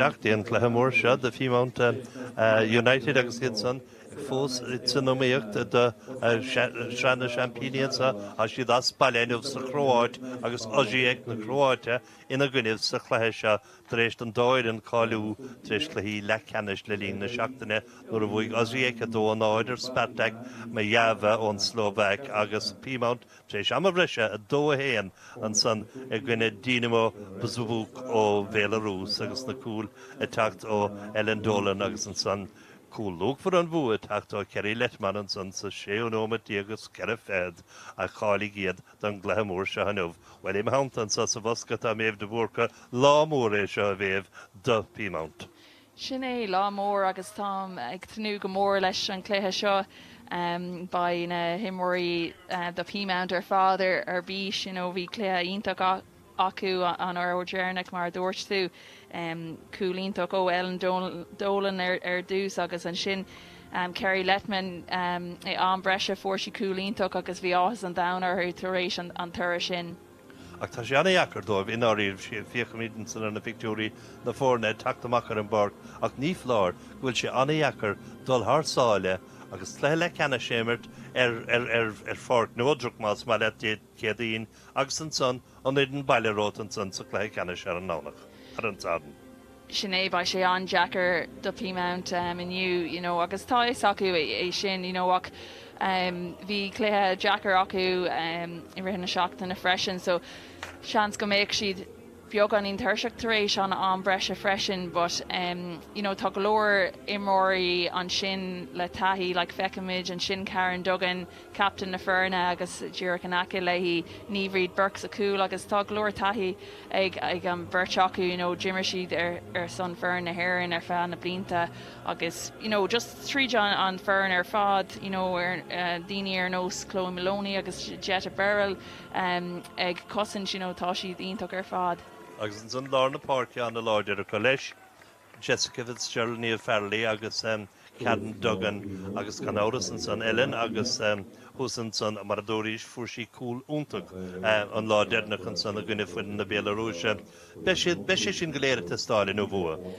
Dtí an cluiche mór seo do Peamount United agus iad san fós san iomaíocht do Shraith na Seaimpíní anseo. Tá siad as baile inniu sa Chróáit agus Osijek na Cróáite ina gcoinnibh sa chluiche seo tar éis don dá fhoireann cáiliú tar éis cluichí leathcheannais le linn na seachtaine nuair a bhuaigh Osijek 2-0 ar Spartak Myjava ón tSlóvaic agus Peamount Tar éis ama bhreise, 2-1 ansan i gcoinne Dinamo Bzhubuk ó Bhéalarúis agus na cúil ag teacht ó Ellen Dolan agus ansan cúl luachmhar an bhua ag teacht ó Keri Lettman ansan sa séú nóimeat déag is ceithre fichead a cháiligh iad don gcluiche mór seo inniu. Bhuel, im theannta anso sa bhosca tá Méabh de Búrca, lá mór é seo a Mhéabh do Peamount. Sin é, lá mór agus táim ag tnúth go mór leis an chluiche seo. Beidh na himreoirí do Peamount ar fad ar bís, you know, bhí cluiche iontach acu an uair dheireanach mar a dúirt tú. Cúl iontach ó Ellen Dolan ar dtús agus ansin Keri Lettman i am breise fuair sí cúl iontach agus bhí áthas an domhain orthu tar éis an toradh sin. Ach tá sé an-dheacair dóibh, i ndáiríribh. Féachaimid ansan ar na pictiúirí, na foirne ag teacht amach ar an bpáirc, ach ní foláir go bhfuil sé an-dheacair dul thar sáile agus cluiche leathcheannais a imirt ar ar pháirc neodrach, más maith leat, Dé Céadaoin, agus ansan an fhoireann baile romhat ansan sa chluiche ceannais ar an nDomhnach, ar an Satharn. Sin é, beidh sé an-deacair do Peamount inniu, you know, agus tá fhios acu é sin, you know, ach bhí cluiche deacair acu i rith na seachtaine freisin, so seans go mbeadh siad beagáinín tuirseach tar éis an am breise freisin, but you know, tá go leor imreoirí ansin le taithí, like feicimid ansin Karen Duggan, captain na foirne agus díreach in aice léi Niamh Reid Burke sa chúl agus tá go leor taithí ag an bheirt acu, you know, d'imir siad ar ar son foireann na hÉireann ar feadh na blianta agus, you know, just tríd an foireann ar fad, you know, ar daoine ar nós Chloe Moloney agus Jetta Burrell ag cosaint, you know, tá siad iontach ar fad. Agus ansan lár na páirce an-láidir acu leis. Jessica Fitzgerald, Niamh Farrelly agus Karen Duggan agus gan amhras ansan Ellen agus thuas ansan mar a dúraís fuair sí cúl iontach an lá deireanach ansan i gcoinne foireann na Béalarúise. Beidh siad, beidh sé sin go léir ag teastáil inniu uathu.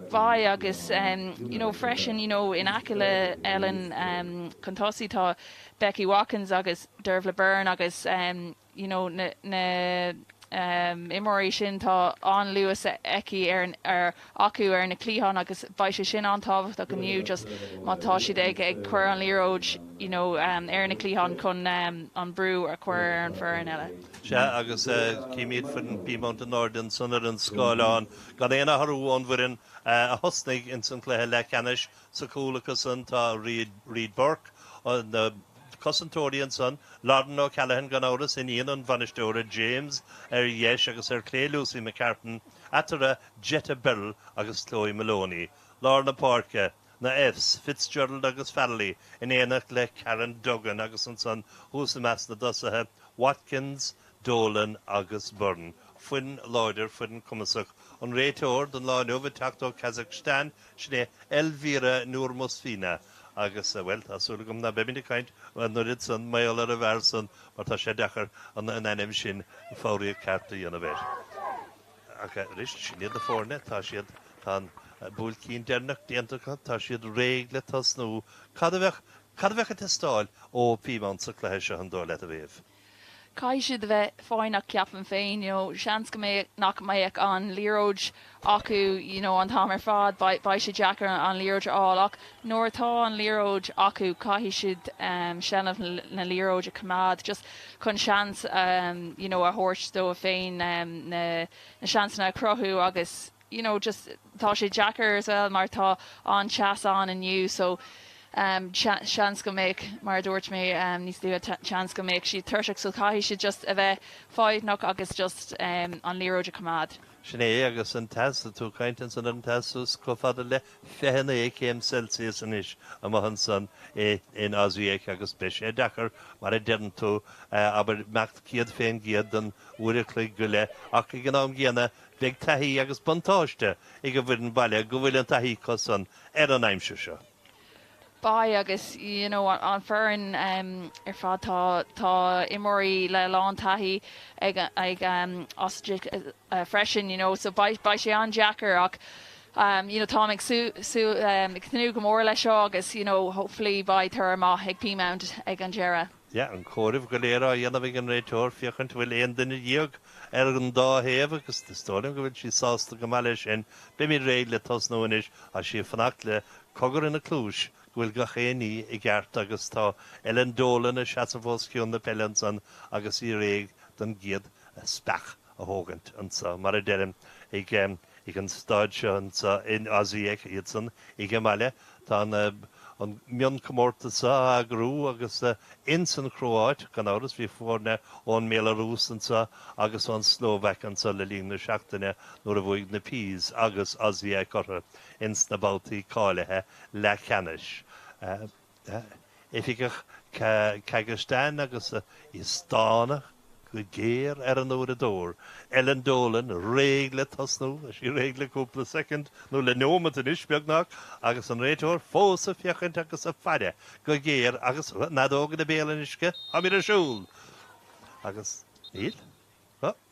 Beidh agus you know freisin you know in aice le Ellen chun tosaigh tá Becky Watkins agus Dervla Byrne agus you know na na imreoirí sin tá an-luas aici ar ar acu ar na cliatháin agus beidh sé sin an-tábhachtach inniu just má tá siad ag ag cur an liathróid you know ar na cliatháin chun an brú a chur ar an foireann eile. Sea agus címid foireann Peamount in airde ansan ar an scáileán gan aon athrú ón bhfoireann a thosnaigh ins an chluiche leathcheannais. Sa chúl acusan tá Reid Burke, na cosantóirí ansan, Lauren O'Callaghan gan amhras, iníon an bhainisteora James ar dheis agus ar clé Lucy McCartan, eatarthu Jetta Birrell agus Chloe Moloney. Lár na páirce, na Fs, Fitzgerald agus Farrelly in éineacht le Karen Duggan agus ansan thuas i measc na dtosaithe, Watkins, Dolan agus Byrne. Foireann láidir, foireann cumasach. An réiteoir don lá inniu ag teacht ó Kazakhstan, Sin é Elvira Nurmosfina agus, bhuel, tá súil agam ná beimid ag caint an oiread san mar gheall ar an bhfear san mar tá sé deacair an ainm sin foghraíocht ceart a dhéanamh air. Ach arís, sin iad na foirne, tá siad, tá an buailcín deireanach déanta acu, tá siad réidh le tosnú. Cad a bheadh, cad a bheadh ag teastáil ó Peamount sa chluiche seo an dóigh leat, a Mhéabh? Caithfidh siad a bheith foighneach ceapaim féin, you know, seans go mbeadh, nach mbeadh an liathróid acu, you know, an t-am ar fad, beidh, beidh sé deacair an liathróid a fháil ach nuair atá an liathróid acu caithfidh siad seilbh na liathróide a choimeád just chun seans, you know, a thabhairt dóibh féin na, na seansanna a chruthú agus, you know just tá sé deacair as well mar tá an-teas ann inniu so seans go mbeadh, mar a dúirt mé níos luaithe, seans go mbeadh siad tuirseach so caithfidh siad just a bheith foighneach agus just an liathróid a choimeád. Sin é agus an teas, tú ag caint ansan ar an teas suas chomh fada le 29 céim Celsius anois amuigh ansan in Osijek agus beidh sé deacair mar a deireann tú, abair, imeacht céad fén gcéad don uair a chloig go leith ach ag an am gcéanna Beidh taithí agus buntáiste ag an bhfoireann baile go bhfuil an taithí acu san ar an aimsir seo. Beidh agus you know an foireann ar fad tá tá imreoirí le lán taithí ag ag Osijek freisin you know so beidh beidh sé an-deacair ach. you know táim ag súil ag tnúth go mór leis seo agus you know hopefully beidh toradh maith ag Peamount ag an deireadh. Yeah, an comhaireamh go léir á dhéanamh ag an réiteoir féachaint an bhfuil aon duine dhéag ar an dá thaobh agus is dóigh liom go bhfuil sí sásta go maith leis sin. Beimid réidh le tosnú anois. Tá sí ag fanacht le cogar ina cluais go bhfuil gach aon ní i gceart agus tá Ellen Dolan ag seasamh os cionn na peile ansan agus í réidh don gcéad speach a thógaint anso, mar a deirim, ag ag an staid seo anso in Osijek, iadsan ag a mbaile. Tá an an mionchomórtas seo á eagrú agus ins an Chróáit, gan amhras, bhí foirne ón mBéalarúis anso agus ón tSlóvaic anso le linn na seachtaine nuair a bhuaigh na Peas agus Osijek orthu ins na babhtaí cáilithe leathcheannais. Oifigeach Kazakhstan agus í ag stánadh go géar ar an uaireadóir, Ellen Dolan, réidh le tosnú, tá sí réidh le cúpla soicind, nó le neomat anois, beagnach, agus an réiteoir fós ag féachaint agus ag faire go géar agus an fheadóg ina béal anois aici, táimid ar siúl! Agus níl,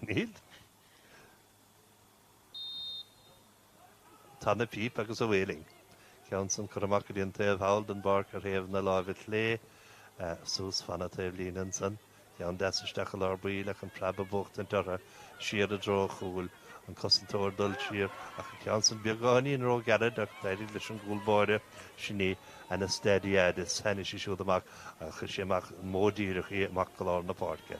níl. Tá na píob agus away linn. Ceann san curtha amach go dtí an taobh thall den bpáirc ar thaobh na láimhe clé. Suas fan an taobhlíne ansan. Ceann deas isteach i lár baill ach an preab a bhuachtaint orthu. Siar i dtreo an chúil. An cosantóir ag dul siar ach an ceann san beagáinín ró-ghairid ach d'éirigh leis an gcúl báire sin í Anastasiadis. Tháinig sí siúd amach ach chuir sí amach an modh díreach í amach go lár na páirce.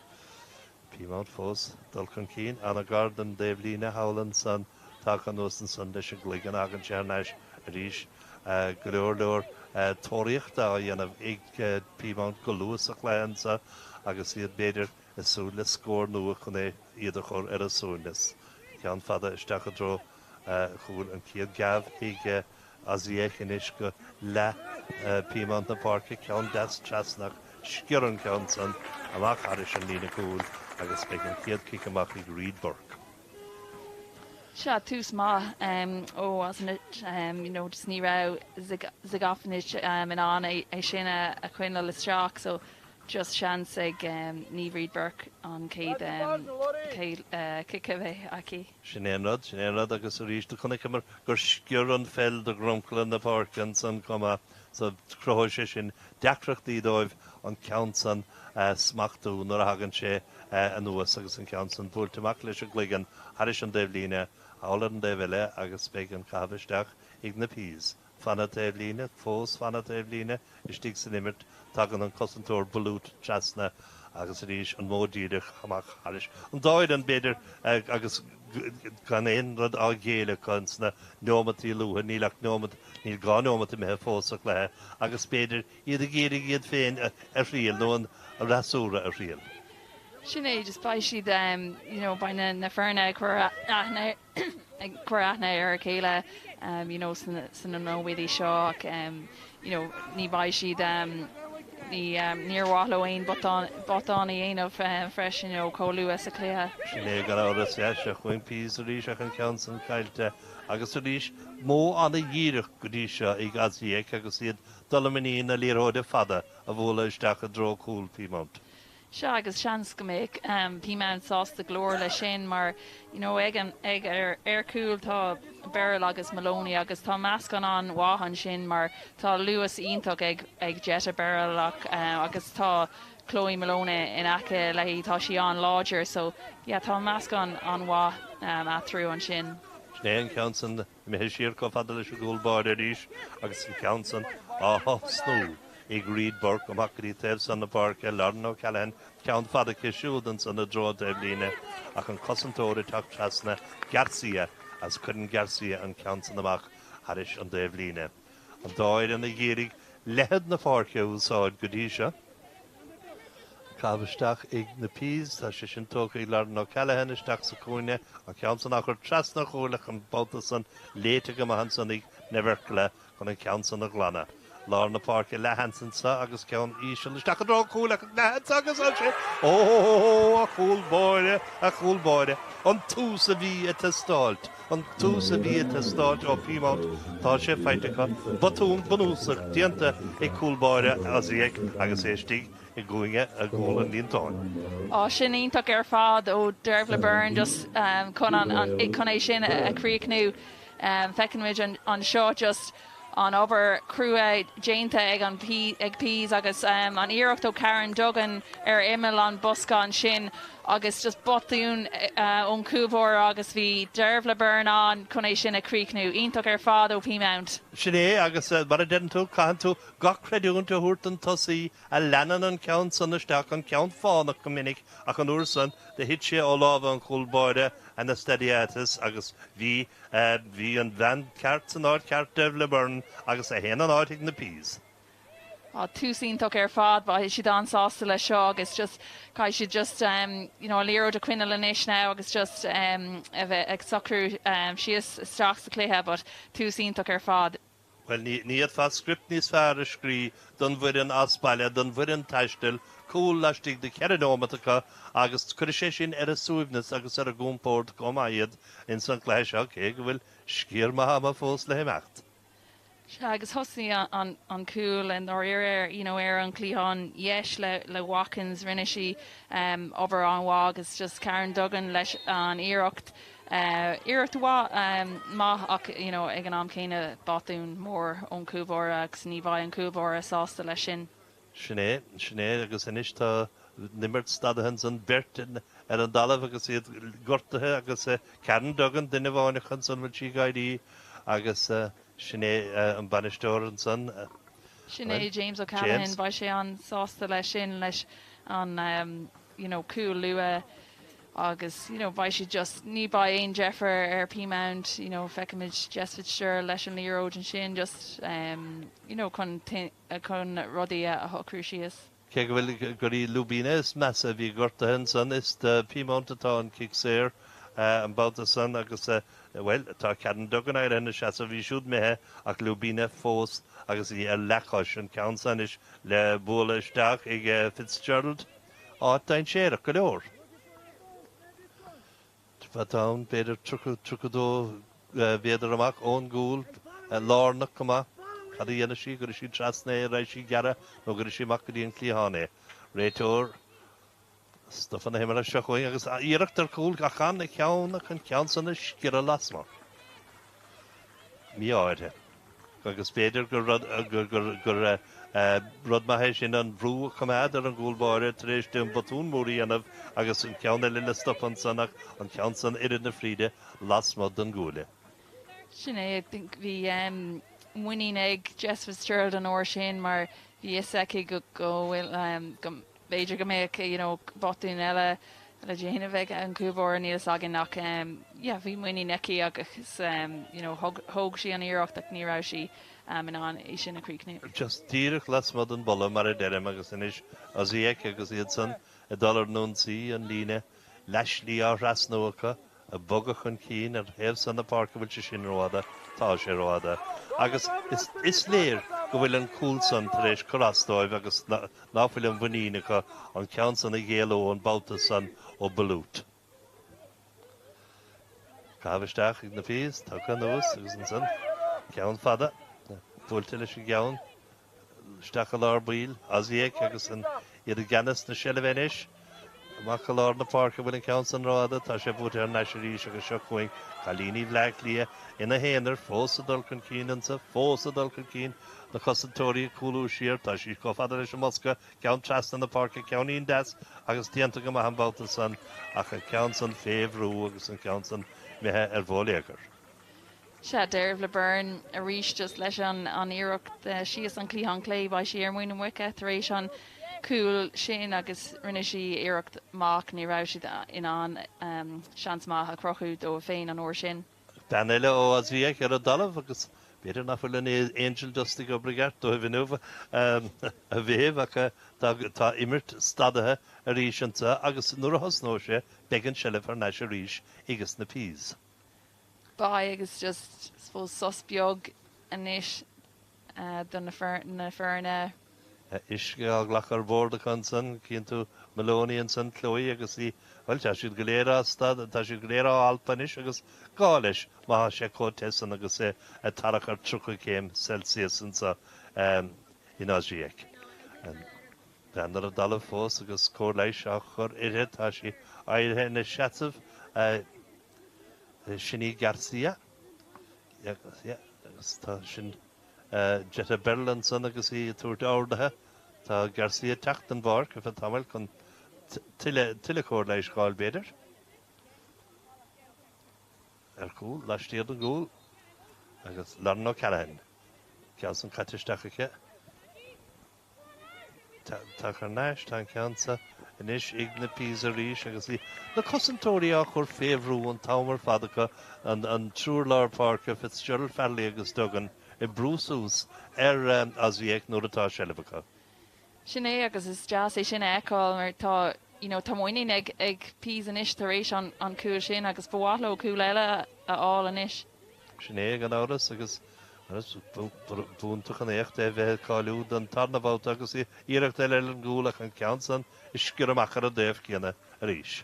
Peamount fós dul chun cinn, an-ghar don dtaobhlíne thall ansan, tagtha anuas ansan leis an gcloigeann, thagann sé thar n-ais arís. Go leor leor tóraíochta á dhéanamh ag Peamount go luath sa chluiche anso agus iad b'fhéidir ag súil le scór nua chun é iad a chur ar a suaimhneas. Ceann fada isteach i dtreo chúil an chéad geábh ag Osijek anois go leath Peamount na páirce, ceann deas trasna ach sciorr an ceann san amach thairis an líne cúil agus beidh an chéad cic amach ag Reid Burke. Sea, tús maith ó Osijek, you know, just ní raibh Zivkovic in ann é sin a choinneáil isteach so Just seans ag Niamh Reid Burke an chéad cic a bheith aici. Sin é an rud, sin é an rud agus arís do chonaiceamar gur sciorr an pheil de dhromchla na páirce ansan chomh maith so cruthóidh sé sin deacrachtaí dóibh an ceann san a smachtú nuair a thagann sé anuas agus an ceann san buailte amach leis an gcloigeann thairis an dtaobhlíne thall ar an dtaobh eile agus beidh an caitheamh isteach ag na Peas. Fan an taobhlíne, fós fan an taobhlíne, istigh san imirt, tagann an cosantóir Bulut trasna agus arís an modh díreach amach thairis an dá fhoireann, b'fhéidir, agus gan aon rud á ghéilleadh acu ins na neomataí luatha, níl ach neomat, níl 2 neomat imithe fós sa chluiche agus b'fhéidir iad ag iarraidh iad féin a thriail nó an fhreasúra a thriail. Sin é, just beidh siad, you know, beidh na foirne ag cur aithne. ag cur aithne ar a chéile you know sna nóiméadaí seo ach you know ní bheidh siad ní níor mhaith leo aon botún botún a dhéanamh freisin you know chomh luath sa chluiche. Sin é gan amhras, yeah, seo chugainn Peas arís ach an ceann san caillte agus arís modh ana-dhíreach go dtí seo ag Osijek agus iad dul i muinín na liathróide fada a bhualadh isteach i dtreo cúl Peamount. Sea, agus seans go mbeadh Peamount sásta go leor leis sin mar you know ag an, ag, ar, ar chúl tá Beryl agus Moloney agus tá meascán an-mhaith ansin mar tá luas iontach ag, ag Jetta Beryl ach agus tá Chloe Moloney in aice léi, tá sí an-láidir so yeah tá meascán an-mhaith eatarthu ansin. Sin é an ceann san imithe siar chomh fada leis an gcúl báire arís agus an ceann san á thosnú ag Reid Burke amach go dtí taobh san na páirce, Lauren O'Callaghan, ceann fada aici siúd ansan i dtreo an taobhlíne ach an cosantóir ag teacht trasna, Garcia, agus cuireann Garcia an ceann san amach thairis an dtaobhlíne. An dá fhoireann ag iarraidh leithead na páirce a úsáid go dtí seo. Caitheamh isteach ag na Peas, tá sé sin tógtha ag Lauren O'Callaghan isteach sa chúinne, an ceann san á chur trasna an chúil ach an babhta san léite go maith ansan ag Neverkla chun an ceann san a ghlanadh. Lár na páirce leathsheans anso agus ceann íseal isteach i dtreo an chúil ach leathsheans agus ansin, ó, a chúl báire, a chúl báire, an tús a bhí ag teastáilt, an tús a bhí ag teastáilt ó Peamount, tá sé faighte acu. Botún bunúsach déanta ag cúl báire Osijek agus é istigh i gcúinne i gcúl an líontáin. Á, sin iontach ar fad ó Dervla Byrne just chun an, chun é sin a chríochnú. Feiceann muid anseo just an obair chrua déanta ag an ag Peas agus an iarracht ó Karen Duggan ar imeall an bosca ansin agus just botún ón chúlbáire agus bhí Dearbhla Byrne ann chun é sin a chríochnú. Iontach ar fad ó Peamount. Sin é agus mar a deireann tú, caitheann tú gach creidiúint a thabhairt don tosaí a leanann an ceann san isteach, an ceann fánach go minic ach an uair san do thit sé ó lámha an chúl báire Anastasiadis agus bhí bhí an bhean ceart san áit ceart, Dervla Byrne, agus 1-0 ag na Peas. Á, tús iontach ar fad, beidh siad an-sásta leis seo agus just caithfidh siad just you know an liathróid a choinneáil anois now agus just a bheith ag socrú síos isteach sa chluiche but tús iontach ar fad. Bhuel, ní fhéadfá script níos fearr a scrí don bhfoireann as baile, don bhfoireann taistil, cúl laistigh de cheithre nóimeat acu agus cuirfidh sé sin ar a suaimhneas agus ar a gcompord chomh maith iad ins an chluiche seo, cé go bhfuil sciar maith ama fós le himeacht. Sea, agus thosaigh an cúl i ndáiríre ar, you know, ar an chliathán dheis le le Watkins, rinne sí obair an-mhaith agus just Karen Duggan leis an iarracht Iarracht mhaith, maith ach you know ag an am céanna botún mór ón chúlbáire agus ní bheidh an cúlbáire sásta leis sin. Sin é, sin é agus anois tá an imirt stadaithe ansan, beirt ar an dtalamh agus iad gortaithe agus Karen Duggan, duine amháin acu ansan, bhfuil sí ag éirí agus sin é an bainisteoir ansan. Sin é James O'Callaghan, beidh sé an-sásta leis sin, leis an you know cúl luath. agus you know beidh siad just ní beidh aon deifir ar Peamount you know feicimid Jess Fitzgerald leis an liathróid ansin just um you know chun chun rudaí a shocrú síos. Cé go bhfuil gur í Lubina is measa a bhí gortaithe ansan is do Peamount atá an cic saor an babhta san agus bhuel tá Karen Duggan éirithe ina seasamh bhí siúd imithe ach Lubina fós agus í ar leathchois an ceann san anois le bualadh isteach ag Fitzgerald. Áit dainséarach go leor. Atá ann, b'fhéidir 30, 32 mhéadar amach ón gcúl, lárnach go maith. Cad a dhéanfaidh sí? Gcuirfidh sí trasna é, raghaidh sí ag gearradh nó gcuirfidh sí amach go dtí an cliathán é? Réiteoir stopann na himeartha seo chugainn agus iarracht ar chúl ach gan an ceann ach an ceann san ag sciorradh lasmuigh. Mí-ádh uirthi. Agus b'fhéidir gur rud gur rud maith é sin an brú a choimeád ar an gcúl báire tar éis di an botún mór a dhéanamh agus an ceann eile le stopadh ansan ach an ceann san oiread na fríde lasmuigh den gcuaille. Sin é, I think bhí muinín ag Jess Fitzgerald an uair sin mar bhí fhios aici go bhfuil go B'fhéidir go mbeadh you know botún eile le déanamh ag an gcúlbáire, níl fhios againn ach yeah bhí muinín aici agus you know thug thóg sí an iarracht ach ní raibh sí in ann é sin a chríochnú. Just díreach lasmuigh den bpolla mar a deirim agus anois Osijek agus iad san ag dul ar an ionsaí, an líne leathshlí á thrasnú acu. ag bogadh chun cinn ar thaobh san na páirce bhfuil sé sin rófhada, tá sé rófhada. Agus is léir go bhfuil an cúl san tar éis cur as dóibh agus ná fuil an mhuinín acu an ceann san a ghéilleadh an babhta san ó Bulut. Caitheamh isteach ag na Peas, tugtha anuas agus ansan ceann fada buailte leis an gceann. Isteach i lár baill, Osijek agus iad i gceannas na seilbhe anois. Amach i lár na páirce bhfuil an ceann san rófhada, tá sé buaite thar n-ais arís agus seo chugainn cailíní Bhleá Cliath ina haonar, fós ag dul chun cinn anso, fós ag dul chun cinn, na cosantóirí ag cúlú siar, tá sí chomh fada leis an mbosca, ceann trasna na páirce, ceainnín deas agus déanta go maith an babhta san ach an ceann san fé bhrú agus an ceann san imithe ar bhóiléagar. Sea, Dearbhla Byrne arís just leis an iarracht síos an cliathán clé. Beidh sí ar muin na muice tar éis an cúl sin agus rinne sí iarracht maith ach ní raibh siad in ann seans maith a chruthú dóibh féin an uair sin. Bean eile ó Osijek ar an dtalamh agus b'fhéidir nach bhfuil an angel dust ag obair i gceart dóibh inniu a Mhéabh ach tá imirt stadaithe arís anseo agus nuair a thosnóidh sé beidh an tseilbh thar n-ais arís ages na Peas. Beidh agus just suppose sos beag anois do na foirne. Uisce á ghlacadh ar bord acu ansan, cíonn tú Maloney ansan, Chloe agus í, bhuel tá siad go léir á stad, tá siad go léir á alpadh anois agus gá leis má thá sé chomh te san agus é ag tarrach ar 30 céim Celsius anso in Osijek. An bhean ar an dtalamh fós agus cóir leighis á chur uirthi, tá sí éirithe ina seasamh. Sin í Garcia. Agus tá sin Jetta Berrill ansan agus í ag tabhairt orduithe. Tá Garcia ag teacht den bpáirc ar feadh tamaill chun tuilleadh cóir leighis a fháil, b'fhéidir. Ar chúl, laistiar den gcúl, agus Lauren O'Callaghan. Ceann san caite isteach aici. Tá thar n-ais, tá an ceann seo anois ag na Peas arís agus na cosantóirí á chur fé bhrú an t-am ar fad acu, an triúr lár páirce, Fitzgerald, Farrelly agus Duggan, ag brú suas ar Osijek nuair atá seilbh acu. Sin é agus is deas é sin a fheiceáil mar tá you know tá muinín ag ag Peas anois tar éis an an cúl sin agus ba mhaith leo cúl eile a fháil anois. Sin é gan amhras agus b'iontach an éacht é bheith ag cáiliú don tarna babhta agus iarracht eile ar an gcúl ach an ceann san ag sciorradh amach ar an dtaobh céanna arís.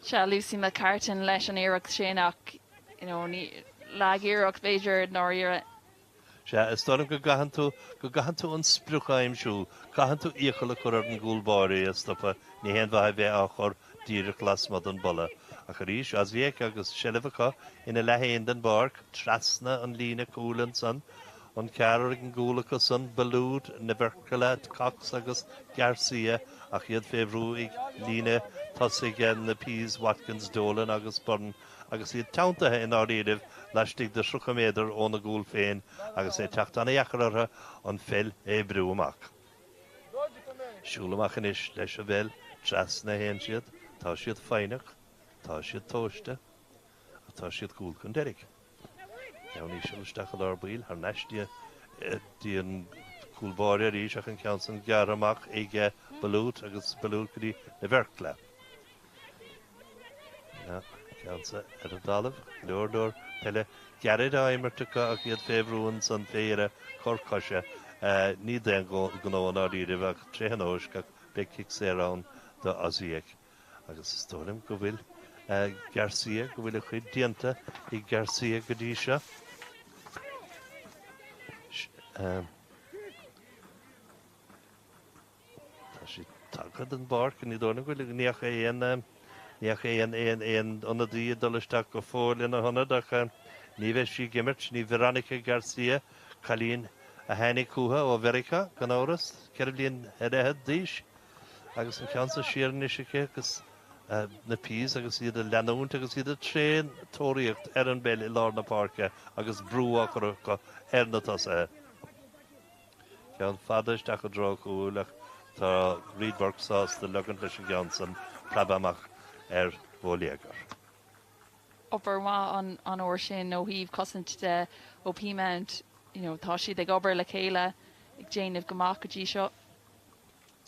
Sea, Lucy McCartan leis an iarracht sin ach you know ní lag-iarracht b'fhéidir i ndáiríre. Sea, is dóigh liom go gcaitheann tú, go gcaitheann tú an sprioc a aimsiú, caitheann tú iachall a chur ar an gcúl báire é a stopadh, ní haon mhaith a bheith á chur díreach lasmuigh den bpolla. Ach arís, Osijek agus seilbh acu ina leath féin den bpáirc, trasna an líne cúil ansan, an ceathrar ag an gcúl acu san, Bulut, Nverkala, Cox agus Garcia, ach iad fé bhrú ag líne tosaigh na Peas, Watkins, Dolan agus Byrne. agus iad teanntaithe i ndáiríribh laistigh de 30 méadar óna gcúl féin agus é ag teacht ana-dheacair orthu an pheil a oibriú amach. Siúl amach anois leis an bpeil, trasna a théann siad, tá siad foighneach, tá siad tomhaiste, ach tá siad cúl chun deiridh. Ceann íseal isteach i lár baill, thar n-ais dtí an cúl báire arís ach an ceann san gearrtha amach ag Bulut agus Bulut go dtí Nverkla. Ceann san ar an dtalamh, go leor leor peile gairid á imirt acu ach iad fé bhrú ansan fé dheireadh, cor coise. Ní d'aon ghnó i ndáiríribh ach tréith an nóis ach beidh cic saor ann do Osijek. Agus is dóigh liom go bhfuil Garcia, go bhfuil a chuid déanta ag Garcia go dtí seo. Tá sí tagtha den bpáirc, ní dóigh liom go bhfuil, ní fhaca aon, ní fhaca aon, aon, aon ionadaí ag dul isteach go fóill ina hionad ach ní bheidh sí ag imirt, sin í Veronica Garcia, cailín a tháinig chucu ó Mheiriceá, gan amhras, 4 bhliain ar fhichead d'aois agus an ceann seo siar anois aici agus na Peas agus iad ag leanúint agus iad ag tréan-tóraíocht ar an bpeil i lár na páirce agus brú á chur acu ar na tosaithe. Ceann fada isteach i dtreo an chúil ach tá Reid Burke sásta leogaint leis an gceann san preabadh amach ar bhóiléagar. Obair mhaith an uair sin ó thaobh cosaint de ó Peamount. You know, tá siad ag obair le chéile, ag déanamh go maith go dtí seo.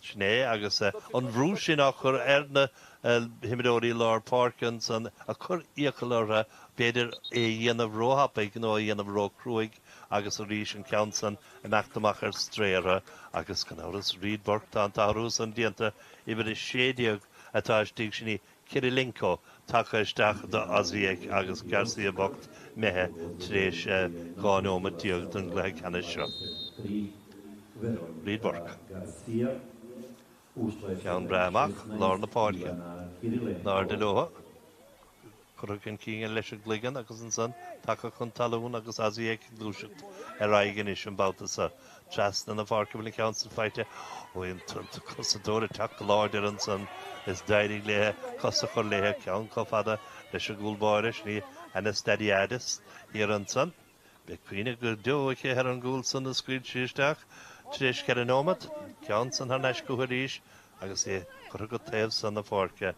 Sin é, agus an bhrú sin á chur ar na himreoirí lár páirce ansan, ag cur iachall orthu, b'fhéidir, é a dhéanamh róthapaidh nó a dhéanamh róchruaidh agus arís an ceann san imeacht amach ar strae orthu agus, gan amhras, Reid Burke, tá an t-athrú san déanta, uimhir 16 atá istigh, sin í Kirilenko tagtha isteach do Osijek agus Garcia bocht imithe tar éis 12 neomat den gcluiche ceannais seo. Reid Burke. Ceann breá amach lár na páirce. In airde leo. Curtha chun cinn leis an gcloigeann agus ansan tagtha chun talún agus Osijek ag gluaiseacht ar aghaidh anois an babhta seo. Trasna na páirce bhfuil an ceann san faighte ó an cosantóir ag teacht go láidir ansan is d'éirigh léithe cos a chur léithe, ceann chomh fada leis an gcúl báire, sin í Anastasiadis thiar ansan. Beidh cuimhne go deo aici ar an gcúl san a scaoil sí isteach tar éis cheithre neomat. Ceann san thar n-ais chucu arís agus é curtha go taobh san na páirce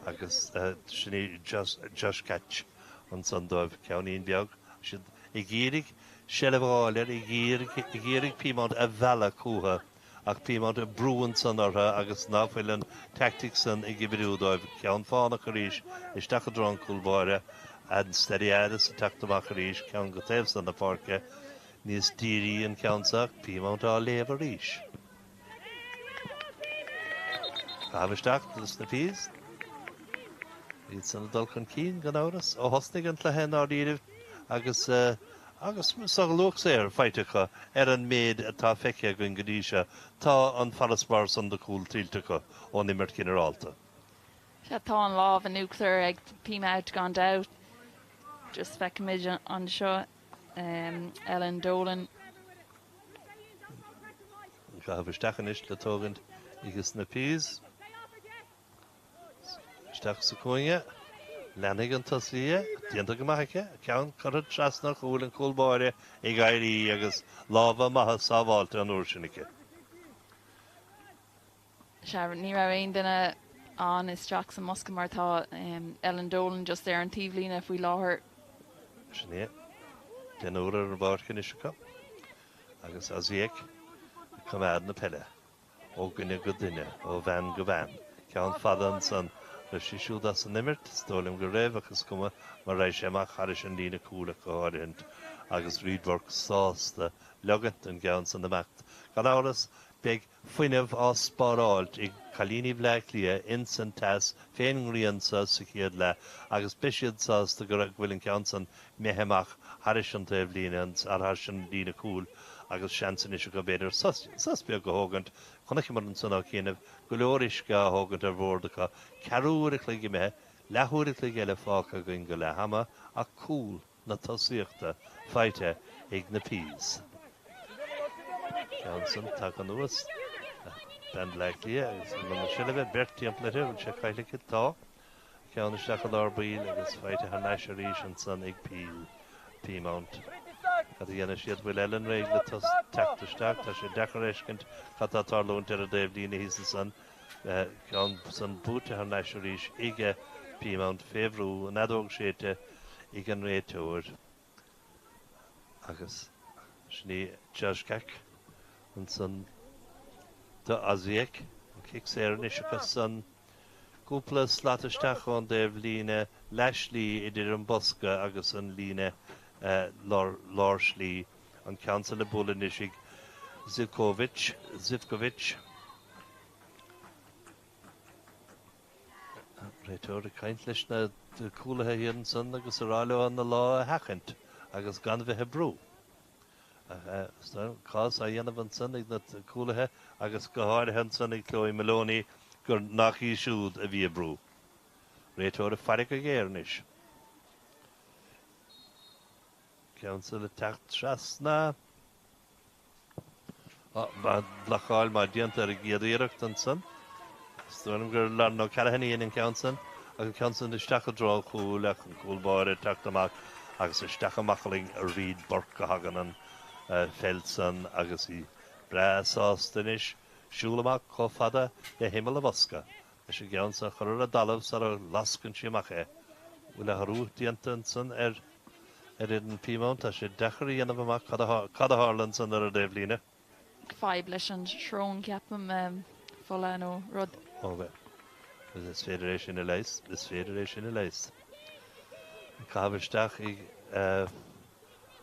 agus sin í Joshkach ansan dóibh. Ceainnín beag. Siad ag iarraidh seilbh a fháil air, ag iarraidh Peamount a mhealladh chucu ach Peamount ag brú ansan orthu agus ná fuil an teaictic san ag oibriú dóibh. Ceann fánach arís isteach i dtreo an cúl báire, Anastasiadis ag teacht amach arís, ceann go taobh san na páirce, níos dírí an ceann seo ach Peamount á léamh arís. Caitheamh isteach dos na Peas. Iad san ag dul chun cinn, gan amhras, ó thosnaigh an cluiche i ndáiríribh agus agus sár-luach saothair faighte acu ar an méid atá feicthe againn go dtí seo. Tá an farasbarr san de chúil tuillte acu ón imirt ghinearálta. Sea, tá an lámh in uachtar ag Peamount gan dabht. Just feicimid anseo Ellen Dolan. An caitheamh isteach anois le tógaint ages na Peas. Isteach sa cúinne. Leanfaidh an tosaí é. Déanta go maith aici. Ceann curtha trasna ar chúl an cúl báire ag éirí agus lámha maithe sábháilte an uair sin aici. Sea, ní raibh aon duine ann isteach sa mbosca mar tá Ellen Dolan just ar an taobhlíne faoi láthair. Sin é. Deichniúr ar an bpáirc anois acu agus Osijek ag coimeád na peile. Ó dhuine go duine, ó bhean go bean. Ceann fada ansan. Raibh sí siúd as an imirt? Is dóigh liom go raibh, ach is cuma mar raghaidh sé amach thairis an líne cúil ach go háirithint agus Reid Burke sásta leogaint don gceann san imeacht. Gan amhras, beidh fuinneamh á spáráilt ag cailíní Bhleá Cliath ins an teas fén ngrian so sa chéad leath agus beidh siad sásta go bhfuil an ceann san imithe amach thairis an taobh líne, thairis an líne cúil agus seans anois acu b'fhéidir sos, sos beag a thógaint. Chonaiceamar ansan ó chianaibh go leor uisce á thógaint ar bhord acu. Ceathrú uair a chloig imithe, leathuair a chloig eile fágtha againn go leath ama ach cúl na tosaíochta faighte ag na Peas. Ceann san tagtha anuas. Bean Bhleá Cliath agus i mbun na seilbhe, beirt timpeall uirthi, bhfuil sé caillte aici? Tá. Ceann isteach i lár baill agus faighte thar n-ais arís ansan ag Peamount. Cad a dhéanfaidh siad? Bhfuil Ellen réidh le teacht isteach? Tá sé deacair a fheiscint cad tá ag tarlúint ar an dtaobh líne thíos ansan. Ceann san buaite thar n-ais arís ag Peamount fé bhrú, an fheadóg séidte ag an réiteoir. Agus sin í Jozwiak ansan do Osijek. An cic saor anois acu san. Cúpla slat isteach ón dtaobh líne leathshlí idir an bosca agus an líne lár slí. An ceann san le bualadh anois ag Zivkovic. Zivkovic. Réiteoir ag caint leis na cúlaithe thiar ansan agus ag rá leo na lámha a sheachaint agus gan bheith ag brú. Cás á dhéanamh ansan ag na cúlaithe agus go háirithe ansan ag Chloe Moloney gur nach í siúd a bhí ag brú. Réiteoir ag faire go géar anois. Ceann san le teacht trasna. Blocáil maith déanta ar an gcéad iarracht ansan. Is dóigh liom gur Lauren O'Callaghan a dhein an ceann san agus an ceann san isteach i dtreo an chúil ach an cúl báire ag teacht amach agus isteach i mbaclainn Reid Burke a thagann an pheil san agus í breá sásta anois siúl amach chomh fada le himeall an bhosca leis an gceann san a chur ar an dtalamh sara lascann sí amach é. Bhfuil athrú déanta ansan ar ar fhoireann Peamount? Tá sé deacair a dhéanamh amach cad a cad a tharla ansan ar an dtaobhlíne. Fadhb leis an srón, ceapaim, fola nó rud. Ó, is féidir é sin a leigheas, is féidir é sin a leigheas. An caitheamh isteach ag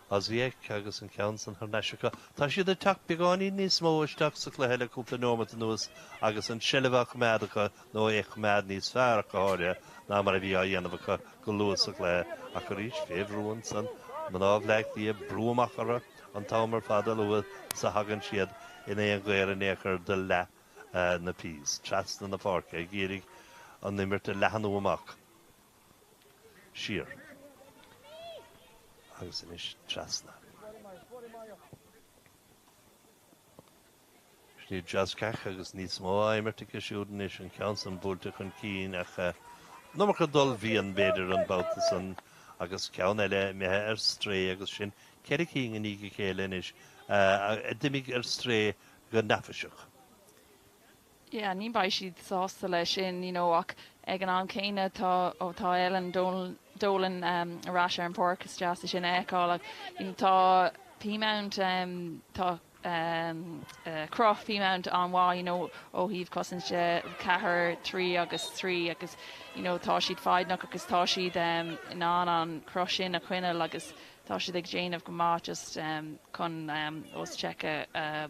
Osijek agus an ceann san thar n-ais acu. Tá siad ag teacht beagáinín níos mó isteach sa chluiche le cúpla neomat anuas agus an tseilbh á choimeád acu, nó é a choimeád níos fearr ach go háirithe ná mar a bhí á dhéanamh acu go luath sa chluiche. Ach arís, fé bhrú ansan, mná Bhleá Cliath, brú amach orthu an t-am ar fad a luaithe is a thagann siad in aon ghaor in aon chor do leath na Peas, trasna na páirce, ag iarraidh an imirt a leathnú amach. siar agus anois trasna. Sin í Jozwiak agus níos mó á imirt aici siúd anois, an ceann san buailte chun cinn ach an iomarca d'ullmhaidhm b'fhéidir an babhta san agus ceann eile imithe ar strae agus sin ceithre cinn i ndiaidh a chéile anois a d'imigh ar strae go neafaiseach. Yeah, ní bheidh siad sásta leis sin, you know, ach ag an am céanna tá, ó tá Ellen Dolan ar ais ar an pháirc, is deas é sin a fheiceáil ach you know, tá Peamount, tá cruth Peamount an-mhaith, you know, ó thaobh cosaint de, 4, 3 agus 3 agus you know, tá siad foighneach agus tá siad in ann an cruth sin a choinneáil agus tá siad ag déanamh go maith just chun Osijek a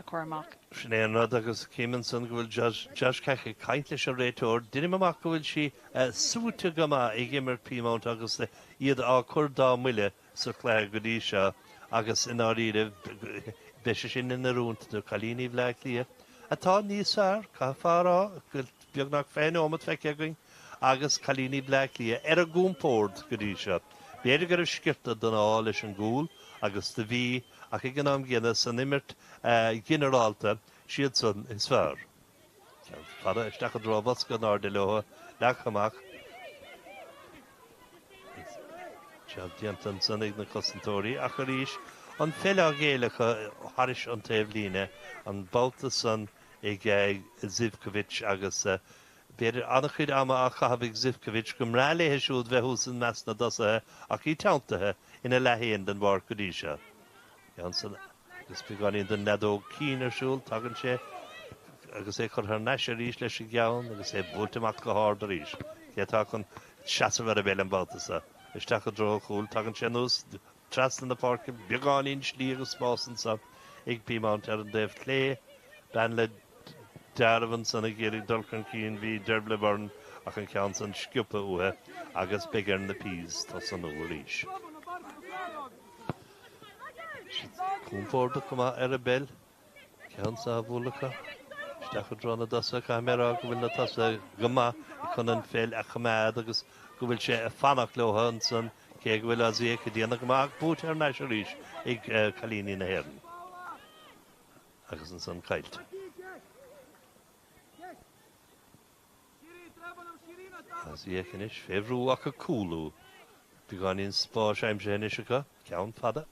chur amach. Sin é an rud agus cím ansan go bhfuil Jozwiak ag caint leis an réiteoir. Deinim amach go bhfuil sí suaite go maith ag imirt Peamount agus iad á cur dá mbuille sa chluiche go dtí seo agus i ndáiríre beidh sé sin in oiriúint do chailíní Bhleá Cliath atá níos fearr, caithfear a rá, go bhfuil beagnach 20 neomat feicthe againn agus cailíní Bhleá Cliath ar a gcompord go dtí seo. B'fhéidir go raibh sciorta den ádh leis an gcúl, agus do bhí, ach ag an am gcéanna, san imirt ghinearálta, siadsan is fearr. Ceann fada isteach i dtreo an bhosca in airde leo, leagtha amach. Jab déanta ansan ag na cosantóirí ach arís an pheil á ghéilleadh acu thairis an taobh líne an babhta san ag Zivkovic agus b'fhéidir an-chuid ama á chaitheamh ag Zivkovic go mbreá léithe siúd bheith thuas i measc na dtosaithe ach í teanntaithe ina leath fhéin den bpáirc go dtí seo. Ansan agus beagáinín den leadóg cinn ar siúl, tagann sé agus é curtha thar n-ais arís leis an gceann agus é buailte amach go hard arís. Cé atá chun seasamh ar an bpeil an babhta seo? Isteach i dtreo an chúil, tagann sé anuas trasna na páirce, beagáinín slí agus spás anso ag Peamount ar an dtaobh clé. Bean le dealramh ansan ag iarraidh dul chun cinn, bhí Dearbhla Byrne ach an ceann san sciobtha uaithi agus beidh ar na Peas tosnú arís. Siad compordach go maith ar an bpeil. Ceann seo á bhualadh acu isteach i dtreo na dtosaithe. Caithfidh mé a rá go bhfuil na tosaithe go maith chun an pheil a choimeád agus go bhfuil sé ag fanacht leo ansan cé go bhfuil Osijek ag déanamh go maith ach buaite thar n-ais arís ag cailíní na hÉireann agus ansan caillte. Osijek anois fé bhrú ach ag cúlú. Beagáinín spáis aimsithe anois acu. Ceann fada.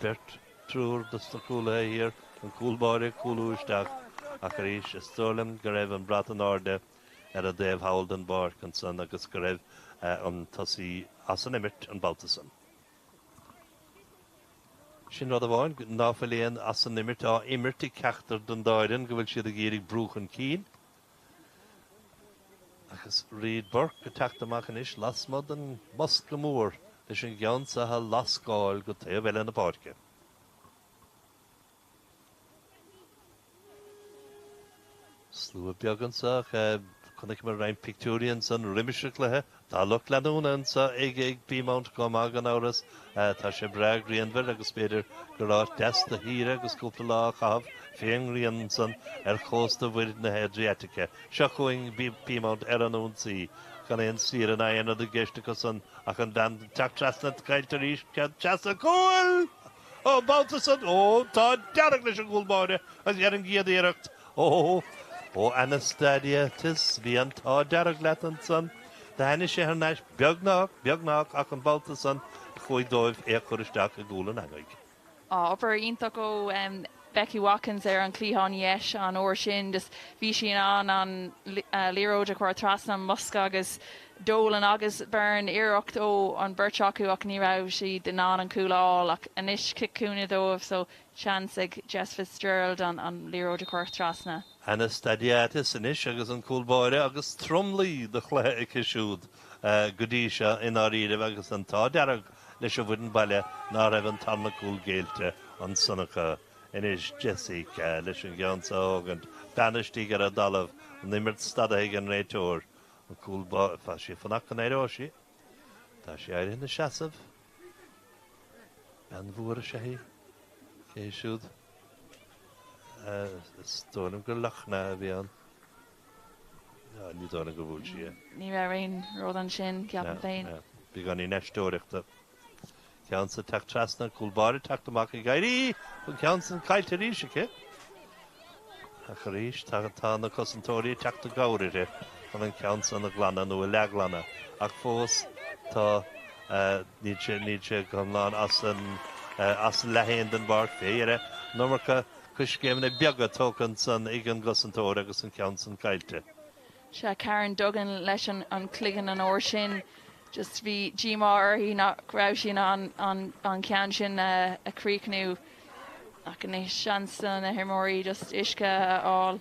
Beirt, triúr dos na cúlaithe thiar, an cúl báire ag cúlú isteach ach arís is dóigh liom go raibh an brat in airde ar an dtaobh thall den bpáirc ansan agus go raibh an tosaí as an imirt an babhta san. Sin rud amháin, ná fuil aon as an imirt á imirt ag ceachtar den dá fhoireann, go bhfuil siad ag iarraidh brú chun cinn. Agus Reed Burke ag teacht amach anois lasmuigh den mbosca mór leis an gceann seo a lascáil go taobh eile na páirce. Slua beag anseo ach chonaiceamar roinnt pictiúirí ansan roimis an chluiche. Tá lucht leanúna anseo ag ag Peamount chomh maith gan amhras. Tá sé breá grianmhar agus b'fhéidir gur áit deas do shaoire agus cúpla lá a chaitheamh fén ngrian ansan ar chósta Mhuir na hAdriaitice. Seo chugainn Peamount ar an ionsaí. Gan aon saoire ná aon rud i gceist acusan ach an bhean ag teacht trasna caillte arís. Trasna cúil! An babhta san, ó, tá an t-ádh dearg leis an gcúl báire ar an gcéad iarracht. Ó, ó Anastasiadis, bhí an t-ádh dearg leat ansan. Tháinig sé thar n-ais beagnach, beagnach, ach an babhta san chuaigh dóibh é a chur isteach i gcúl an eangaigh. Obair iontach ó Becky Watkins ar an chliathán dheis an uair sin. Just bhí sí in ann an liathróid a chur trasna an mbosca agus Dolan agus Byrne iarracht ó an beirt acu ach ní raibh siad in ann an cúl a fháil ach anois cic cúinne dóibh so seans ag Jess Fitzgerald an liathróid a chur trasna. Anastasiadis anois agus an cúl báire agus tromluí de chluiche aici siúd go dtí seo i ndáiríribh agus an t-ádh dearg leis an bhfoireann baile ná raibh an tarna cúl géillte ansan acu. Anois Jessica leis an gceann seo a thógaint, bean istigh ar an dtalamh, an imirt stadaithe ag an réiteoir. An cúl báire, tá sí ag fanacht go n-éireoidh sí. Tá sí éirithe ina seasamh. Bean mhór is ea í. Cé hí siúd? Is dóigh liom gur Lochna a bhí ann. Ní dóigh liom gur bhuail sí é. Ní raibh aon rud ansin, ceapaim féin. Beagáinín aisteoireachta. Ceann san teacht trasna, cúl báire teacht amach ag éirí, an ceann san caillte arís aici. Ach arís tá na cosantóirí ag teacht i gcabhair uirthi chun an ceann san a ghlanadh nó a leathghlanadh. Ach fós tá, níl sé, níl sé go hiomlán as an, as an leath-fhéin den bpáirc fé dheireadh. An iomarca coiscéimeanna beaga tógtha ansan ag an gcosantóir agus an ceann san caillte. Sea, Karen Duggan leis an chloigeann an uair sin. Just bhí díomá uirthi nach raibh sí in ann an ceann sin a chríochnú. Ach anois seans do na himreoirí just uisce a fháil.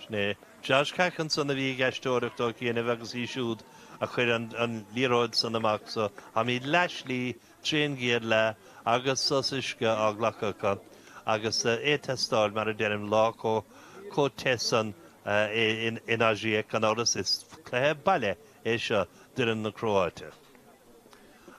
Sin é. Josh Keck ansan a bhí ag aisteoireacht ó chianaibh agus í siúd a chuir an liathróid san amach so táimid leathshlí trén gcéad leath agus sos uisce á ghlacadh acu agus é ag teastáil, mar a deirim, lá chomh te san in Osijek, gan amhras. Is cluiche baile é seo d'fhoireann na Cróáite.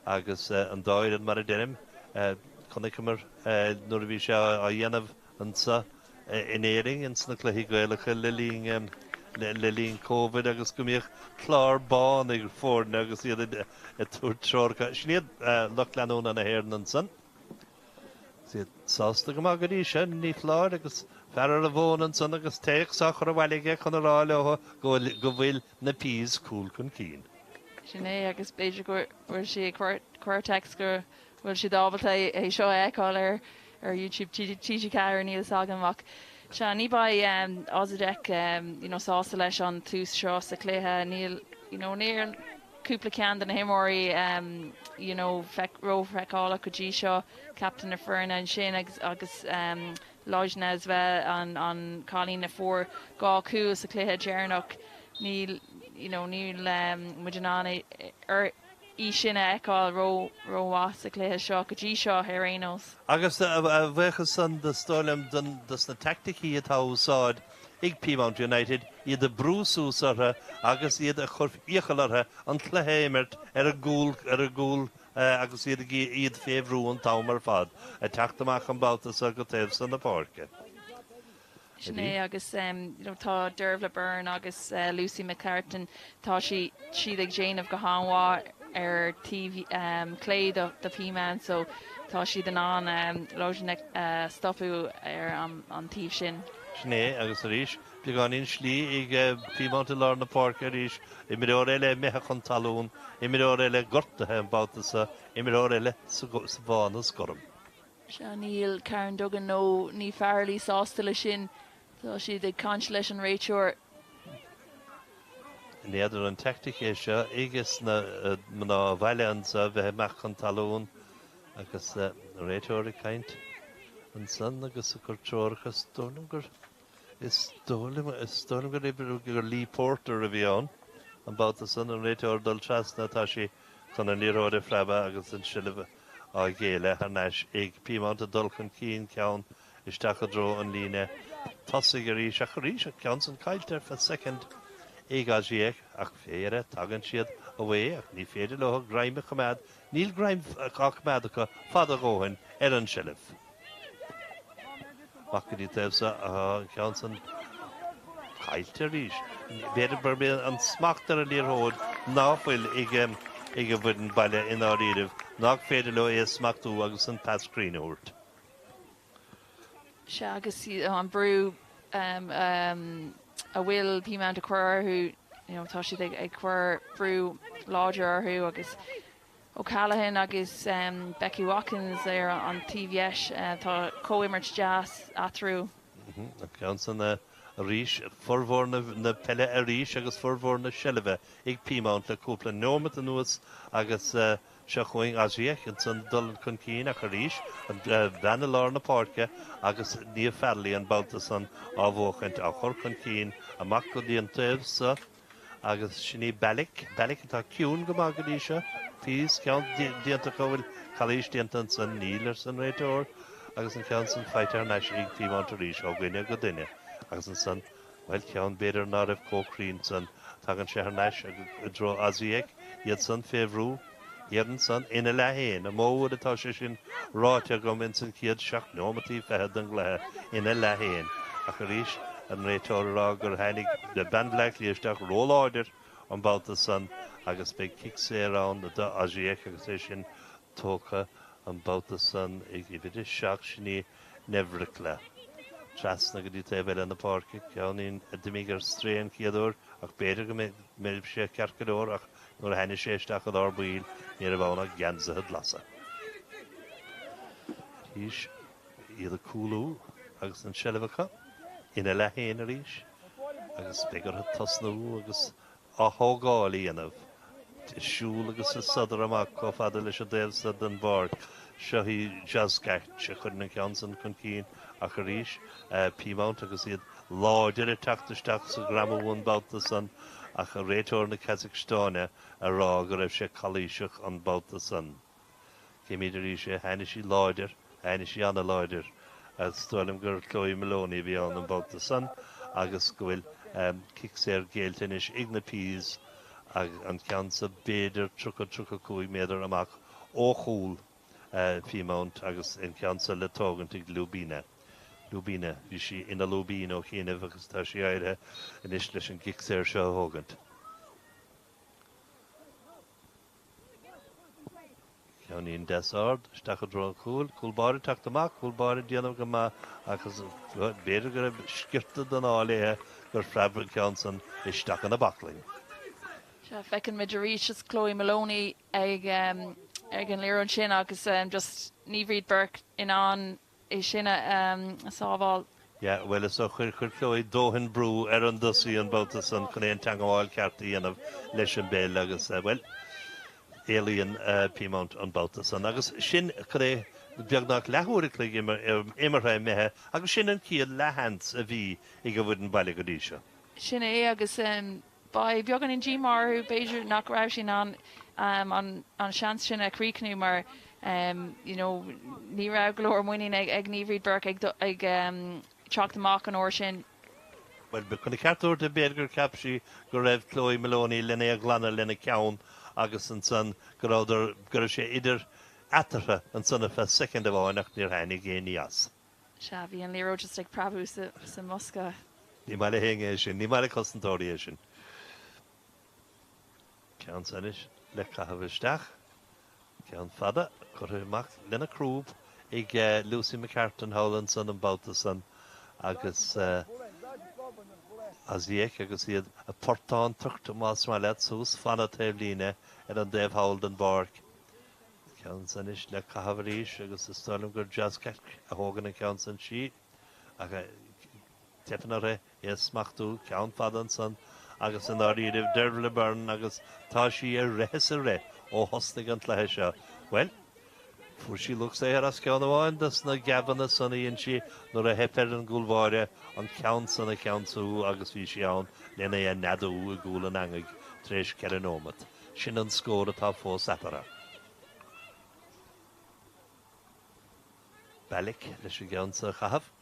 Agus an dá fhoireann, mar a deirim, chonaiceamar nuair a bhí sé á dhéanamh anseo in Éirinn ins na cluichí Gaelacha le linn le linn Covid agus go mbíodh clár bán ag foirne agus iad ag tabhairt treoracha. Sin iad lucht leanúna na hÉireann ansan. Is iad sásta go maith go dtí seo, ní foláir, agus fear ar an bhfón ansan agus téacs á chur abhaile aige chun a rá leo go bhfuil na Peas cúl chun cinn. Sin é, agus b'fhéidir go bhfuil sí ag cur téacs go bhfuil siad ábalta é seo a fheiceáil ar YouTube TG4, níl fhios agam, ach sea, ní bheidh Osijek you know sásta leis an tús seo sa chluiche, níl you know níl cúpla ceann de na himreoirí you know rófheiceálach go dtí seo, captaen na foirne ansin agus agus Lajna as well an an cailín a fuair 2 chúl sa chluiche deireanach, níl you know níl muid in ann é í sin a fheiceáil rómhaith sa chluiche seo go dtí seo ar aon nós. Agus a bhuíochas san is dóigh liom dos na teaicticí atá á úsáid ag Peamount United, iad a brú suas orthu agus iad a chur iachall orthu an cluiche a imirt ar a gcúl ar a gcúl agus iad ag iad fé bhrú an t-am ar fad, ag teacht amach an babhta seo go taobh san na páirce. Sin é agus you know tá Dervla Byrne agus Lucy McCartan, tá siad ag déanamh go han-mhaith ar taobh clé do Peamount so tá siad in ann Lojna a stopadh ar an taobh sin. Sin é agus arís beagáinín slí ag Peamount i lár na páirce arís, imreoir eile imithe chun talún, imreoir eile gortaithe an babhta seo, imreoir eile sa bhán is gorm. Sea, níl Karen Duggan nó Niamh Farrelly sásta leis sin. Tá siad ag caint leis an réiteoir. N'fheadar an teaictic é seo ages na mná bhaile anso bheith amach chun talún agus an réiteoir ag caint ansan agus ag cur treoracha. Is dóigh liom gur Is dóigh liom, is dóigh liom gur oibriú gur Lee Porter a bhí ann an babhta san, an réiteoir ag dul trasna, tá sí chun an liathróid a phreabadh agus an tseilbh á géilleadh thar n-ais ag Peamount ag dul chun cinn, ceann isteach i dtreo an líne tosaigh arís ach arís an ceann san caillte ar feadh soicind ag Osijek ach fé dheireadh tagann siad away ach ní féidir leo greim a choimeád, níl greim á choimeád acu fada a dhóthain ar an seilbh. Amach go dtí taobh seo an ceann san caillte arís. B'fhéidir gurb é an smacht ar an liathróid ná fuil ag an bhfoireann baile i ndáiríribh, nách féidir leo é a smachtú agus an pas cruinn a thabhairt. Sea, agus an brú a bhfuil Peamount ag cur orthu, you know, tá siad ag cur brú láidir orthu agus O'Callaghan agus Becky Watkins ar an taobh dheis. Tá comhimirt deas eatarthu. An ceann san arís, formhór na peile arís agus formhór na seilbhe ag Peamount le cúpla neomat anuas agus seo chugainn Osijek ansan dul chun cinn ach arís an bhean i lár na páirce agus Niamh Farrelly an babhta san á bhuachaint, á chur chun cinn amach go dtí an taobh so. Agus sin í Balic, Balic atá ciúin go maith go dtí seo. Peas, ceann déanta acu, bhfuil calaois déanta ansan? Níl, arsa an réiteoir agus an ceann san faighte thar n-ais ag Peamount arís ó dhuine go duine. Agus ansan, bhuel, ceann b'fhéidir ná raibh chomh cruinn san. Tagann sé thar n-ais i dtreo Osijek, iad san fé bhrú. Iad ansan ina leath féin, an mó uair atá sé sin ráite agam ins an chéad seacht neomataí fichead den gcluiche, ina leath féin. Ach arís, an réiteoir ag rá gur tháinig bean Bhleá Cliath isteach róláidir an babhta san agus beidh cic saor ann do Osijek agus é sin tógtha an babhta san ag uimhir a 7, sin í Nevrikla. Trasna go dtí taobh eile na páirce, ceainnín a d'imigh ar strae an chéad uair ach b'fhéidir go mbeidh sé ceart go leor ach Nuair a tháinig sé isteach i lár baill ní raibh ann ach geansaithe glasa. Arís iad ag cúlú agus an tseilbh acu ina leath féin arís agus beidh orthu tosnú agus ath-thógáil a dhéanamh. Ag siúl agus ag sodar amach chomh fada leis an dtaobh so den bpáirc. Seo í Jozgac a chuireann an ceann san chun cinn ach arís Peamount agus iad láidir ag teacht isteach sa ghreamú an babhta san ach réiteoir na Casacstáine a rá go raibh sé calaoiseach an babhta san. Címid arís é, tháinig sí láidir, tháinig sí an-láidir. Is dóigh liom gur Chloe Moloney a bhí ann an babhta san agus go bhfuil cic saor géillte anois ag na Peas agus an ceann so b'fhéidir 30, 35 méadar amach ó chúl Peamount agus an ceann so le tógaint ag Lubina. Lúibíne. Bhí sí ina lúibín ó chianaibh agus tá sí éirithe anois leis an gcic saor seo a thógaint. Ceainnín deas ard isteach i dtreo an chúil. Cúl báire ag teacht amach, cúl báire ag déanamh go maith agus b'fhéidir go raibh sciorta den ádh léithe gur phreab an ceann san isteach ina baclainn. Sea, feiceann muid arís is Chloe Moloney ag an liathróid sin agus just ní Bhríd Burke in ann é sin a sábháil. Yeah, bhuel is dócha chuir, chuir Chloe dóthain brú ar an dtosaí an babhta san chun aon teangabháil ceart a dhéanamh leis an bpeil agus, bhuel, éalaíonn Peamount an babhta san. Agus sin cad é beagnach leathuair a chloig imeartha imithe agus sin an chéad leathsheans a bhí ag an bhfoireann baile go dtí seo. Sin é agus Beidh beagáinín díomá orthu, b'fhéidir, nach raibh siad in ann an seans sin a chríochnú mar you know ní raibh go leor muinín ag Niamh Reid Burke ag teacht amach an uair sin. Bhuel, chun a ceart a thabhairt di, b'fhéidir gur cheap sí go raibh Chloe Moloney lena é a ghlanadh lena ceann agus ansan go rabhadar, go raibh sé idir eatarthu ansan ar feadh soicind amháin ach níor tháinig aon ní as. Sea, bhí an liathróid just ag preabadh sa mbosca. Ní maith le héinne é sin. Ní maith le cosantóirí é sin. Ceann san anois le caitheamh isteach. Ceann fada curtha amach lena crúb ag Lucy McCartan thall ansan an babhta san agus Osijek agus iad ag portántacht, más maith leat, suas fana taobhlíne ar an dtaobh thall den bpáirc. Ceann san anois le caitheamh arís agus is dóigh liom gur Jazz a thógann an ceann san sí ach teipeann uirthi é a smachtú. Ceann fada ansan agus i ndáiríribh Dervla Byrne agus tá sí ag rith is ag rith ó thosnaigh an cluiche seo. Bhuel, fuair sí lucht saothair as ceann amháin dos na geabanna san a dhein sí nuair a theip ar an gcúlbháire an ceann san a cheansú agus bhí sí ann lena é a neadú i gcúl an eangaigh tar éis cheithre nóimeat. Sin an scór atá fós eatarthu. Balic leis an gceann seo a chaitheamh.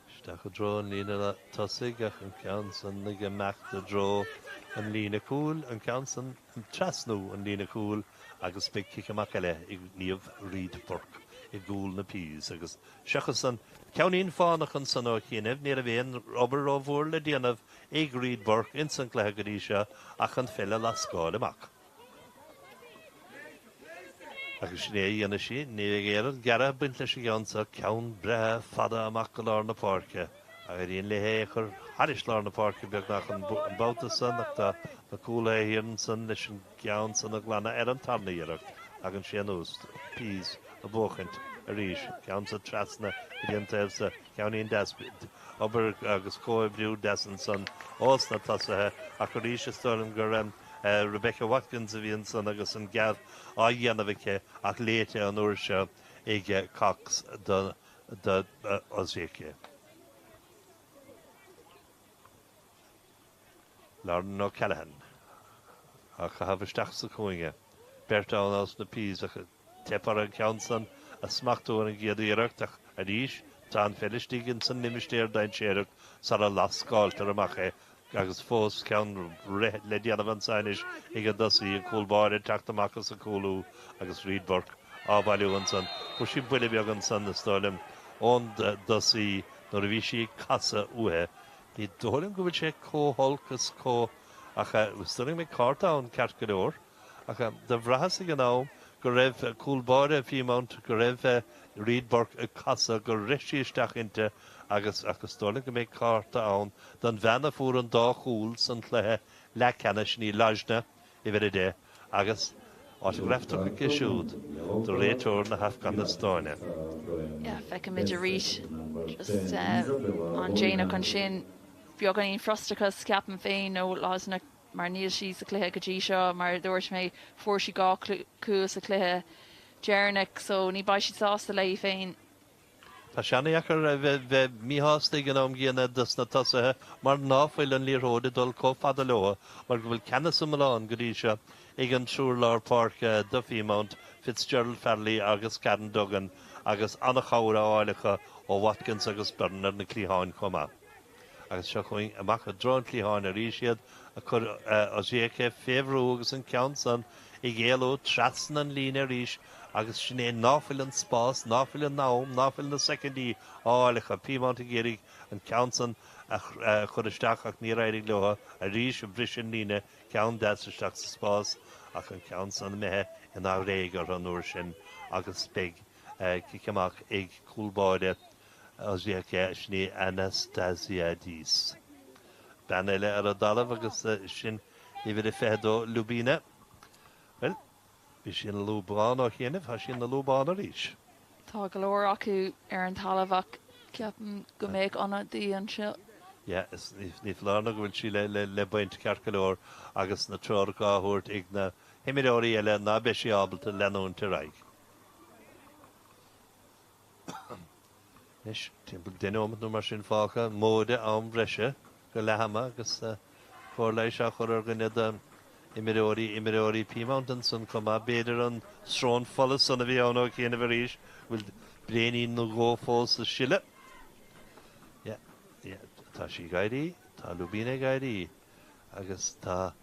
Isteach i dtreo an líne tosaigh ach an ceann san ag imeacht i dtreo an líne cúil, an ceann san ag trasnú an líne cúil agus beidh cic amach eile ag Niamh Reid Burke i gcúl na Peas agus Seachas an ceainnín fánach ansan ó chianaibh, ní raibh aon obair rómhór le déanamh ag Reid Burke ins an gcluiche go dtí seo ach an pheil a lascáil amach. Agus sin é a dhéanfaidh sí. Ní bheidh aon ghearradh ag baint leis an gceann seo, ceann breá fada amach go lár na páirce. Éiríonn léi é a chur thairis lár na páirce beagnach an babhta san ach tá na cúlaithe thiar ansan leis an gceann san a ghlanadh ar an tarna iarracht. Tagann sé anuas. Peas ag buachaint arís. Ceann sa trasna go dtí an taobh sa ceainnín deas. Obair agus comhoibriú deas ansan ós na tosaithe ach arís is dóigh liom gur Rebecca Watkins a bhí ansan agus an geábh á dhéanamh aici ach léite an uair seo ag Cox do do Osijek. Lauren O'Callaghan á chaitheamh isteach sa chúinne. Beirt ann ós na Peas ach teip orthu an ceann san a smachtú ar an gcéad iarracht ach arís tá an pheil istigh ins an limistéar dainséarach sara lascáiltear amach é agus fós ceann rith le déanamh anso anois ag an dtosaí, an cúl báire ag teacht amach is ag cúlú agus Reid Burke á bhailiú ansan. Fuair sí buille beag ansan, is dóigh liom, ón dtosaí nuair a bhí sí ag casadh uaithi. Ní dóigh liom go bhfuil sé chomh holc is chomh, ach is dóigh liom go mbeidh cárta ann ceart go leor. Ach do bhraitheas ag an am go raibh cúl báire Peamount, go raibh Reid Burke ag casadh, gur rith sí isteach inti agus, ach is dóigh liom go mbeidh cárta ann don bhean a fuair an dá chúl san chluiche leathcheannais, sin í Lajna, uimhir 10, agus autograf tugtha aici siúd do réiteoir na hAfganastáine. Yeah, feicimid arís just an déanach ansin, beagáinín frustrachas ceapaim féin ó Lajna. mar níl sí sa chluiche go dtí seo, mar a dúirt mé, fuair sí 2 chúl sa chluiche deireanach so ní beidh sí sásta léi féin. Tá sé an-dheacair a bheith míshásta ag an am gcéanna dos na tosaithe mar ná fuil an liathróid ag dul chomh fada leo mar go bhfuil ceannas iomlán go dtí seo ag an triúr lár páirce do Pheamount, Fitzgerald Farrelly agus Karen Duggan agus an-chabhair á fháil acu ó Watkins agus Byrne ar na cliatháin chomh maith. Agus seo chugainn amach i dtreo an chliatháin arís iad ag cur Osijek fé bhrú agus an ceann san ag éalú trasna an líne arís agus sin é ná fuil an spás, ná fuil an am, ná fuil na soicindí á fháil acu. Peamount ag iarraidh an ceann san a chur isteach ach níor éirigh leo arís ag briseadh an líne, ceann deas isteach sa spás ach an ceann san imithe ina bhréig orthu an uair sin agus beidh cic amach ag cúl báire Osijek, sin í Anastasiadis. Bean eile ar an dtalamh agus sin uimhir a 22 Lubina. Bhuel, Bhí sí ina lúbán ó chianaibh, tá sí ina lúbán arís. Tá go leor acu ar an talamh ach ceapaim go mbeadh ionadaí anseo. Yeah, is ní foláir nó go bhfuil sí le baint ceart go leor agus na treoracha á thabhairt ag na himreoirí eile ná beidh sí ábalta leanúint ar aghaidh. Anois, timpeall 10 nóimeat nó mar sin fágtha, móide am breise go leath ama agus cóir leighis á chur ar dhuine d'imreoirí imreoirí Peamount ansan chomh maith. B'fhéidir an srón fola san a bhí ann ó chianaibh arís, bhfuil braoinín nó dhó fós ag sileadh. Yeah, yeah, tá sí ag éirí, tá Lubina ag éirí agus tá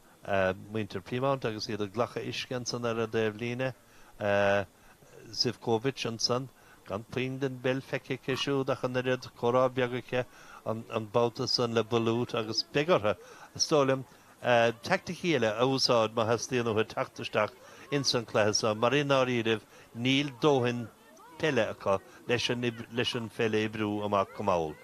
muintir Peamount agus iad ag glacadh uisce ansan ar an dtaobhlíne. Zivkovic ansan, gan puinn den bpeil feicthe aici siúd ach an oiread, comhrá beag aici an babhta san le Bulut agus beidh orthu, is dóigh liom, teaicticí eile a úsáid má theastaíonn uathu teacht isteach ins an cluiche seo mar i ndáiríribh níl dóthain peile acu leis an leis an pheil a oibriú amach go mall.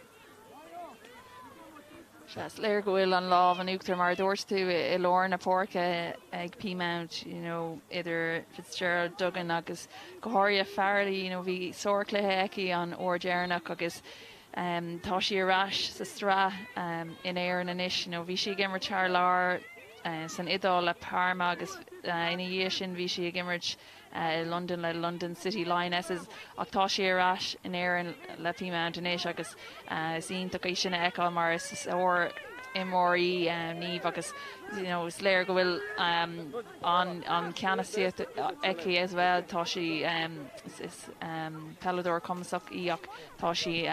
Sea, is léir go bhfuil an lámh in uachtar, mar a dúirt tú, i lár na páirce ag Peamount, you know, idir Fitzgerald, Duggan agus go háirithe Farrelly, you know, bhí sárchluiche aici an uair dheireanach agus um, tá sí ar ais sa tsraith um, in Éirinn anois, you know, bhí sí ag imirt thar lear uh, san Iodáil le Parma agus uh, ina dhiaidh sin bhí sí ag imirt i Londain le London City Lionesses ach tá sí ar ais in Éirinn le Peamount anois agus is iontach é sin a fheiceáil mar is sár-imreoir í Niamh agus you know is léir go bhfuil an an ceannasaíocht aici as well. Tá sí is peileadóir cumasach í ach tá sí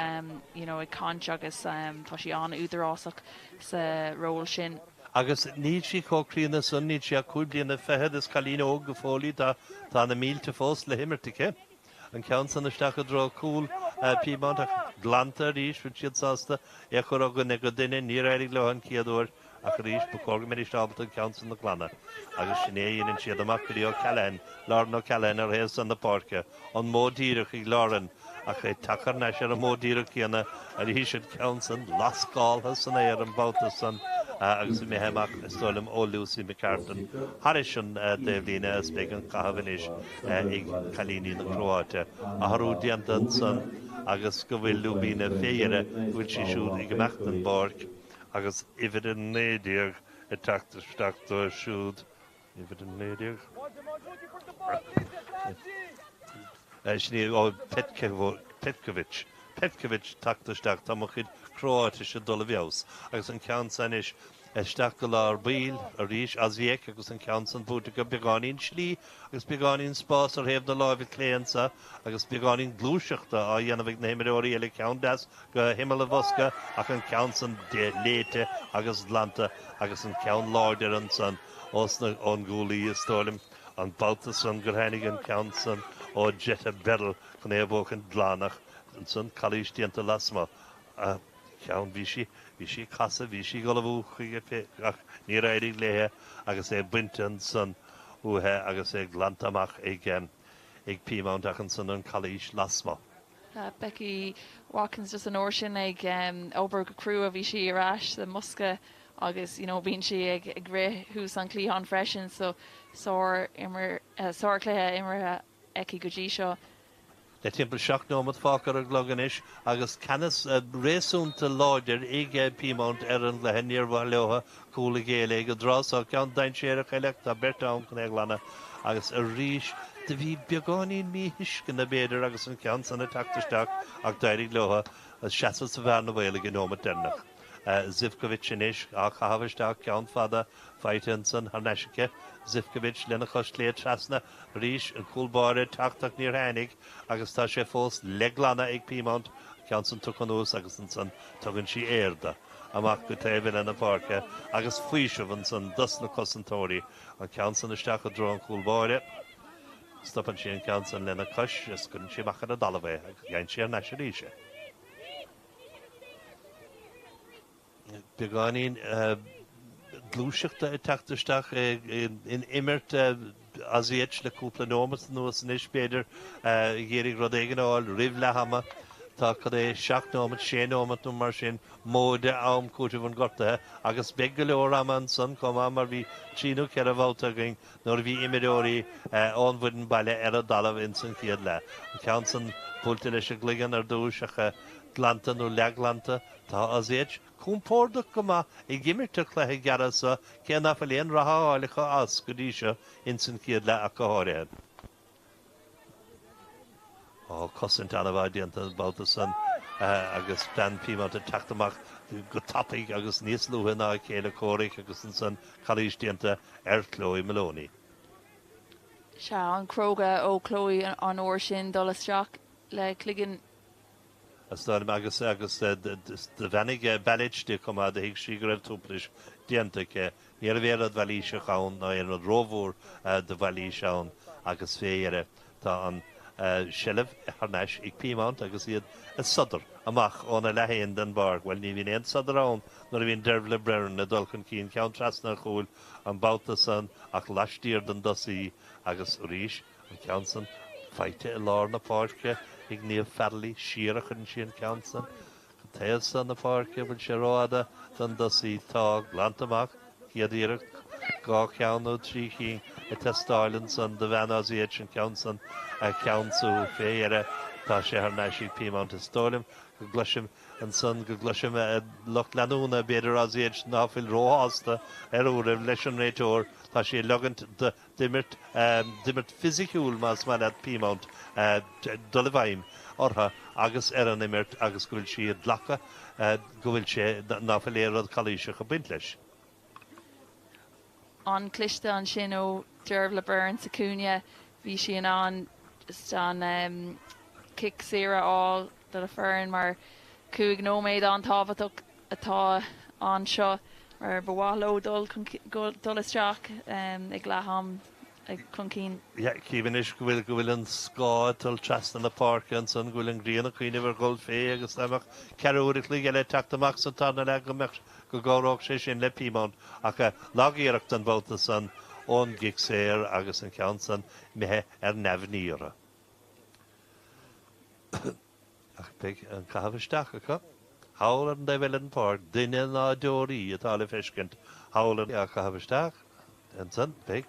you know ag caint agus tá sí an-údarásach sa ról sin. Agus níl sí chomh críonna san, níl sí ach 25 bliana, is cailín óg go fóill í, tá, tá na mílte fós le himirt aici. An ceann san isteach i dtreo cúl Peamount ach glanta arís, bhfuil siad sásta é a chur ó dhuine go duine, níor éirigh leo an chéad uair ach arís ba chóir go mbeidís ábalta an ceann san a ghlanadh agus sin é a dheineann siad amach go dtí O'Callaghan, Lauren O'Callaghan ar thaobh san na páirce. An modh díreach ag Lauren ach é tagtha thar n-ais ar an modh díreach céanna arís an ceann san lascáltha san aer an babhta san agus imithe amach is dóigh liom ó Lucy McCartan thairis an dtaobhlíne agus beidh an caitheamh anois ag cailíní na Cróáite. Athrú déanta ansan agus go bhfuil Lubina fé dheireadh go bhfuil sí siúd ag imeacht den bpáirc agus uimhir 19 ag teacht isteach dóibh siúd. Uimhir 19. Sin í ó Petkovic. Petkovic tagtha isteach. Tá mo chuid Cróáitise ag dul i bhfeabhas. Agus an ceann san anois isteach go lár baill arís, Osijek agus an ceann san buaite acu beagáinín slí agus beagáinín spás ar thaobh na láimhe clé anso agus beagáinín gluaiseachta á dhéanamh ag na himreoirí eile. Ceann deas go himeall an bhosca ach an ceann san léite agus glanta agus an ceann láidir ansan ós na ón gcúlaí is dóigh liom an babhta san gur tháinig an ceann san ó Jetta Berrell chun é a bhuachaint glan ach ansan calaois déanta lasmuigh a cheann bhí sí bhí sí ag casadh bhí sí ag ullmhú chuige ach níor éirigh léithe agus é bainte ansan uaithi agus é glanta amach ag ag Peamount ach ansan an calaois lasmuigh. Becky Watkins just an uair sin ag obair go crua bhí sí ar ais sa mbosca agus you know bíonn sí ag ag rith thuas an cliathán freisin so sár imir sárchluiche imeartha aici go dtí seo. Le timpeall 7 nóiméad fágtha ar an gclog anois agus ceannas réasúnta láidir ag Peamount ar an gcluiche, níor mhaith leo cúl a ghéilleadh ag an dtráth seo. Ceann dainséarach eile ach tá beirt ann chun é a ghlanadh agus arís do bhí beagáinín míthuisceana b'fhéidir agus an ceann san ag teacht isteach ach d'éirigh leo seasamh sa bhearna bhaol ag an neomat deireanach. Zivkovic anois á chaitheamh isteach, ceann fada faighte ansan thar n-ais aici. Zivkovic lena chos chlé trasna arís, an cúl báire ag teacht ach níor tháinig agus tá sé fós le glanadh ag Peamount, an ceann san tugtha anuas agus ansan tugann sí aer do. amach go taobh eile na páirce agus faoiseamh ansan dos na cosantóirí. An ceann san isteach i dtreo an chúl báire. Stopann sí an ceann san lena cois is cuireann sí amach ar an dtalamh é agus gheibheann sí thar n-ais arís é. Beagáinín gluaiseachta ag teacht isteach in imirt Aussie le cúpla nóimeat anuas anois, b'fhéidir, ag iarraidh rud éigin a fháil roimh leath ama. Tá cad é, 7 nóimeat, 6 nóimeat nó mar sin, móide am cúitimh an ghortaithe agus beidh go leor ama ansan chomh maith mar bhí trí nó ceithre bhabhta againn nuair a bhí imreoirí ón bhfoireann baile ar an dtalamh ins an chéad leath. An ceann san buailte leis an gcloigeann ar dtúis ach glanta nó leathghlanta. Tá Aussie compordach go maith ag imirt an chluiche gearra so cé ná fuil aon rath á fháil acu as go dtí seo ins an chéad leath ach go háirithe. Tá cosaint an-mhaith déanta an babhta san agus bean Peamount ag teacht amach go tapaidh agus níos luaithe ná a céile comhraic agus ansan calaois déanta ar Chloe Moloney. Sea, an-chróga ó Chloe an uair sin dul isteach le cloigeann. Is dóigh liom agus agus do bheannaigh Balic di chomh maith, do thuig sí go raibh tuaiplis déanta aici. Ní raibh aon rud mhailíseach ann ná aon rud rómhór de mhailís ann agus fé dheireadh tá an seilbh thar n-ais ag Peamount agus iad ag sodar amach óna leath fhéin den bpáirc. Bhuel, ní bhíonn aon sodar ann nuair a bhíonn Dervla Byrne ag dul chun cinn, ceann trasna an chúil an babhta san ach laistiar den dtosaí agus arís An ceann san faighte i lár na páirce ag Niamh Farrelly. Siar a chuireann sí an ceann san go taobh san na páirce. Bhfuil sé rófhada don dtosaí? Tá. Glanta amach. Chéad iarracht. Dhá cheann nó trí chinn ag teastáil ansan do bhean Aussie an ceann san a cheansú. Fé dheireadh tá sé thar n-ais ag Peamount. Is dóigh liom go gcloisim ansan go gcloisim lucht leanúna b'fhéidir Aussie ná fuil róshásta ar uairibh leis an réiteoir. Tá sí ag leogaint d'imirt, d'imirt fisiciúil más maith leat Peamount, dul i bhfeidhm orthu agus ar an imirt agus go bhfuil sí ag glacadh go bhfuil sé, ná fuil aon rud calaoiseach ag baint leis. An-chliste ansin ó Dervla Byrne sa chúinne. Bhí sí in ann just an cic saor a fháil do na foireann mar 5 nóiméad an-tábhachtach atá anseo mar ba mhaith leo dul dul isteach ag leath am chun cinn. Yeah, cím anois go bhfuil go bhfuil an scáth ag dul trasna na páirce ansan, go bhfuil an ghrian ag cuimhneamh ar dhul fé agus dá mbeadh ceathrú uair a chloig eile ag teacht amach sa tarna leath go mbeadh go gcabhródh sé sin le Peamount ach lag-iarracht an babhta san ón gcic saor agus an ceann san imithe ar neamhní orthu. Ach beidh an caitheamh isteach acu thall ar an dtaobh eile den pháirc, duine ná deoraí atá le feiscint thall ar. Á chaitheamh isteach ansan. Beidh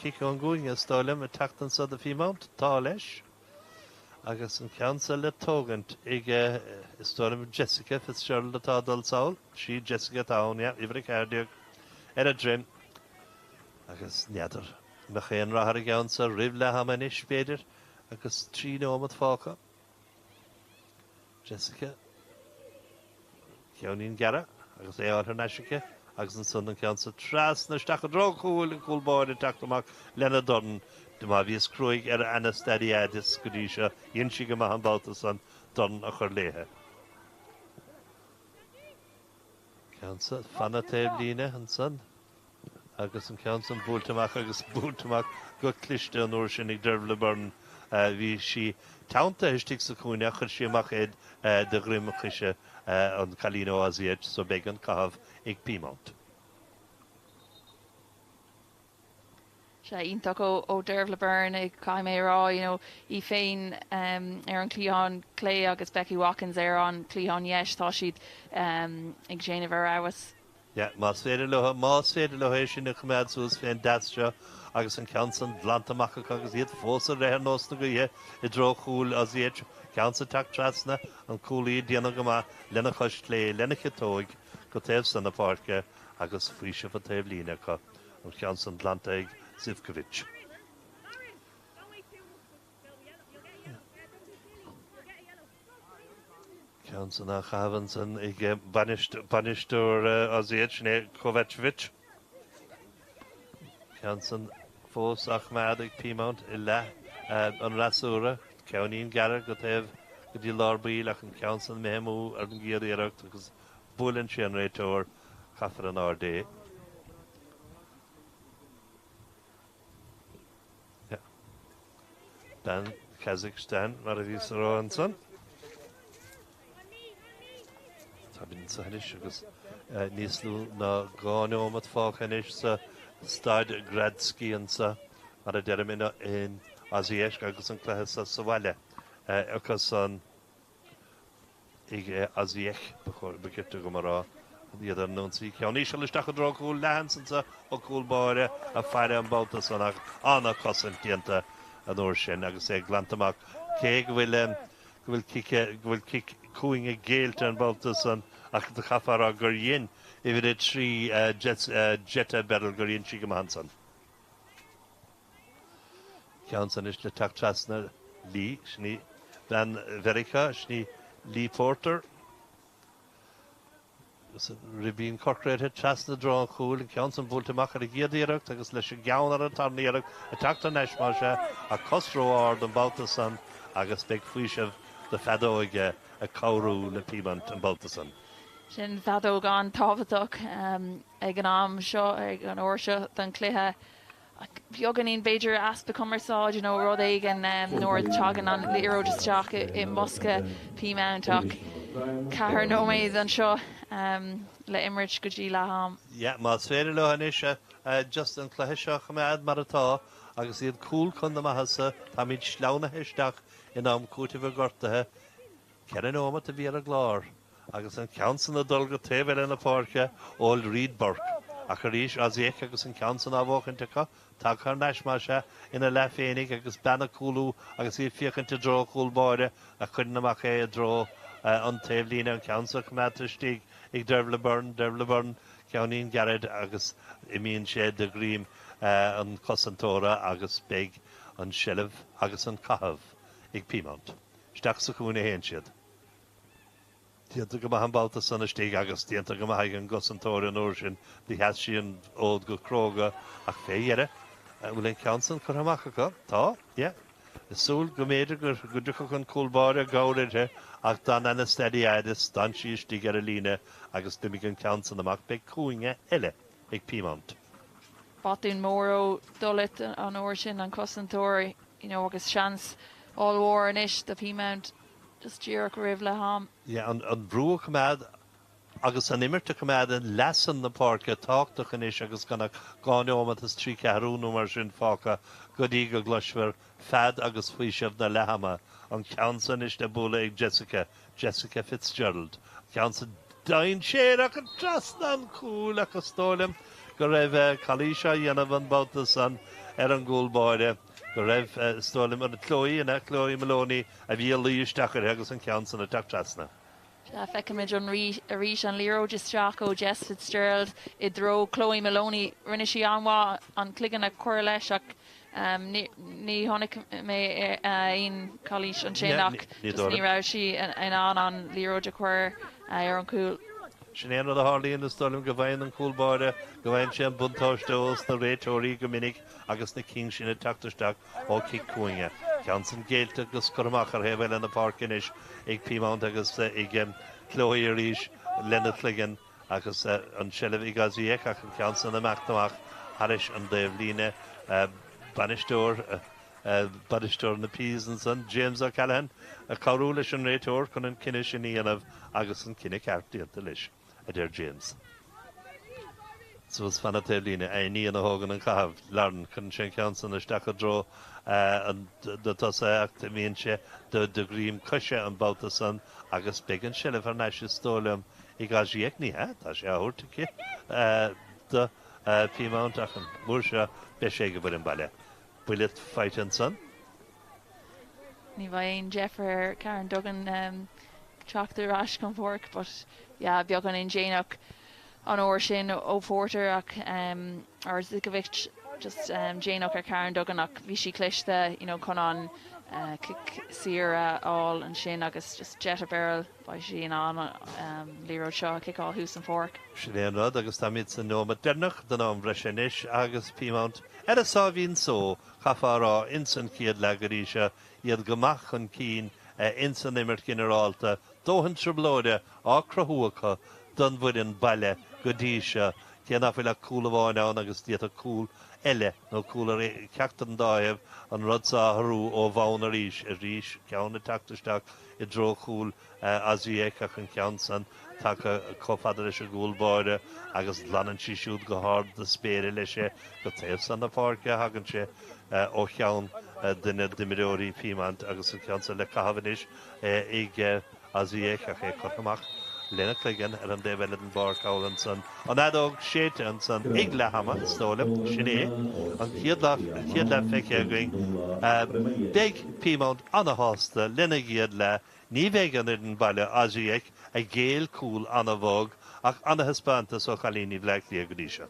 cic ón gcúinne, is dóigh liom, ag teacht anso do Pheamount. Tá leis. Agus an ceann so le tógaint ag, is dóigh liom, Jessica Fitzgerald atá ag dul sall. Sí Jessica atá ann, yeah, uimhir 14 ar a droim. Agus n'fheadar an mbeadh aon rath ar an gceann so roimh leath ama anois, b'fhéidir. Agus 3 nóimeat fágtha. Jessica. Ceainnín gearr agus é á fháil thar n-ais aici agus ansan an ceann so trasna isteach i dtreo an chúil, an cúl báire ag teacht amach lena dorn. Má bhíos cruaidh ar Anastasiadis go dtí seo, dhein sí go maith an babhta san dorn a chur léithe. Ceann so fan an taobh líne ansan. Agus an ceann san buailte amach agus buailte amach go cliste an uair sin ag Dervla Byrne. Bhí sí teanntaithe istigh sa chúinne ach chuir sí amach é de dhroim choise an cailín ó Aussie so beidh an caitheamh ag Peamount. Sea, iontach ó Dervla Byrne, caithfidh mé a rá, you know, í féin ar an chliathán clé agus Becky Watkins ar an chliathán dheis, tá siad ag déanamh ar fheabhas. Yeah, más féidir leo, más féidir leo é sin a choimeád suas fén dteas seo agus an ceann san glanta amach acu agus iad fós ag rith ar nós na gaoithe i dtreo chúil Aussie, ceann san ag teacht trasna, an cúlaí ag déanamh go maith lena chois chlé, lena chiotóig go taobh san na páirce agus faoiseamh an taobh líne acu, an ceann san glanta ag Zivkovic. Ceann san á chaitheamh ansan ag bainisteoir Aussie, sin é Kovacevic. Ceann san fós á choimeád ag Peamount i leath an fhreasúra. Ceainnín gearr go taobh go dtí lár baill ach an ceann san imithe amú ar an gcéad iarracht agus Buaileann sé an réiteoir, caithfear in airde é. Bean Kazakhstan mar a bhíos a rá ansan. Táimid anseo anois agus níos lú ná 2 neomat fágtha anois sa Staid Gradski anseo, mar a deirim, in Osijek agus an cluiche seo sa bhaile acusan. Ag Osijek, ba chóir, ba chirte dom a rá, iad ar an ionsaí. Ceann íseal isteach i dtreo cúl leathan anso ó cúl báire ag faire an babhta san ach an-chosaint déanta an uair sin agus é glanta amach. Cé go bhfuil, go bhfuil cic, go bhfuil cic cúinge géillte an babhta san ach chaithfeá a rá gur dhein uimhir 3 Jetta Beryl gur dhein sí go maith ansan. Ceann san anois le teacht trasna Lee, sin í bean Mheiriceá, sin í Lee Porter. Agus an ribín corcra uirthi trasna i dtreo an chúil, an ceann san buailte amach ar an gcéad iarracht agus leis an gceann ar an tarna iarracht ag teacht thar n-ais más ea, ach cos ró-ard an babhta san agus beidh faoiseamh do feadóige ag cabhrú le Peamount an babhta san. Sin feadóg an-tábhachtach ag an am seo, ag an uair seo den chluiche. Beagáinín b'fhéidir easpa cumarsáide nó rud éigin nuair a tagann an liathróid isteach i mbosca Peamount ach 4 nóiméad anseo le imirt go dtí leath am. Yeah, más féidir leo anois just an cluiche seo a choimeád mar atá agus iad cúl chun na maitheasa, táimid sleamhnaithe isteach in am cúitimh an ghortaithe. 4 nóimeat a bhí ar an gclár agus an ceann san ag dul go taobh eile na páirce ó Reed Burke. Ach arís, Osijek agus an ceann san á bhuachaint acu, tagtha thar n-ais más ea, ina leath féinig agus bean ag cúlú agus í ag féachaint i dtreo chúl báire ach cuireann amach é i dtreo an taobh líne. An ceann san coimeádta istigh ag Dervla Byrne, Dervla Byrne, ceainnín gairid agus imíonn sé de dhroim an chosantóra agus beidh an seilbh agus an caitheamh ag Peamount. Isteach sa chúinne a théann siad. Déanta go maith an babhta san istigh agus déanta go maith ag an gcosantóir an uair sin. Do sheas sí an fhód go cróga ach fé dheireadh, an bhfuil an ceann san curtha amach acu? Tá, yeah. Ag súil go mb'fhéidir go dtiocfadh an cúl báire i gcabhair uirthi ach d'fhan Anastasiadis, d'fhan sí istigh ar an líne agus d'imigh an ceann san amach. Beidh cúinne eile ag Peamount. Botún mór ó Dulit an uair sin, an cosantóir, you know, agus seans ollmhór anois do Peamount just díreach roimh leath am. Yeah, an brú a choimeád agus an imirt a choimeád i leath san na páirce tábhachtach anois agus gan ach 2 neomat is 3 ceathrú nó mar sin fágtha go dtí go gcloisfear fead agus faoiseamh na leathama. An ceann san anois le bualadh ag Jessica, Jessica Fitzgerald. An ceann san dainséarach trasna an chúil ach is dóigh liom go raibh calaois á dhéanamh an babhta san ar an gcúl báire. go raibh, is dóigh liom, an Chloe, an ea, Chloe Moloney a bhí ag luí isteach uirthi agus an ceann san ag teacht trasna. Sea, feicimid arís an liathróid isteach ó Jess Fitzgerald i dtreo Chloe Moloney. Rinne sí an-mhaith an cloigeann a chur leis ach ní chonaic mé aon chalaois ansin ach just ní raibh sí in ann an liathróid a chur ar an gcúl. Sin é an rud a tharlaíonn, is dóigh liom, go bhfaigheann an cúl báire, go bhfaigheann sé an buntáiste ós na réiteoirí go minic agus na cinn sin ag teacht isteach ó chic cúinne. Ceann san géillte agus curtha amach ar thaobh eile na páirce anois ag Peamount agus ag Chloe arís lena cloigeann agus an tseilbh ag Osijek ach an ceann san imeacht amach thairis an dtaobh líne. Bainisteoir Bainisteoir na Peas ansan, James O'Callaghan, ag cabhrú leis an réiteoir chun an cinneadh sin a dhéanamh agus an cinneadh ceart déanta leis, a deir James. Suas fan taobhlíne, a iníon a thógann an caitheamh, Lauren, cuireann sé an ceann san isteach i dtreo na tosaithe ach imíonn sé de dhroim coise an babhta san agus beidh an seilbh thar n-ais is dóigh liom ag Osijek, ní hea, tá sé á thabhairt aici do Peamount ach an uair seo beidh sé ag an bhfoireann baile. Buille faighte ansan. Ní bheidh aon deifir ar Karen Duggan teacht ar ais chun páirc but yeah beagáinín déanach an uair sin ó Porter ach or Zikovic just déanach ar Karen Duggan ach bhí sí cliste you know chun an cic saor a fháil ansin agus just Jetta Beryl beidh sí in ann an liathróid seo a chiceáil thuas an pháirc. Sin é an rud agus táimid sa nóimeat deireanach den am bhreise anois agus Peamount ar a sáimhín só, chaithfeá a rá, ins an chéad leath go dtí seo, iad go maith chun cinn ins an imirt ghinearálta, dóthain trioblóide á cruthú acu. don bhfoireann baile go dtí seo, cé nach bhfuil ach cúl amháin ann agus d'fhéadfadh cúl eile nó cúl ar cheachtar den dá thaobh an rud seo a athrú ó bhonn arís. Arís ceann ag teacht isteach i dtreo chúl Osijek ach an ceann san tagtha chomh fada leis an gcúl báire agus glanann sí siúd go hard na spéire leis é. Go taobh san na páirce a thagann sé ó cheann duine d'imreoirí Peamount agus an ceann san le caitheamh anois ag Osijek ach é curtha amach lena cloigeann ar an dtaobh eile den bpáirc thall ansan. An fheadóg séidte ansan ag leath ama, is dóigh liom. Sin é. An chéad leath feicthe againn. Beidh Peamount ana-shásta lena gcéad leath. Ní bheidh an fhoireann baile, Osijek, a ghéill cúl ana-bhog ach ana-thaispeántas ó chailíní Bhleá Cliath go dtí seo.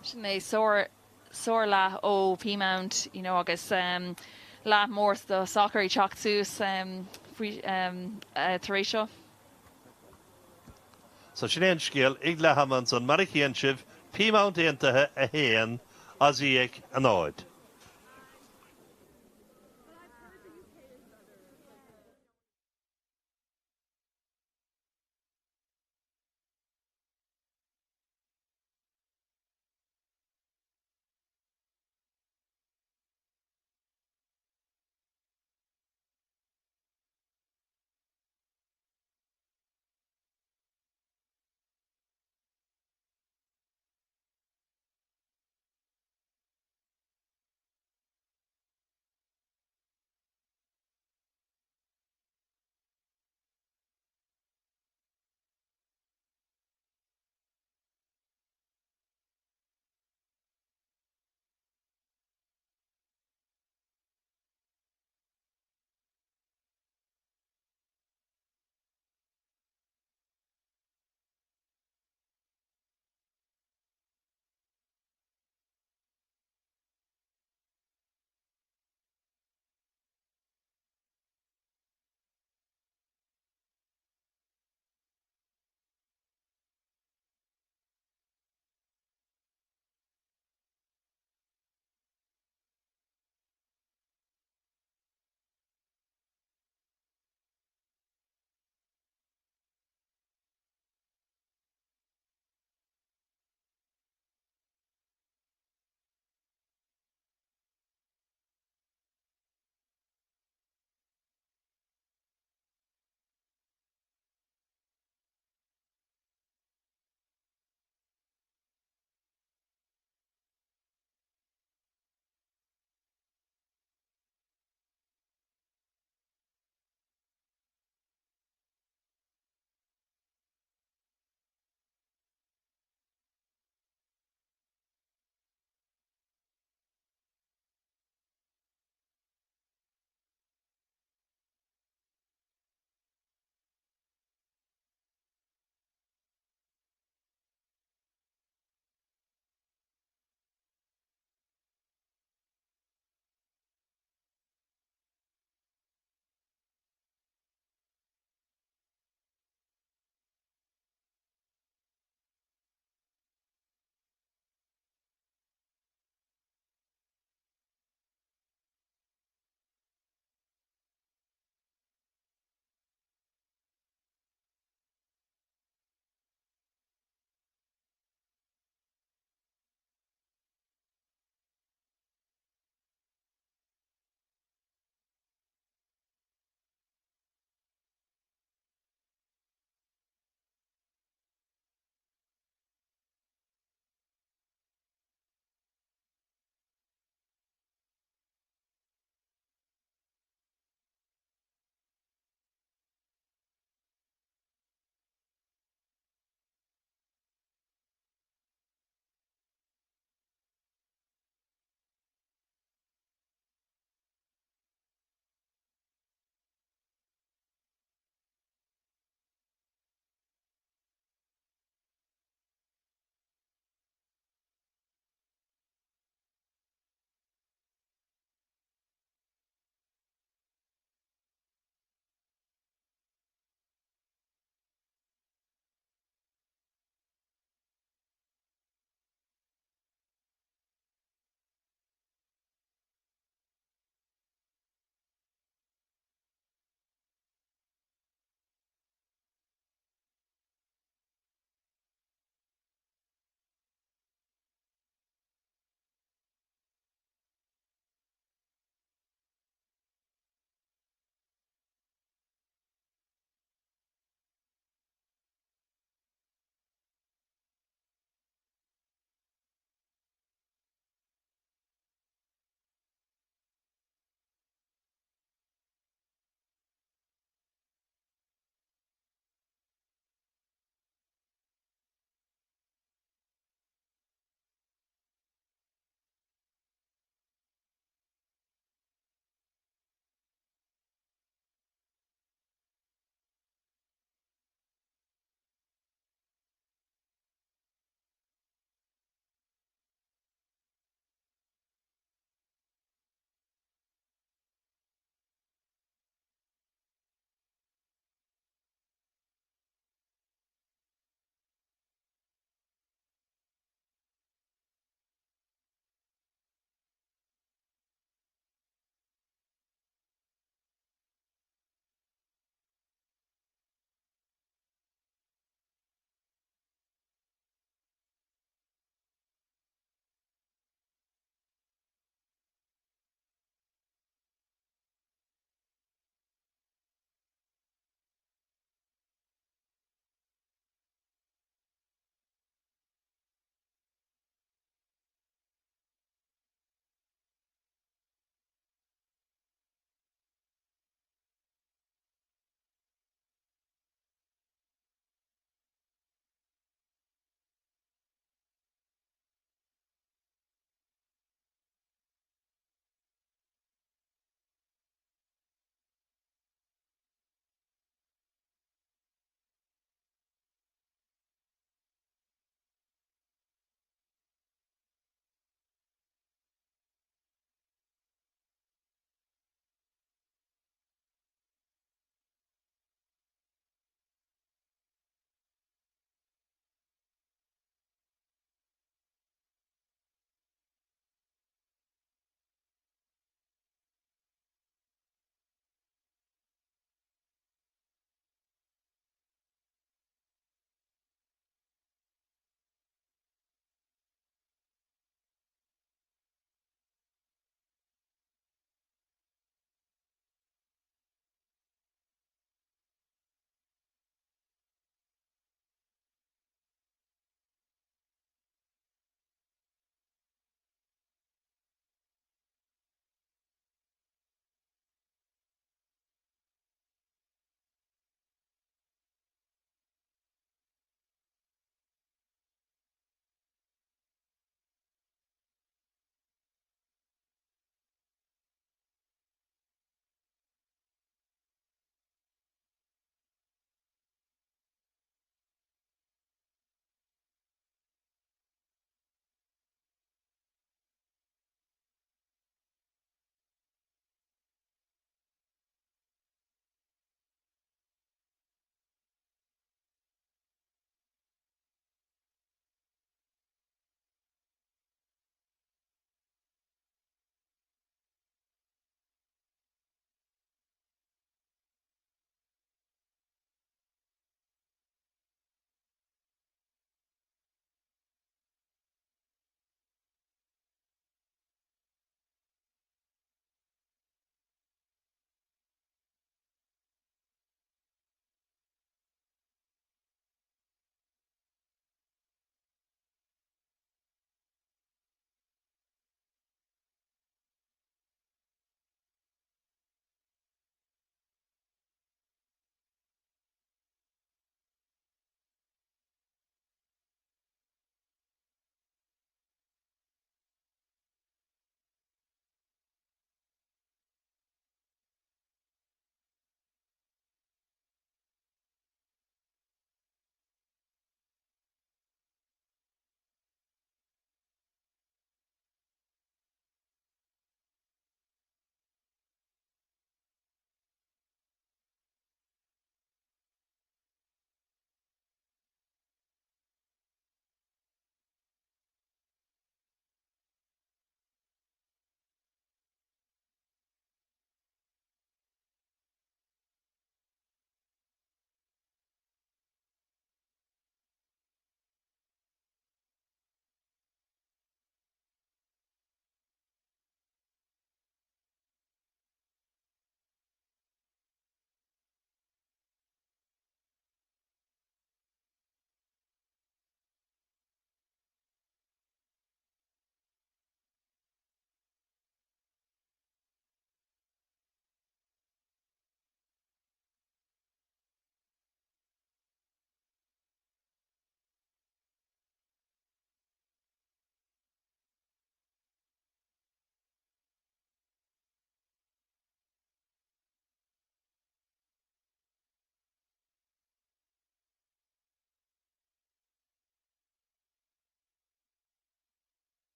Sin é sár leath ó Peamount you know agus leath mór do sacar ag teacht suas faoi tar éis seo. So sin é an scéal ag leath ama ansan mar a chíonn sibh, Peamount Aontaithe 1, Osijek 0.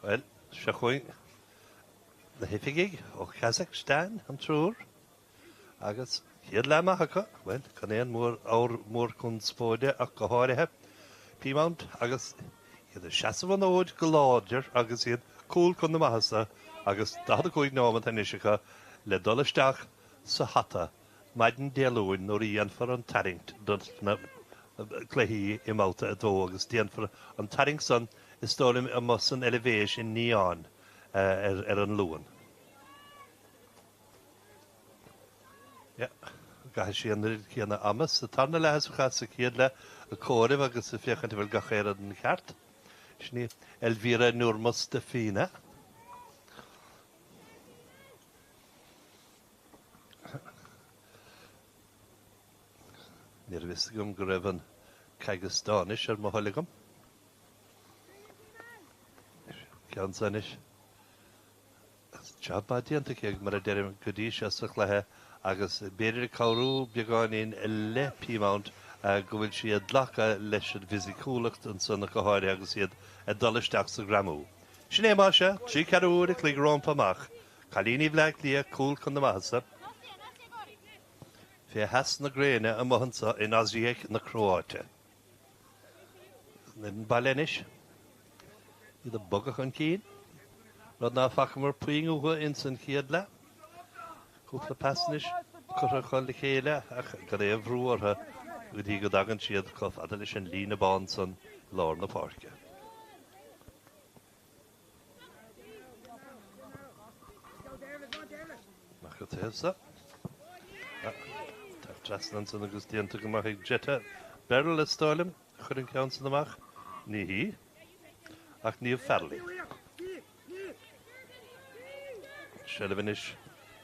Bhuel, seo chugainn na hoifigigh ó Kazakhstan, an triúr, agus chéad leath maith acu, bhuel, gan aon ábhar mór conspóide ach go háirithe, Peamount agus iad ag seasamh an fhóid go láidir agus iad cúl chun na maitheasa agus 45 nóimeat anois acu le dul isteach sa hata maidin Dé Luain nuair a dhéanfar an tarraingt do na cluichí i mBabhta 2 agus déanfar an tarraingt san is dóigh liom amuigh san Eilvéis i Nyon ar an Luan. Caithfidh sí an oiread céanna ama sa tarna leath is a chaith sa chéad leath ag comhaireamh agus ag féachaint an bhfuil gach aon rud ina cheart. Sin í Elvira Nurmustafina. Ní raibh fhios agam go raibh an Chasachstáinis ar mo thoil agam. Ceann seo anois. Jab maith déanta aici, mar a deirim, go dtí seo sa chluiche agus b'fhéidir ag cabhrú beagáinín le Peamount go bhfuil sí ag glacadh leis an bhfisiciúlacht ansan go háirithe agus iad ag dul isteach sa ghreamú. Sin é mar sea, 3 ceathrú uair a chloig rompu amach. Cailíní Bhleá Cliath cúl chun na maitheasa. Fé theas na gréine amuigh anso in Osijek na Cróáite. An fhoireann baile anois, iad ag bogadh chun cinn, rud ná facamar puinn uathu ins an chéad leath. Cúpla pas anois curtha acu le chéile ach gan aon bhrú orthu go dtí go dtagann siad chomh fada leis an líne bán san i lár na páirce. Amach an taobh so. Teacht trasna ansan agus déanta go maith ag Jetta Beryl is dóigh liom a chuir an ceann san amach. Ní hí ach Niamh Farrelly. Seilbh anois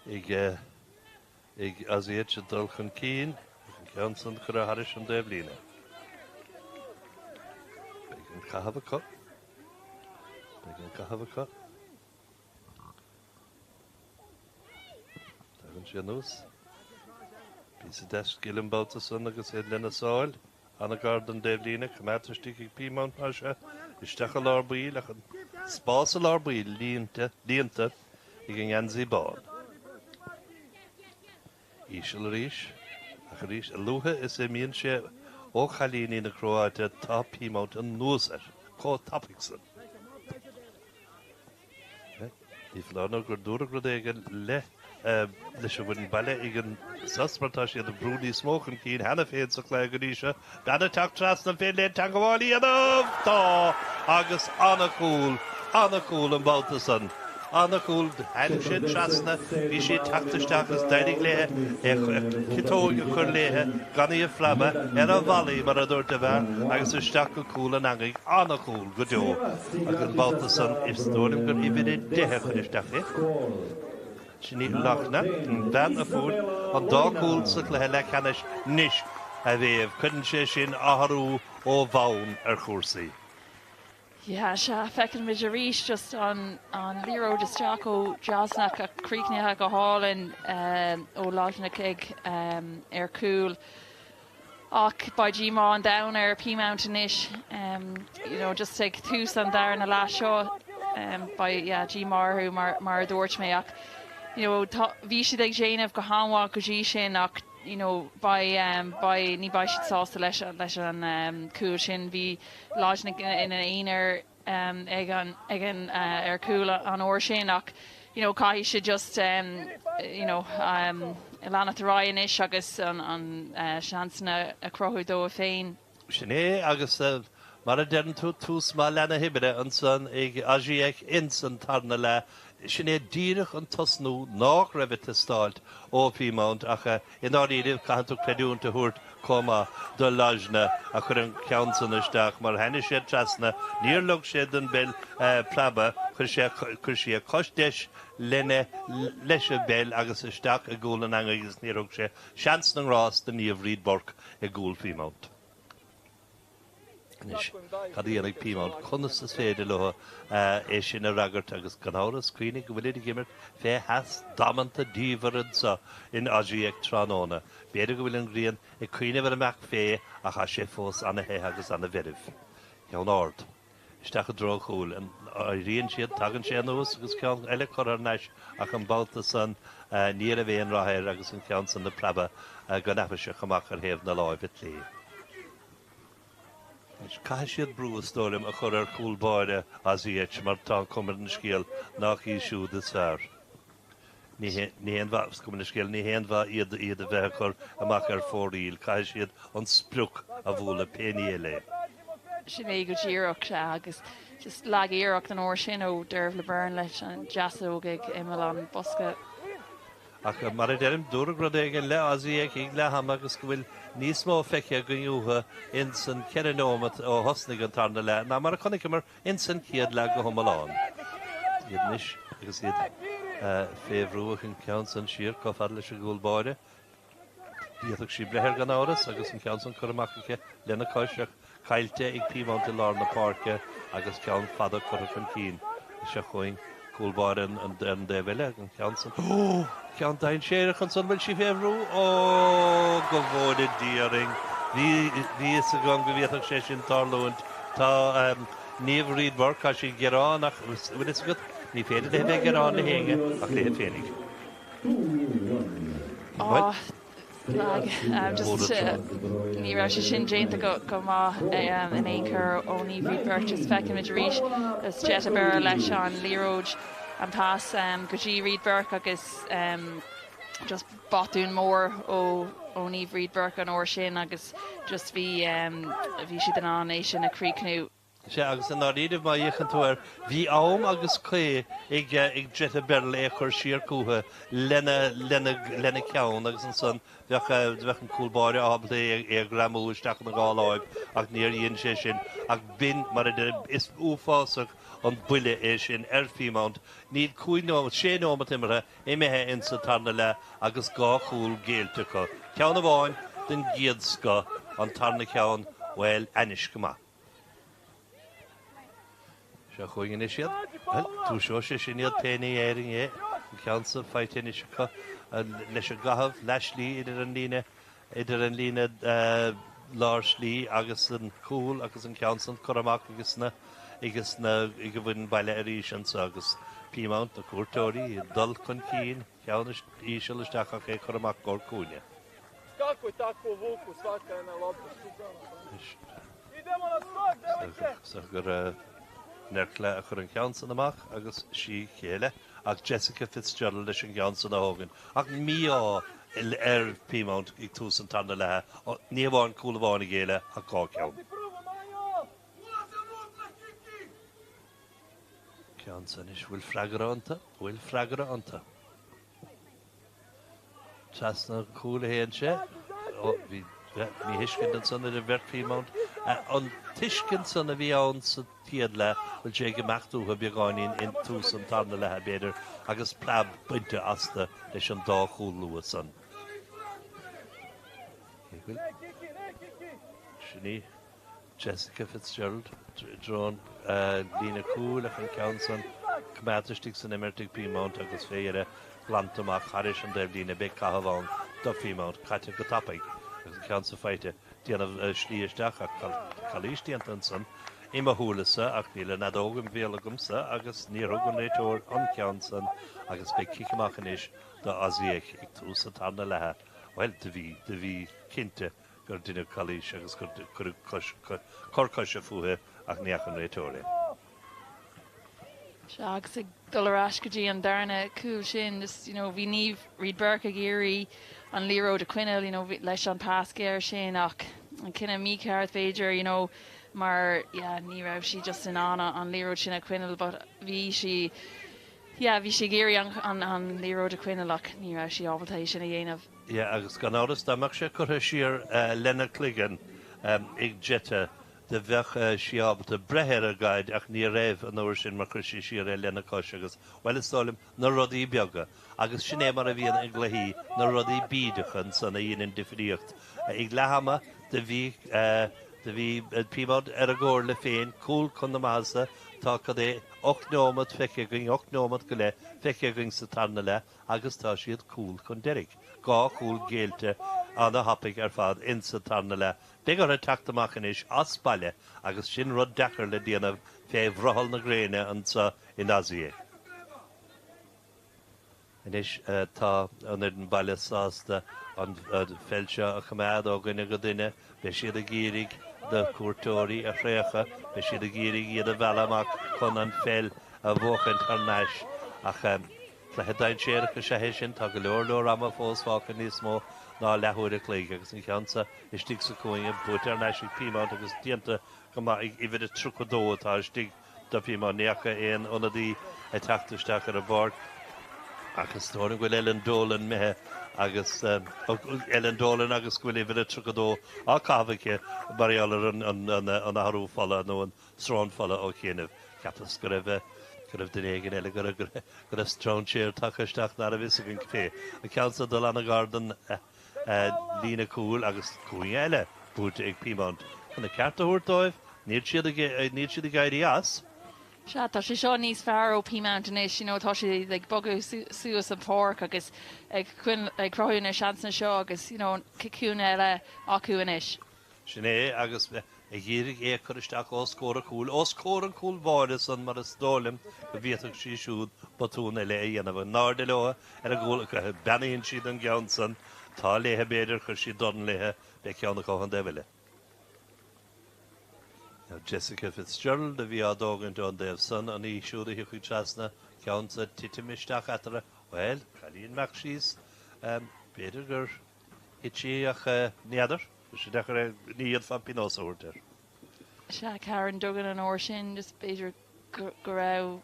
ag ag Osijek ag dul chun cinn ach an ceann san curtha thairis an dtaobhlíne. Beidh an caitheamh acu. Beidh an caitheamh acu. Tagann sé anuas. Píosa deas scil an babhta san agus iad lena sáil. An-ghar don dtaobhlíne, coimeádta istigh ag Peamount mar seo. Isteach i lár baill ach an spás i lár baill líonta ag an ngeansaí bán. Íseal arís, ach arís, a luaithe is a imíonn sé ó chailíní na Cróáite, tá Peamount anuas air chomh tapaidh san. Ní foláir nó gur dúradh rud éigin le leis an bhfoireann baile ag an sos mar tá siad ag brú níos mó chun cinn cheana féin sa chluiche go dtí seo. Bean ag teacht trasna an féidir léi an teagmháil a dhéanamh? Tá! Agus an-chúl, an-chúl an babhta san. An-chúl, tháinig sé trasna, bhí sí ag teacht isteach is d'éirigh léi ciotóg a chur léi gan í a phreabadh ar a mhalaí mar a dúirt an fear agus isteach go cúl an eangaigh. An-chúl go deo agus an babhta san is dóigh liom gur uimhir 10 a chuir isteach é. Sin í Lochna, an bhean a fuair an dá chúl sa chluiche leathcheannais anois a Mhéabh. Cuireann sé sin athrú ó bhonn ar chúrsaí. Yeah, sea, feiceann muid arís just an an liathróid isteach ó Jasna ach críochnaithe go hálainn ó Lajnik ag ar cúl. Ach beidh díomá an domhain ar Peamount anois, you know, just ag tús an darna leath seo beidh yeah, díomá orthu mar mar a dúirt mé ach you know, tá, bhí siad ag déanamh go han-mhaith go dtí sin ach you know, beidh, beidh, ní beidh siad sásta leis leis an cúl sin. Bhí Lajnik ina aonar ag an ag an ar cúl an uair sin ach you know caithfidh siad just you know leanacht ar aghaidh anois agus an an seansanna a chruthú dóibh féin. Sin é agus mar a deireann tú tús maith leath na hoibre ansan ag Osijek ins an tarna leath. Sin é díreach an tosnú nách raibh ag teastáilt ó Peamount ach i ndáiríribh caithfidh tú creidiúint a thabhairt chomh maith do Lajna a chuir an ceann san isteach mar tháinig sé trasna, níor lig sé don bpeil preabadh, chuir sé, chuir sí a cos deis lena, leis an bpeil agus isteach i gcúl an eangaigh agus níor thug sé seans na ngrást do Niamh Reid Burke i gcúl Peamount. Anois, cad a dhéanfaidh Peamount? Conas is féidir leo é sin a fhreagairt agus gan amhras, cuimhnigh go bhfuilid ag imirt fé theas damanta diamhair anseo in Osijek tráthnóna. B'fhéidir go bhfuil an ghrian ag cuimhneamh ar imeacht fé ach tá sé fós ana-the agus ana-mheirbh. Ceann ard. Isteach i dtreo an chúil. Éiríonn siad, tagann sé anuas agus ceann eile curtha thar n-ais ach an babhta san ní raibh aon rath air agus an ceann san ag preabadh go neafaiseach amach ar thaobh na láimhe clé. Anois, caithfidh siad brú, is dóigh liom, a chur ar chúl báire Osijek mar tá an chuma ar an scéal nach í siúd is fearr. Ní haon mhaith, is cuma ar an scéal, ní haon mhaith iad iad a bheith a chur amach ar fóraoil. Caithfidh siad an sprioc a bhualadh pé ní eile é. Sin é go díreach, sea, agus just lag-iarracht an uair sin ó Dearbhla Byrne leis an deasóg ag imeall an bhosca. Ach mar a deirim, dúradh rud éigin le Osijek ag leath ama agus go bhfuil níos mó feicthe againn uathu ins an cheithre nóimeat ó thosnaigh an tarna leath ná mar a chonaiceamar ins an chéad leath go hiomlán. Iad anois agus iad fé bhrú ach an ceann san siar chomh fada leis an gcúl báire. D'fhéadfadh sí breith air gan amhras agus an ceann san curtha amach aici lena cois ach caillte ag Peamount i lár na páirce agus ceann fada curtha chun cinn. Seo chugainn cúl báire ar an dtaobh eile an ceann san. Ó! Ceann dainséarach ansan, bhfuil sí fé bhrú? Ó! Go bhfóire Dia orainn. Bhí fhios agam go bhféadfadh sé sin tarlúint. Tá Niamh Reid Burke, tá sí ag gearán ach bhfuil fhios agat, ní féidir léi bheith ag gearán le héinne ach léi féinig. Á, lag. Just ní raibh sé sin déanta go maith in aon chor ó Niamh Reid Burke. Just feicimid arís is Jetta Birrell leis an liathróid, an pas go dtí Reid Burke agus just botún mór ó Niamh Reid Burke an uair sin agus just bhí bhí siad in ann é sin a chríochnú. Sea, agus i ndáiríribh, má fhéachann tú air, bhí am agus caoi ag ag Jetta Birrell é a chur siar chúithi lena lena lena ceann agus ansan bheadh bheadh an cúl báire ábalta é é a ghreamú isteach ina dhá láimh ach níor dhein sé sin. Ach b'in mar a deirim, is uafásach an buille é sin ar Pheamount. Níl cúig nóimeat, sé nóimeat imeartha imithe insa tarna leath agus dhá chúl géillte acu. Ceann amháin den gcéad scoth, an tarna ceann, bhuel, ainnis go maith. Seo chugainn anois iad. Bhuel, dúiseoidh sé sin iad pé ní é ar an é. An ceann so faighte anois acu leis an gcaitheamh leathshlí idir an líne, idir an líne lár slí agus an cúl agus an ceann san curtha amach ages na, ages na, ag an bhfoireann baile arís anso agus Peamount, na cuairteoirí, ag dul chun cinn, ceann íseal isteach ach é curtha amach i gcomhair cúinne. Is gur Nirkla a chuir an ceann san amach agus sí chéile ach Jessica Fitzgerald leis an gceann san a thógaint. Ach mí-ádh ar Peamount ag tús an tarna leatha, ní hamháin cúl amháin a ghéilleadh ach dhá cheann. Ceann san anois, bhfuil freagra iontu? Bhfuil freagra iontu? Trasna an chúil a théann sé. Ó, bhí míthuiscint ansan idir bheirt Peamount. An tuiscint san a bhí ann sa chéad leath, bhfuil sé ag imeacht uathu beagáinín in tús an tarna leatha, b'fhéidir, agus preab bainte astu leis an dá chúl luath san. Cé go bhfuil? Sin í. Jessica Fitzgerald i dtreo an líne cúil ach an ceann san coimeádta istigh san imirt ag Peamount agus fé dheireadh glanta amach thairis an dtaobhlíne. Beidh caitheamh ann do Pheamount. Caite go tapaidh agus an ceann so faighte. Déanamh slí isteach ach calaois déanta ansan i mo shúile-sa ach níl an fheadóg im bhéal agamsa agus níor thug an réiteoir an ceann san agus beidh cic amach anois do Osijek ag tús an tarna leatha. Bhuel, do bhí, do bhí cinnte. gur deineadh calaois agus gur cuireadh cor coise fúithi ach ní fhaca an réiteoir é. Sea, agus ag dul ar ais go dtí an darna cúl sin, just, you know, bhí Niamh Reid Burke ag iarraidh an liathróid a choinneáil, you know, leis an pas géar sin ach an cinneadh mícheart b'fhéidir, you know, mar, yeah, ní raibh sí just in ann an liathróid sin a choinneáil but bhí sí, yeah, bhí sí ag iarraidh an, an, an liathróid a choinneáil ach ní raibh sí ábalta é sin a dhéanamh. Yeah, agus gan amhras, dá mbeadh sé curtha siar lena cloigeann ag Jetta, do bheadh sí ábalta breith ar an gcaid, ach ní raibh an uair sin mar chuir sí siar é lena cois agus, bhuel, is dóigh liom, na rudaí beaga, agus sin é mar a bhíonn i gcluichí, na rudaí bídeacha ansan a dheineann difríocht. Ag leath ama, do bhí, do bhí Peamount ar a gcomhairle féin, cúl chun na maitheasa, tá cad é, 8 neomat feicthe againn, 8 neomat go leith feicthe againn sa tarna leath, agus tá siad cúl chun deiridh. Dhá chúl géillte. Ana-thapaidh ar fad insa tarna leath. Beidh orthu teacht amach anois as baile agus sin rud deacair le déanamh fé bhrothall na gréine anso in Osijek. Anois tá an fhoireann baile sásta an pheil seo a choimeád ó dhuine go duine. Beidh siad ag iarraidh na cuairteoirí a thraochadh, beidh siad ag iarraidh iad a mhealladh amach chun an pheil a bhuachaint thar n-ais. Ach cluiche dainséarach is ea é sin, tá go leor leor ama fós fágtha, níos mó ná leathuair a chloig, agus an ceann seo istigh sa chúinne, buaite thar n-ais ag Peamount agus déanta go maith ag uimhir a 32 atá istigh do Peamount. Ní fhaca aon ionadaí ag teacht isteach ar an bpáirc ach is dóigh liom go bhfuil Ellen Dolan imithe agus Ellen Dolan agus go bhfuil uimhir a 32 á caitheamh aici mar gheall ar an athrú fola nó an srón fola ó chianaibh. Cheapas go raibh go raibh duine éigin eile go raibh go raibh strainséir tagtha isteach nárbh fhios againn fé. An ceann seo ag dul an-ghar don líne cúil agus cúinne eile buaite ag Peamount. Chun a ceart a thabhairt dóibh, níl siad ag, níl siad ag éirí as. Sea, tá sé seo níos fearr ó Peamount anois, you know, tá siad ag bogadh suas an pháirc agus ag ag cruthú na seansanna seo agus, you know, cic cúinne eile acu anois. Sin é, agus ag iarraidh é a chur isteach os comhair an chúil, os comhair an chúl báire san mar is dóigh liom go bhféadfadh sí siúd botún eile a dhéanamh. In airde leo ar an gcúl, beannaíonn siad an gceann san, tá léithe b'fhéidir, chuir sí dorn léithe, beidh ceann acu an taobh eile. Jessica Fitzgerald a bhí á dtógaint ón dtaobh san, an í siúd a thiocfaidh trasna, ceann san ag titim isteach eatarthu, bhuel, cailín imeacht síos, b'fhéidir gur thit sí ach ní fheadar. Tá sé deacair é, ní fhéadfá pionós a thabhairt air. Sea, Karen Duggan an uair sin, just b'fhéidir go raibh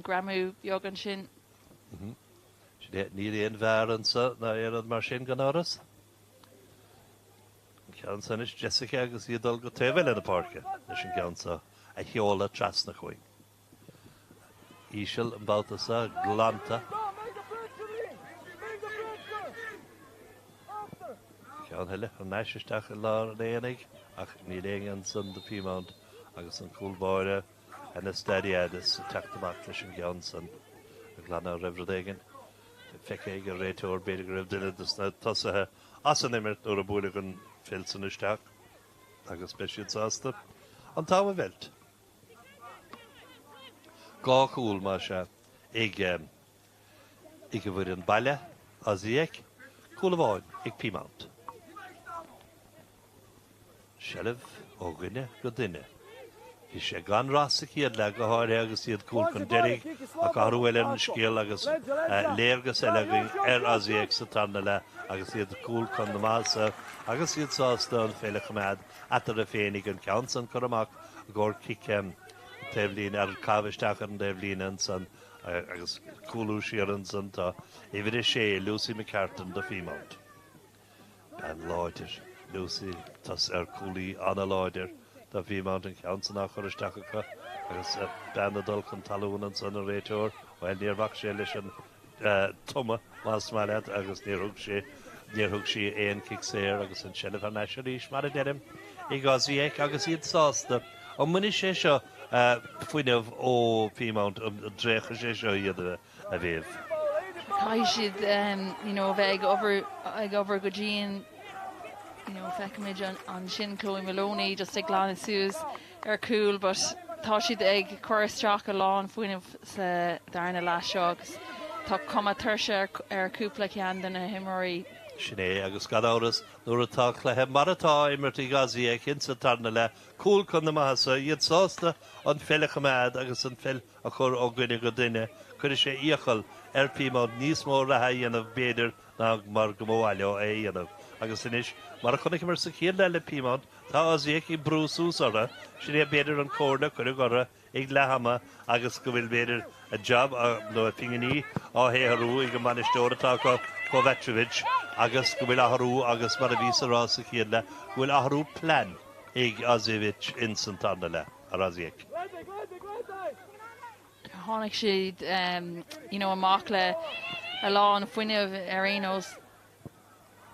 greamú beag ansin. Sin é, níl aon VAR anso ná aon rud mar sin gan amhras. An ceann seo anois, Jessica agus í ag dul go taobh eile na páirce leis an gceann seo a sheoladh trasna chugainn. Íseal an babhta seo, glanta. Ceann eile thar n-ais isteach i lár an aonaigh ach níl éinne ansan do Peamount agus an cúl báire Anastasiadis ag teacht amach leis an gceann san a ghlanadh roimh rud éigin. Feicthe ag an réiteoir, b'fhéidir go raibh duine de na tosaithe as an imirt nuair a buaileadh an pheil san isteach agus beidh siad sásta an t-am a mheilt. 2 chúl, más ea, ag ag an bhfoireann baile, Osijek, cúl amháin ag Peamount. Seilbh ó dhuine go duine. Bhí sé gan rath sa chéad leath, go háirithe agus iad cúl chun deiridh, ach athrú eile ar an scéal agus léargas eile againn ar Osijek sa tarna leath agus iad cúl chun na maitheasa agus iad sásta an pheil a choimeád eatarthu féinig, an ceann san curtha amach i gcomhair cic taobhlíne, ar caitheamh isteach ar an dtaobhlíne ansan agus cúlú siar ansan tá uimhir a sé, Lucy McCartan do Pheamount. Bean láidir, Lucy, tá ar cúlaí an-láidir do Pheamount an ceann san á chur isteach acu agus bean ag dul chun talún ansan an réiteoir, bhuel níor bhac sé leis an tumadh, más maith leat, agus níor thug sé, níor thug sí aon chic saor agus an tseilbh thar n-ais arís, mar a deirim, ag Osijek agus iad sásta. An mbainfidh sé seo fuinneamh ó Peamount, an dtraochfaidh sé seo iad, a Mhéabh? Caithfidh siad you know a bheith ag obair, ag obair go dian, you know feicimid ansin Chloe Moloney just ag glanadh suas ar chúl but tá siad ag cur isteach a lán fuinnimh sa darna leath seo agus tá cuma tuirse ar chúpla ceann de na himreoirí. Sin é, agus gan amhras, nuair atá cluiche mar atá á imirt ag Osijek insa tarna leath, cúl chun na maitheasa, iad sásta an pheil a choimeád agus an pheil a chur ó dhuine go duine, cuirfidh sé iachall ar Peamount níos mó reatha a dhéanamh b'fhéidir ná mar go mba mhaith leo é a dhéanamh. Agus anois, mar a chonaiceamar sa chéad leath le Peamount, Tá Osijek ag brú suas orthu, sin é b'fhéidir an comhairle a cuireadh orthu ag leath ama agus go bhfuil b'fhéidir a jab nó a phinginí á shaothrú ag an mbainisteoir atá acu, Kovacevic, agus go bhfuil athrú agus mar a bhíos a rá sa chéad leath, go bhfuil athrú plean ag Osijek ins an tarna leath, ar Osijek. Tháinig siad you know amach le a lán fuinnimh ar aon nós.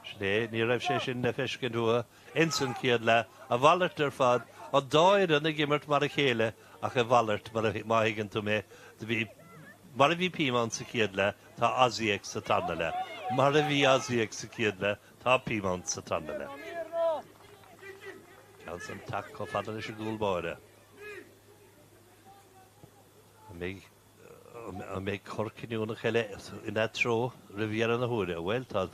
Sin é, ní raibh sé sin le feiscint uathu ins an chéad leath, a mhalairt ar fad, an dá fhoireann ag imirt mar a chéile ach a mhalairt, mar a, má thuigeann tú mé, do bhí, mar a bhí Peamount sa chéad leath, tá Osijek sa tarna leath. Mar a bhí Osijek sa chéad leath, Tá Peamount sa tarna leath. Ceann san tagtha chomh fada leis an gcúl báire. An mbeidh an mbeidh cor cinniúnach eile ina treo roimh dheireadh na huaire? Bhuel, tá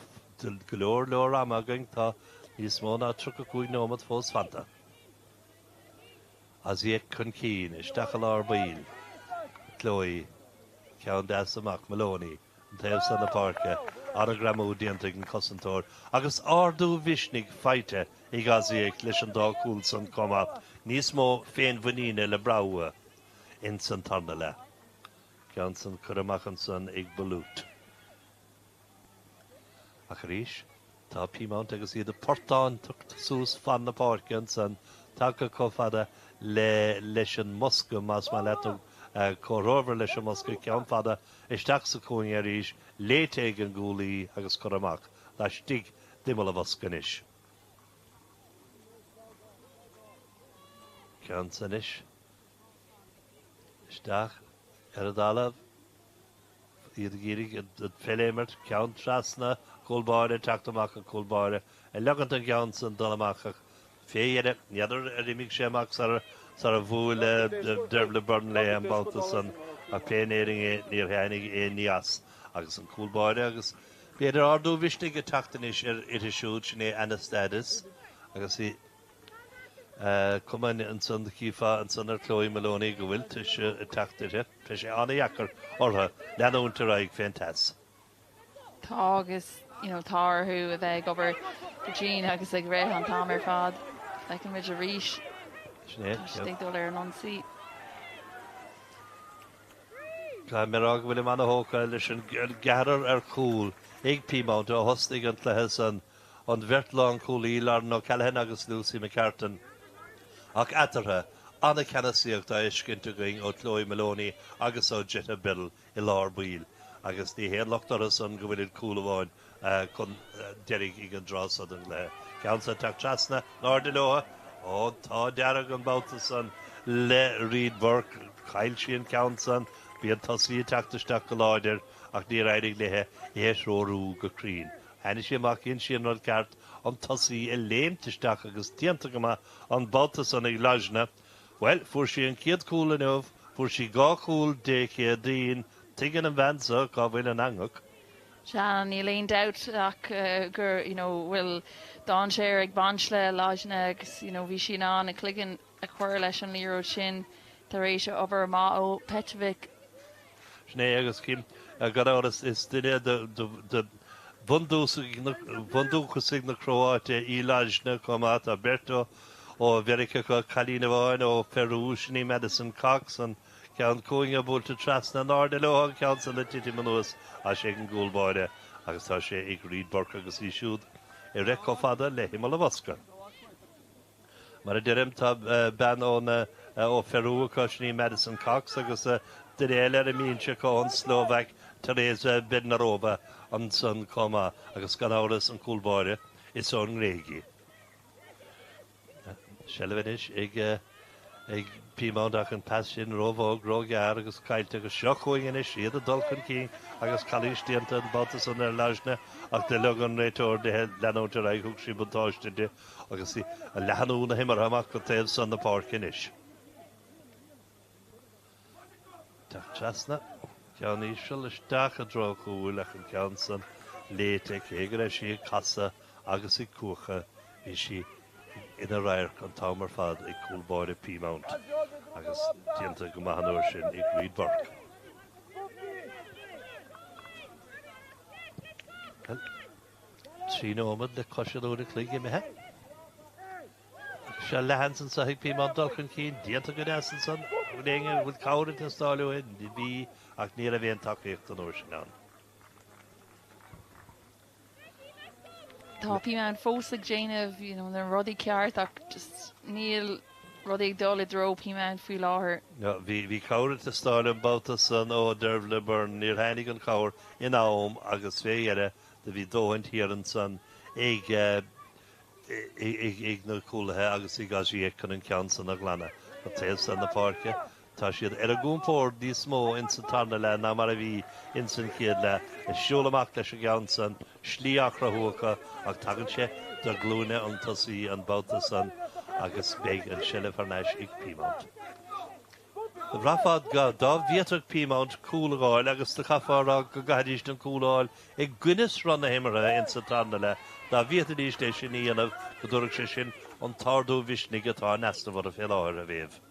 go leor leor ama againn, tá níos mó ná 35 nóiméad fós fanta. Osijek chun cinn, isteach i lár baill. Chloe, ceann deas amach, Maloney, an taobh san na páirce, an-ghreamú déanta ag an cosantóir agus ardú mhisnigh faighte ag Osijek leis an dá chúl san chomh maith, níos mó féinmhuiníne le brath uathu ins an tarna leath. Ceann san curtha amach ansan ag Bulut. Ach arís, tá Peamount agus iad ag portántacht suas fan na páirce ansan, tagtha chomh fada le leis an mbosca, más maith leat, nó comhthreomhar leis an mbosca, ceann fada isteach sa chúinne arís, léite ag an gcúlaí agus curtha amach laistigh d'imeall an bhosca anois. Ceann san anois isteach ar an dtalamh. Iad ag iarraidh an pheil a imirt, ceann trasna, cúl báire ag teacht amach, an cúl báire ag leagant an gceann san dul amach ach fé dheireadh, n'fheadar ar imigh sé amach sara bhuail Dervla Byrne léi an babhta san ach pé in Éirinn é níor tháinig aon ní as agus an cúl báire agus b'fhéidir ardú mhisnigh ag teacht anois uirthi siúd, sin é Anastadis agus í Cuma ansan, chífeá ansan ar Chloe Moloney go bhfuil tuirse ag teacht uirthi. Tá sé an-dheacair orthu leanúint ar aghaidh fén teas. Tá agus you know tá orthu a bheith ag obair go dian agus ag rith an t-am ar fad. Feicimid arís. Sin é. Tá siad ag dul ar an ionsaí. Caithfidh mé a rá go bhfuilim ana-thógtha leis an gceathrar ar chúl ag Peamount ó thosnaigh an cluiche san. An bheirt lánchúlaí, Lauren O'Callaghan agus Lucy McCartan, ach eatarthu, an-cheannasaíocht á fheiscint againn ó Chloe Moloney agus ó Jette Biddle i lár baill agus ní haon locht orthu san go bhfuilid cúl amháin chun deiridh ag an dtráth so den gcluiche. Ceann san ag teacht trasna, in airde leo. Ó, an t-ádh dearg an babhta san le Reed Burke. Chaill sí an ceann san. Bhí an tosaí ag teacht isteach go láidir ach níor éirigh léi é a threorú go cruinn. Tháinig sí amach, dhein sí an rud ceart, an tosaí a léimt isteach agus déanta go maith an babhta san ag Lajna. Bhuel, fuair sí an chéad chúl inniu, fuair sí dhá chúl Dé Céadaoin, tuigeann an bhean seo cá bhfuil an eangach. Sea, níl aon dabht ach gur, you know, bhfuil dainséar ag baint le Lajna agus, you know, bhí sí in ann a cloigeann a chur leis an liathróid sin tar éis obair mhaith ó Petrovic. Sin é agus Kim, gan amhras, is duine de bhundúchasaigh na Cróáite í Lajna chomh maith. Tá beirt ó Mheiriceá acu, cailín amháin ó Pheiriú, sin í Madison Cox, an ceann cúinge buailte trasna in airde leo, an ceann san ag titim anuas as ag an gcúl báire agus tá sé ag Reed Burke agus í siúd ag rith chomh fada le himeall an bhosca. Mar a deirim, tá bean ó Pheiriú acu, sin í Madison Cox, agus duine eile ar an mbinse acu ón tSlóvaic, Tereza Bednarova, ansan chomh maith, agus gan amhras an cúl báire, is ón nGréig í. Seilbh anois ag ag Peamount ach an pas sin róbhog, róghearr agus caillte agus seo chugainn anois iad ag dul chun cinn agus calaois déanta an babhta san ar Lajna ach do leag an réiteoir di leanúint ar aghaidh, thug sí buntáiste di agus í ag leathnú na himeartha amach go taobh san na páirce anois. Teacht trasna, ceann íseal isteach i dtreo an chúil ach an ceann san léite cé go raibh sí ag casadh agus ag cuachadh bhí sí ina radharc an t-am ar fad ag cúl báire Peamount agus déanta go maith an uair sin ag Reed Burke. 3 nóiméad le cois an uair a chloig imithe. Agus seo leathsheans anseo ag Peamount dul chun cinn, déanta go deas ansan. Bhfuil éinne, bhfuil cabhair ag teastáil uathu? Bhí, ach ní raibh aon tacaíocht an uair sin ann. Tá Peamount fós ag déanamh you know, na rudaí ceart ach just níl rudaí ag dul i dtreo Peamount faoi láthair. Bhí, bhí cabhair ag teastáil an babhta san ó Dervla Byrne. Níor tháinig an chabhair in am agus fé dheireadh do bhí dóthain thiar ansan ag ag na cúlaithe agus ag Osijek chun an ceann san a ghlanadh go taobh san na páirce. Tá siad ar a gcompord níos mó ins an tarna leath ná mar a bhí ins an chéad leath. Ag siúl amach leis an gceann san, slí á chruthú acu ach tagann sé do ghlúine an tosaí an babhta san agus beidh an seilbh thar n-ais ag Peamount. Do bhraithfeá go, dá bhféadfadh Peamount cúl a dh'fháil agus do chaithfeá a rá go gcaithfidís an cúl a fháil i gcoinne sruth na himeartha ins an tarna leath, dá bhféadfaidís é sin a dhéanamh go dtabharfadh sé sin an t-ardú mhisnigh atá in easnamh orthu fé láthair, a Mhéabh.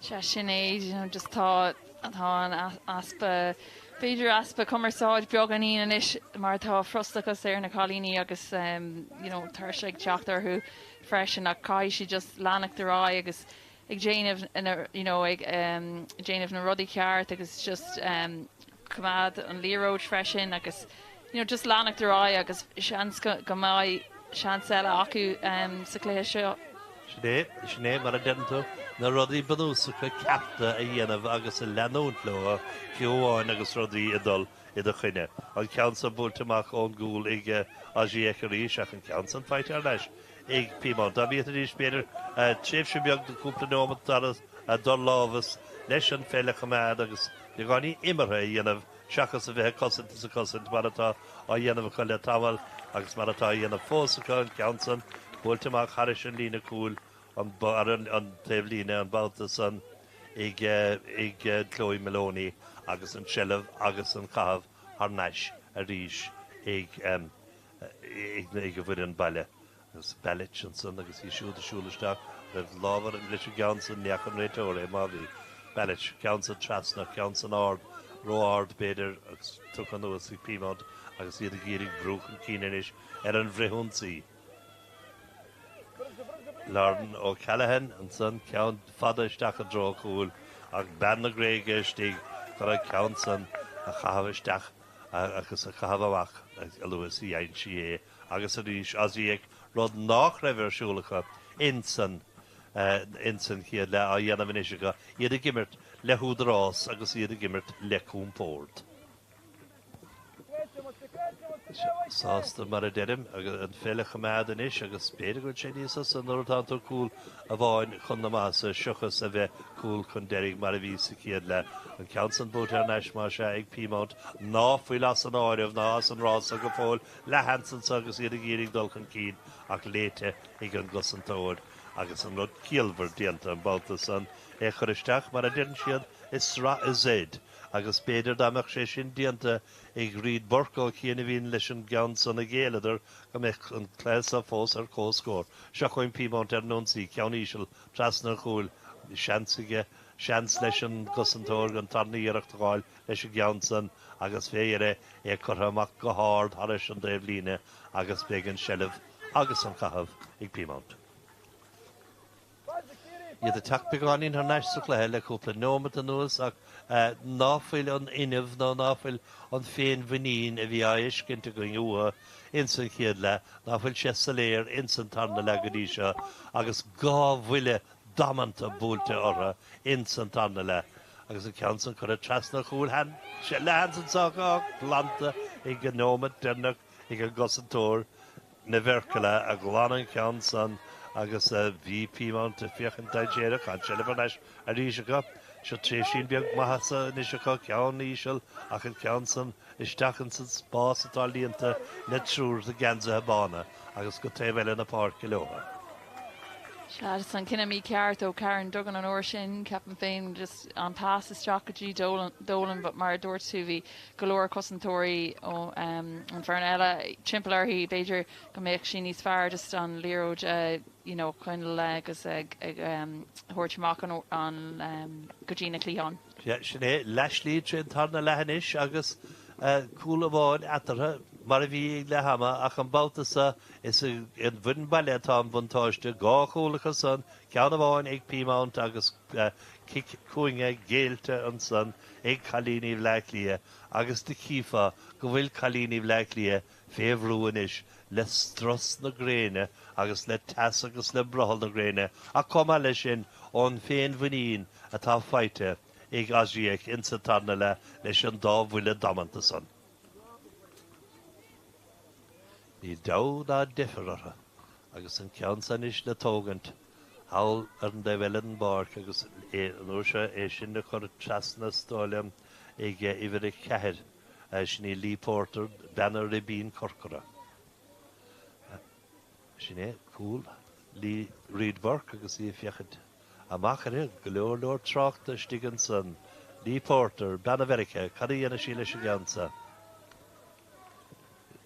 Sea, sin é, you know, just tá, tá an easpa, b'fhéidir easpa cumarsáid beagáinín anois mar tá frustrachas ar na cailíní agus, you know, tuirse ag teacht orthu freisin ach caithfidh siad just leanacht ar aghaidh agus ag déanamh na, you know, ag déanamh na rudaí ceart agus just coimeád an liathróid freisin agus, you know, just leanacht ar aghaidh agus seans go, go mbeidh seans eile acu sa chluiche seo. Sin é, sin é, mar a deireann tú, na rudaí bunúsacha cearta a dhéanamh agus a leanúint leo, fiú amháin agus rudaí ag dul i do choinne. An ceann san buailte amach ón gcúl ag Osijek arís ach an ceann san faighte thar n-ais ag Peamount. Dá bhféadfaidís, b'fhéidir, tréimhse beag de chúpla nóimeat a d'urlámhas leis an pheil a choimeád agus beagáinín imeartha a dhéanamh seachas a bheith ag cosaint is ag cosaint mar atá á dhéanamh acu le tamall agus mar atá á dhéanamh fós acu, an ceann san buailte amach thairis an líne cúil ar an taobh líne an babhta san ag Chloe Moloney agus an tseilbh agus an caitheamh thar n-ais arís ag an bhfoireann baile. Agus Balic ansan agus í siúd ag siúl isteach, raibh lámh ar leis an gceann san, ní fhaca an réiteoir é, má bhí. Balic, ceann san trasna, ceann san ard, ró-ard b'fhéidir, agus tugtha anuas ag Peamount agus iad ag iarraidh brú chun cinn anois ar an bhfrithionsaí. Lauren O'Callaghan ansan, ceann fada isteach i dtreo an chúil ach bean na Gréige istigh chun an ceann san a chaitheamh isteach agus a chaitheamh amach a luaithe is a dhein sí é. Agus arís Osijek, rud nách raibh ar siúl acu insan insan chéad leath, á dhéanamh anois acu, iad ag imirt le húdarás agus iad ag imirt le compord. Sásta, mar a deirim, an pheil a choimeád anois agus b'fhéidir go bhfuil sé níos fusa nuair atá tú cúl amháin chun na maitheasa seachas a bheith cúl chun deiridh mar a bhí sa chéad leath. An ceann san buaite thar n-ais más ea ag Peamount ná fuil as an áireamh ná as an rása go fóill. Leathsheans anso agus iad ag iarraidh dul chun cinn ach léite ag an gcosantóir agus an rud ciallmhar déanta an babhta san, é a chur isteach mar a deireann siad i sraith a Z agus b'fhéidir dá mbeadh sé sin déanta ag Reid Burke ó chianaibhín leis an gceann san a ghéilleadar go mbeadh an cluiche so fós ar comhscór. Seo chugainn Peamount ar an ionsaí, ceann íseal trasna an chúil, seans aige, seans leis an gcosantóir an tarna iarracht a dh'fháil leis an gceann san agus fé dheireadh é curtha amach go hard thairis an dtaobh líne agus beidh an seilbh agus an caitheamh ag Peamount. Iad ag teacht beagáinín thar n-ais sa chluiche le cúpla neomat anuas ach ná fuil an fhuinneamh nó ná fuil an féinmhuinín a bhí á fheiscint againn uathu ins an chéad leath, ná fuil sé soiléir ins an tarna leath go dtí seo agus 2 bhuille damanta buailte orthu ins an tarna leath agus an ceann san curtha trasna an chúil leathsheans anso ach glanta ag an neomat deireanach ag an gcosantóir Neverkala a ghlan an ceann san agus bhí Peamount ag féachaint dainséarach, an tseilbh thar n-ais arís acu. Seo tréimhsín beag maitheasa anois acu, ceann íseal ach an ceann san isteach ins an spás atá líonta le triúr de gheansaithe bána agus go taobh eile na páirce leo. Sea, just an cinneadh mícheart ó Karen Duggan an uair sin, ceapaim féin, just an pas isteach go dtí Dolan but mar a dúirt tú bhí go leor cosantóirí ó an foireann eile timpeall uirthi, b'fhéidir go mbeadh sí níos fearr just an liathróid a you know choinneáil agus ag thabhairt amach an go dtí na cliatháin. Sea, sin é, leathshlí tríd an tarna leath anois agus cúl amháin eatarthu, mar a bhí ag leath ama, ach an babhta seo Is ag an bhfoireann baile atá an buntáiste, 2 chúl acu san, ceann amháin ag Peamount agus cic cúinne géillte ansan ag cailíní Bhleá Cliath agus do chífeá go bhfuil cailíní Bhleá Cliath fé bhrú anois le strus na gréine agus le teas agus le brothall na gréine ach chomh maith leis sin ón féinmhuinín atá faighte ag Osijek insa tarna leath leis an dá bhuille damanta san. Níl dabht ná deifir orthu agus an ceann san anois le tógaint. Thall ar an dtaobh eile den bpáirc agus an uair seo é sin a chur trasna is dóigh liom ag uimhir 4, sin í Lee Porter, bean an ribín corcra. Sin é, cúl Lee Reid Burke agus í ag féachaint amach uirthi, go leor leor tráchta istigh ansan. Lee Porter, bean ó Mheiriceá, cad a dhéanfaidh sí leis an gceann seo?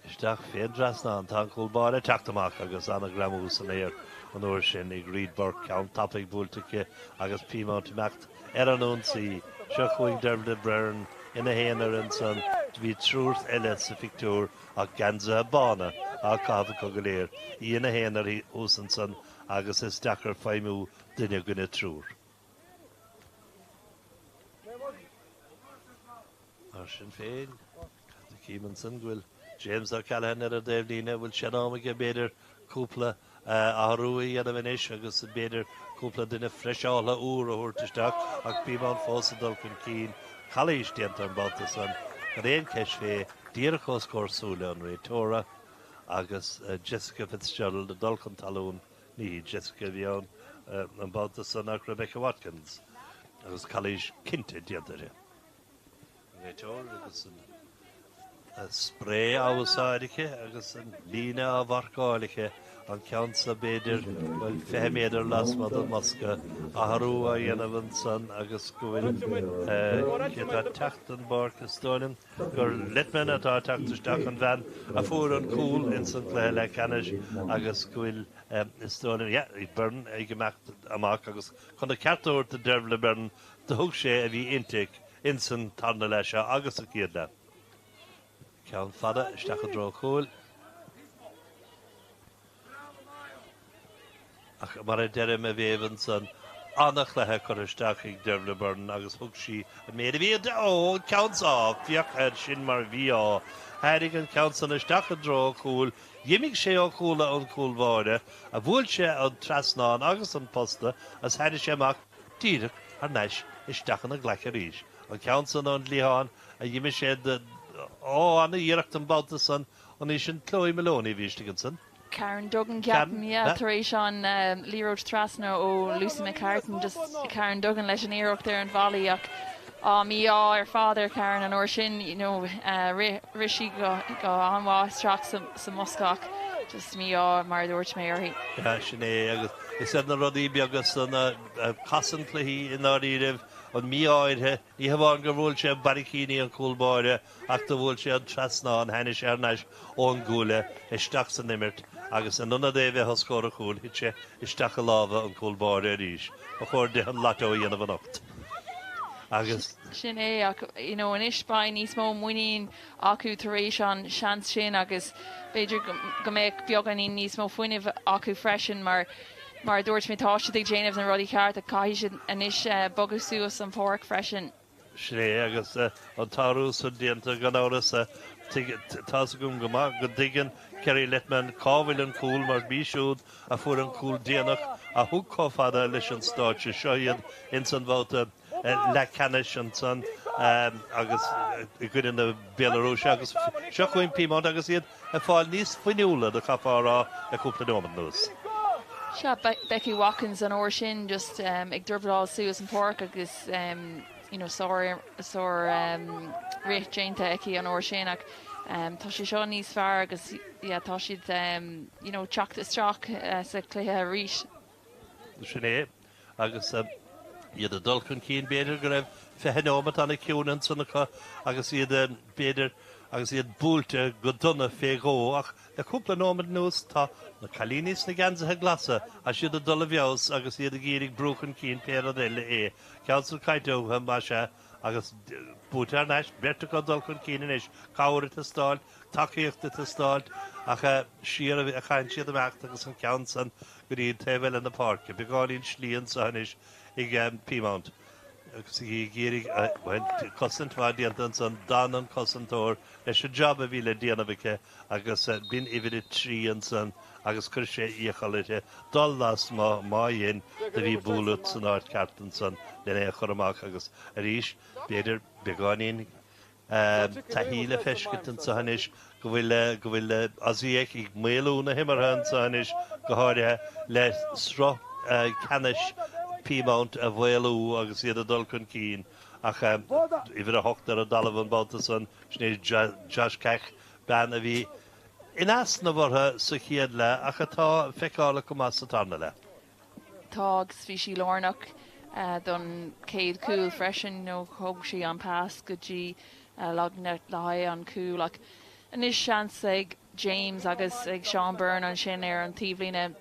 Isteach fén dtrasnán. Tá an cúl báire ag teacht amach agus an-ghreamú san aer an uair sin ag Reid Burke. Ceann tapaidh buailte aici agus Peamount ag imeacht ar an ionsaí. Seo chugainn Dervla Byrne ina haonar ansan. Bhí triúr eile sa phictiúr ach geansaithe bána á gcaitheamh acu go léir. Í ina haonar thuas ansan agus is deacair feidhmiú duine i gcoinne triúr. Mar sin féin, cím ansan go bhfuil James O'Callaghan ar an dtaobhlíne, an bhfuil sé in am aige b'fhéidir cúpla athrú a dhéanamh anois agus b'fhéidir cúpla duine freiseáltha úr a thabhairt isteach ach Peamount fós ag dul chun cinn. Calaois déanta an babhta san, gan aon cheist fé, díreach os comhair súile an réiteora agus Jessica Fitzgerald ag dul chun talún. Ní hí Jessica a bhí ann an babhta san ach Rebecca Watkins agus calaois cinnte déanta uirthi. An réiteoir agus an spré á úsáid aici agus an líne á mharcáil aici, an ceann seo b'fhéidir, bhuel, 20 méadar lasmuigh den mbosca, athrú á dhéanamh ansan agus go bhfuil, cé atá ag teacht den bpáirc is dóigh liom gur Littman atá ag teacht isteach, an bhean a fuair an cúl ins an gcluiche leathcheannais agus go bhfuil, is dóigh liom, yeah, Byrne ag imeacht amach agus chun a ceart a thabhairt do Dervla Byrne, do thug sé a bhí inti insan tarna leath seo agus sa chéad leath. Ceann fada isteach i dtreo chúil. Ach mar a deirim a Mhéabh ansan, an-chluiche curtha isteach ag Dervla Byrne agus thug sí an méid a bhí inti. Ó, an ceann seo, féach air sin mar mhí-ádh. Tháinig an ceann san isteach i dtreo chúil. D'imigh sé ó chúla an chúl báire, a bhuail sé an trasnán agus an posta agus tháinig sé amach díreach thar n-ais isteach ina ghlaic arís. An ceann san ón gcliathán a dh'imigh sé de, ó, ana-iarracht an babhta san, an í sin Chloe Moloney a bhí istigh ansan? Karen Duggan, ceapaim, yeah, tar éis an liathróid trasna ó Lucy McCartan, just Karen Duggan leis an iarracht ar an volley ach á, mí-ádh ar fad ar Karen an uair sin, you know, rith, rith sí go, go han-mhaith isteach sa, sa mbosca ach just mí-ádh mar a dúirt mé uirthi. Yeah, sin é agus is iad na rudaí beaga san a chasann cluichí i ndáiríribh, an mí-ádh uirthi, ní hamháin gur bhuail sé barraicíní an chúl báire ach do bhuail sé an trasnán, tháinig sé thar n-ais ón gcuaille isteach san imirt agus in ionad é a bheith os comhair an chúil thit sé isteach i lámha an chúl báire arís. Ba chóir di an lotto a dhéanamh anocht agus. Sin é ach you know anois beidh níos mó muinín acu tar éis an seans sin agus b'fhéidir go mbeadh beagáinín níos mó fuinnimh acu freisin mar mar a dúirt mé tá siad ag déanamh na rudaí cearta caithfidh siad anois bogadh suas an pháirc freisin. Sin é agus an t-athrú san déanta gan amhras. Tá's agam go maith go dtuigeann Kerry Lettman cá bhfuil an cúl mar b'í siúd a fuair an cúl déanach a thug chomh fada leis an stáitse seo iad ins an bhabhta leathcheannais ansan agus i gcoinne na Béalarúise agus seo chugainn Peamount agus iad ag fáil níos fuinniúla do chaithfeá a rá le cúpla nóiméad anuas. Sea, Becky Watkins an uair sin just ag druibleáil suas an pháirc agus you know sár sár rith déanta aici an uair sin ach tá sé seo níos fearr agus yeah tá siad you know teacht isteach sa chluiche arís. Sin é. Agus iad ag dul chun cinn, b'fhéidir go raibh 20 nóimeat an-chiúin ansan acu agus iad, b'fhéidir, agus iad buailte go dona fé dhó ach le cúpla nóimeat anuas tá na cailíní sna geansaithe glasa, tá siad ag dul i bhfeabhas agus iad ag iarraidh brú chun cinn pé rud eile é. Ceann san caite uathu, más ea, agus buaite thar n-ais, beirt acu ag dul chun cinn anois, cabhair ag teastáil, tacaíocht ag teastáil ach siar a chaitheann siad imeacht agus an ceann san go dtí an taobh eile na páirce. Beagáinín slí anseo anois ag Peamount agus í ag iarraidh, bhuel, cosaint mhaith déanta ansan, d'fhan an cosantóir leis an jab a bhí le déanamh aici agus b'in uimhir 3 ansan agus chuir sé iachall uirthi dul lasmuigh, má dhein, do bhí bualadh san áit ceart ansan len é a chur amach agus arís, b'fhéidir, beagáinín taithí le feiscint anseo anois go bhfuil go bhfuil Osijek ag maolú na himeartha anseo anois, go háirithe le sruth. ceannais Peamount a mhaolú agus iad ag dul chun cinn ach uimhir 8 ar an dtalamh an babhta san, sin é Joscak, bean a bhí in easnamh orthu sa chéad leath ach atá feiceálach go maith sa tarna leath. Tá agus bhí sí lárnach don chéad chúl freisin nó thug sí an pas go dtí Lagna le haghaidh an chúl ach anois seans ag James agus ag Seán Byrne ansin ar an taobhlíne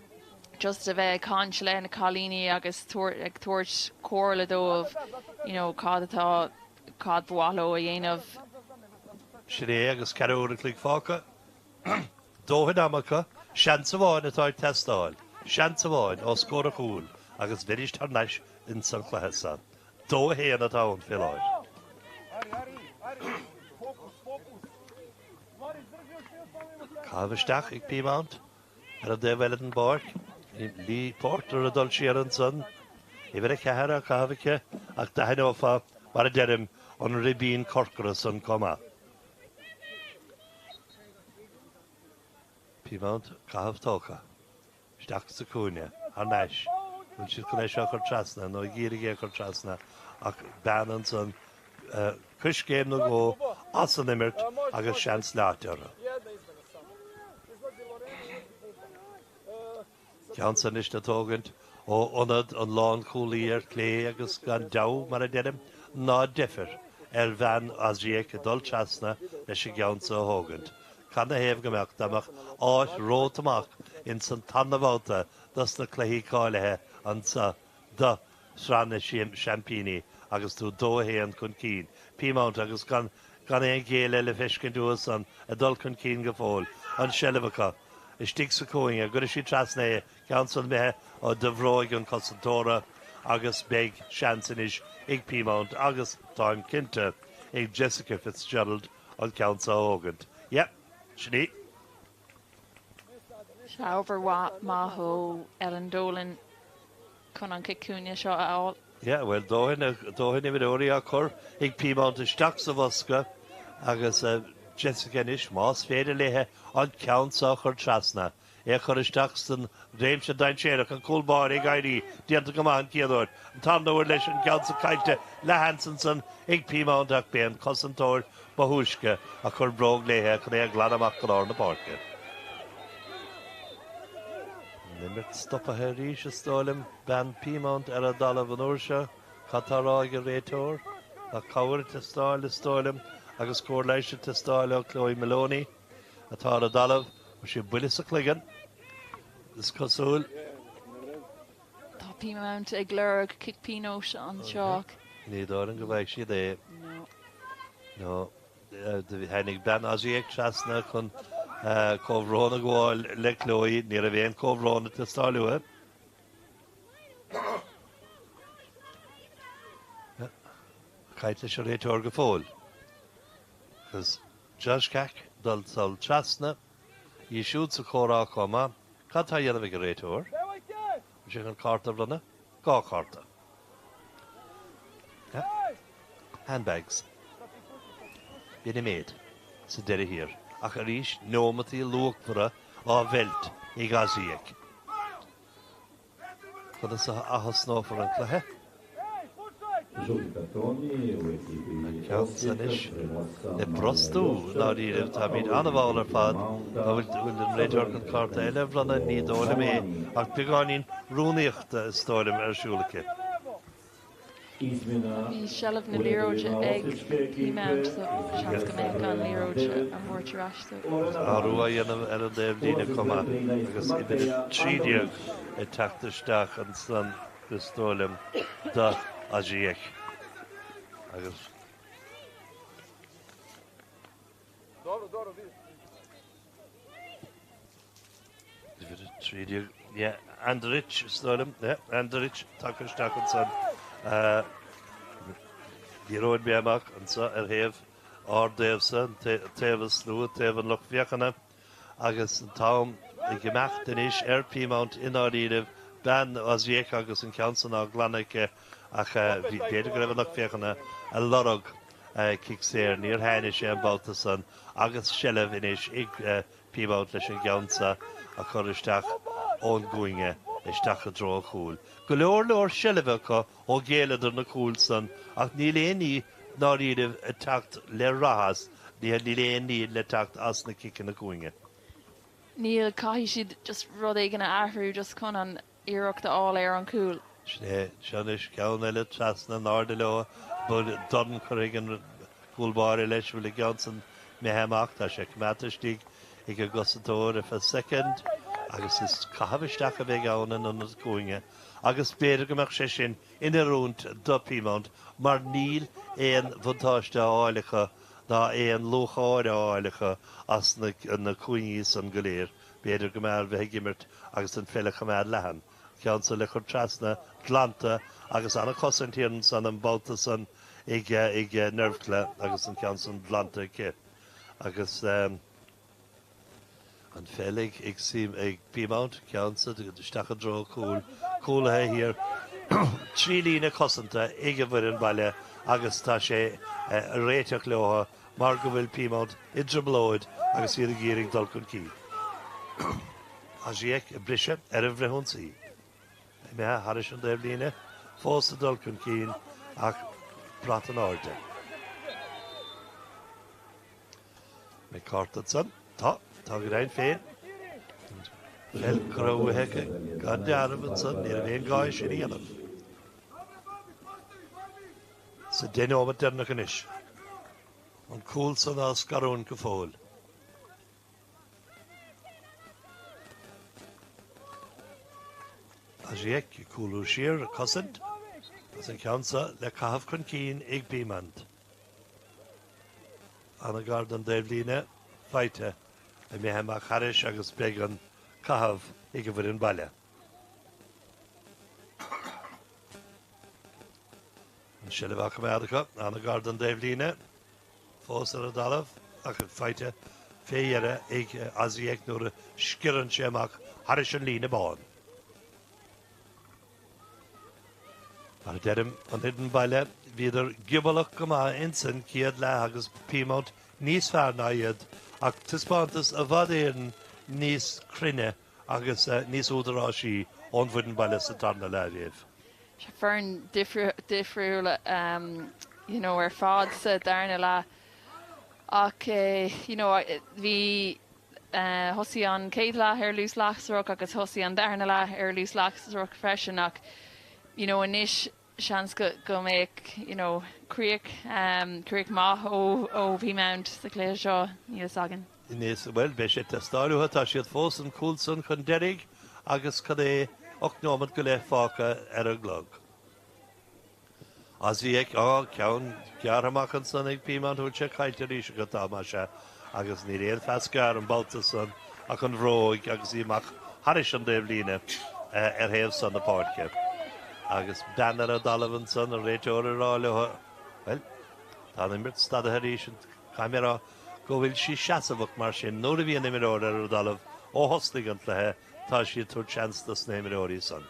just a bheith ag caint le na cailíní agus ag tabhairt comhairle dóibh you know cad atá cad ba mhaith leo a dhéanamh. Sin é agus ceathrú uair an chloig fágtha. Dóthain ama acu, seans amháin atá ag teastáil, seans amháin os comhair an chúil agus bheidís thar n-ais ins an chluiche san. 2-1 atá ann fé láthair. Caitheamh isteach ag Peamount ar an dtaobh eile den bpáirc. Lee Porter ag dul siar ansan. Uimhir 4 á caitheamh aici ach d'aithneofá, mar a deirim, an ribín corcra san chomh maith. Peamount, caitheamh tógtha. Isteach sa cúinne. Thar n-ais. Bhfuil siad chun é seo a chur trasna nó ag iarraidh é a chur trasna ach bean ansan coiscéim nó dhó as an imirt agus seans leáite orthu. Ceann san anois le tógaint ó ionad an lánchúlaí ar clé agus gan deabhadh, mar a deirim, ná deifir ar bhean Osijek ag dul trasna leis an gceann so a thógaint. Canathaobh go mbeadh, dá mbeadh áit romhat amach ins an tarna babhta dos na cluichí cáilithe anso do Shraith na Seaimpíní agus tú 2-1 chun cinn, Peamount agus gan gan aon ghéilleadh le feiscint uathu san ag dul chun cinn go fóill, an seilbh acu. Istigh sa chúinne, an gcuirfidh siad trasna é, ceann san imithe de bhróig an chosantóra agus beidh seans anois ag Peamount agus, táim cinnte, ag Jessica Fitzgerald an ceann so a thógaint. Yep, sin í. Sea, obair mhaith ó Ellen Dolan chun an cic cúinne seo a fháil. Yeah, bhuel, dóthain, dóthain imreoirí á cur ag Peamount isteach sa bhosca agus Jessica anois, más féidir léithe an ceann seo a chur trasna, é a chur isteach san réimse dainséarach, an cúl báire ag éirí, déanta go maith an chéad uair, an tarna huair leis an gceann seo caillte, leathsheans ansan ag Peamount ach b'é an cosantóir ba thúisce a chuir bróg léithe chun é a ghlanadh amach go lár na páirce. An imirt stoptha arís, is dóigh liom. Bean Peamount ar an dtalamh an uair seo. Cad tá á rá ag an réiteoir? Tá cabhair ag teastáil, is dóigh liom, agus cóir leighis ag teastáil ó Chloe Moloney, atá ar an dtalamh. Fuair sí buille sa chloigeann, is cosúil. Tá Peamount ag lorg cic pionóis anseo ach. Ní dóigh liom go bhfaighidh siad é. No. Tháinig bean Osijek trasna chun comhbhrón a ghabháil le Chloe. Ní raibh aon chomhbhrón ag teastáil uaithi. Caint leis an réiteoir go fóill. Agus Jozkak dul sall trasna. Í siúd sa chomhrá chomh maith. Cad tá á dhéanamh ag an réiteoir? Bhfuil sé chun cárta a bhronnadh? 2 chárta. Handbags. B'in an méid sa deireadh thiar. Ach arís, neomataí luachmhara á mheilt ag Osijek. Conas a athosnófar an cluiche? An ceann san anois le brostú i ndáiríribh. Táimid an-mhall ar fad. An bhfuil an réiteoir chun cárta eile a bhronnadh? Ní dóigh liom é, ach beagáinín rúnaíochta is dóigh liom ar siúl aici. Bhí seilbh na liathróide ag Peamount so seans go mbeadh an liathróid a thabhairt ar ais dóibh. Athrú á dhéanamh ar an dtaobhlíne chomh maith agus uimhir 13 ag teacht isteach ansan is dóigh liom do Osijek agus. Uimhir 13, yeah, Andrić, is dóigh liom, yeah, Andrić tagtha isteach ansan. Liathróid imithe amach anseo ar thaobh ár dtaobhsa, an taobh is lú, taobh an lucht féachana, agus an t-am ag imeacht anois ar Peamount i ndáiríribh, bean Osijek agus an ceann san á ghlanadh aici ach b'fhéidir go raibh an lucht féachana ag lorg cic saor, níor tháinig sé an babhta san agus seilbh anois ag Peamount leis an gceann seo a chur isteach ón gcúinne. Isteach i dtreo an chúil. Go leor leor seilbhe acu ó ghéilleadar na cúil san ach níl aon ní i ndáiríribh ag teacht le rath as, níl aon ní le teacht as na ciceanna cúinge. Níl, caithfidh siad just rud éigin a athrú just chun an iarracht a fháil ar an chúl. Sin é, seo anois ceann eile trasna in airde leo, dorn curtha ag an gcúl báire leis, bhfuil an ceann san imithe amach, tá sé coimeádta istigh ag an gcosantóir ar feadh soicind agus is caitheamh isteach a bheidh ann in ionad cúinge agus b'fhéidir go mbeadh sé sin in oiriúint do Peamount mar níl aon bhuntáiste á fháil acu ná aon luacháir á fháil acu as na cúingí san go léir. B'fhéidir go mb'fhearr bheith ag imirt agus an pheil a choimeád leathan. Ceann san le cur trasna, glanta agus an-chosaint thiar ansan an babhta san ag Neirbhcla agus an ceann san glanta aici. Agus an pheil ag ag Peamount, ceann san isteach i dtreo cúil, cúlaithe thiar, 3 líne cosanta ag an bhfoireann baile agus tá sé ag réiteach leo mar go bhfuil Peamount i dtrioblóid agus iad ag iarraidh dul chun cinn. Osijek ag briseadh ar an bhfrithionsaí. Imithe thairis an dtaobhlíne, fós ag dul chun cinn ach brat in airde. Beidh cárta ansan. Tá. Tá go deimhin féin. An pheil curtha uaithi aici gan dealramh ansan. Ní raibh aon gá é sin a dhéanamh. Sa deich nóimeat deireanach anois. An cúl san á scarúint go fóill. Osijek ag cúlú siar, ag cosaint, agus an ceann seo le caitheamh chun cinn ag Peamount. An-ghar don dtaobhlíne, faighte, imithe amach thairis agus beidh an caitheamh ag an bhfoireann baile. An seilbh á coimeád acu, an-ghar don dtaobhlíne. Fós ar an dtalamh ach faighte fé dheireadh ag Osijek nuair a sciorann sé amach thairis an líne bán. Mar a deirim, an fhoireann baile, bhíodar giobalach go maith insan chéad leath agus Peamount níos fearr ná iad ach taispeántas i bhfad Éireann níos cruinne agus níos údaráisí ón bhfoireann baile sa tarna leath ariamh. Foireann difriúil you know ar fad sa darna leath ach you know bhí thosaigh an chéad leath ar luas lasrach agus thosaigh an darna leath ar luas lasrach freisin ach you know anois seans go go mbeadh you know críoch críoch maith ó ó Peamount sa chluiche seo níl fhios againn. Anois, bhuel, beidh sé ag teastáil uathu, tá siad fós an cúl san chun deiridh agus cad é, 8 nóimeat go leith fágtha ar an gclog. Osijek, á, ceann gearrtha amach ansan ag Peamount, bhfuil sé caillte arís acu, tá, más ea, agus níl aon phas gearr an babhta san ach an bhróig agus í amach thairis an dtaobhlíne ar thaobh san na páirce. Agus bean ar an dtalamh ansan, an réiteoir ag rá leo, bhuel, tá an imirt stadaithe arís, caithfidh mé a rá, go bhfuil sí seasamhach mar sin nuair a bhíonn imreoir ar an dtalamh ó thosnaigh an cluiche, tá sí ag tabhairt seans dos na himreoirí san.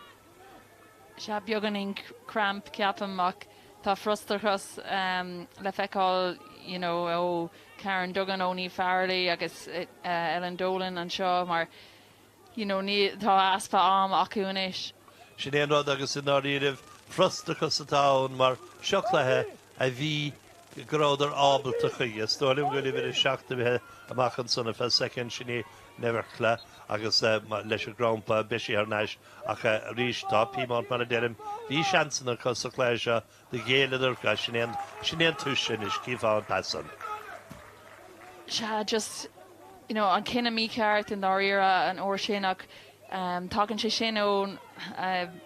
Sea, beagáinín cramp ceapaim ach tá frustrachas le feiceáil you know ó Karen Duggan, ó Niamh Farrelly agus Ellen Dolan anseo mar you know ní, tá easpa am acu anois. Sin é an rud agus i ndáiríribh frustrachas atá ann mar seo cluiche a bhí go rabhadar ábalta chuige. Is dóigh liom go bhfuil uimhir 7 imithe amach ansan ar feadh soicind, sin í Neverkla agus leis an gcrampa beidh sí thar n-ais ach arís tá Peamount mar a deirim, bhí seansanna acu sa chluiche seo do ghéilleadar agus sin é an, sin é an toise anois, cífeá an pas san. Sea, just, you know, an cinneadh mícheart i ndáiríre an uair sin ach tagann sé sin ón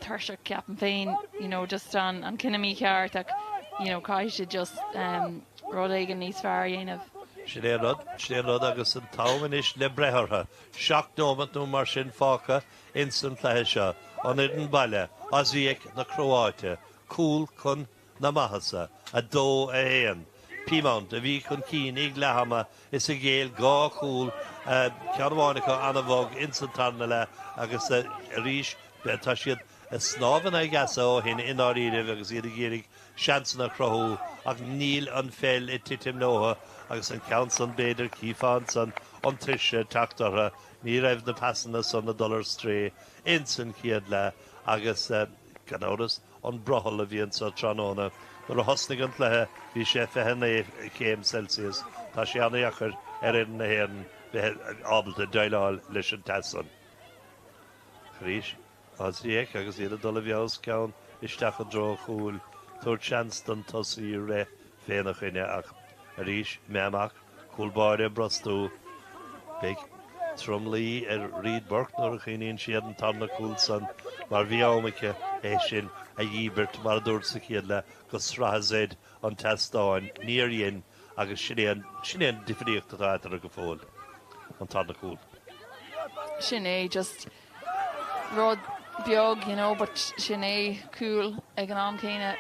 tuirseach ceapaim féin, you know, just an an cinneadh mícheart ach, you know, caithfidh siad just rud éigin níos fearr a dhéanamh. Sin é an rud, sin é an rud agus an t-am anois le breith orthu. 7 nóimeat nó mar sin fágtha ins an chluiche seo. An fhoireann baile, Osijek na Cróáite, cúl chun na maitheasa, 2, 1. Peamount a bhí chun cinn ag leath ama is a ghéill dhá chúl, ceann amháin acu an-bhog ins an tarna leath agus arís tá siad ag snámh in aghaidh easa ó shin i ndáiríribh agus iad ag iarraidh seansanna a chruthú ach níl an pheil ag titim leo agus an ceann san b'fhéidir chífeá ansan an tuirse ag teacht orthu. Ní raibh na pasanna san ag dul ar strae ins an chéad leath agus, gan amhras, an brothall a bhí anso tráthnóna. Nuair a thosnaigh an cluiche bhí sé 29 chéim Celsius. Tá sé an-dheacair ar fhoireann na hÉireann bheith ábalta déileáil leis an teas san. Arís, Osijek agus iad ag dul i bhfeabhas ceann isteach i dtreo an chúil, tabhairt seans don tosaí rith féna choinne ach arís imithe amach, cúl báire ag brostú. Beidh tromluí ar Bhríd Burke nuair a chuimhníonn sí ar an tarna cúl san mar bhí am aici é sin a dhíbirt mar a dúrt sa chéad leath go Sraith Z an tseastáin. Níor dhein agus sin é an, sin é an difríocht atá eatarthu go fóill, an tarna cúl. Sin é, just rud beag, you know, but sin é cúl ag an am céanna.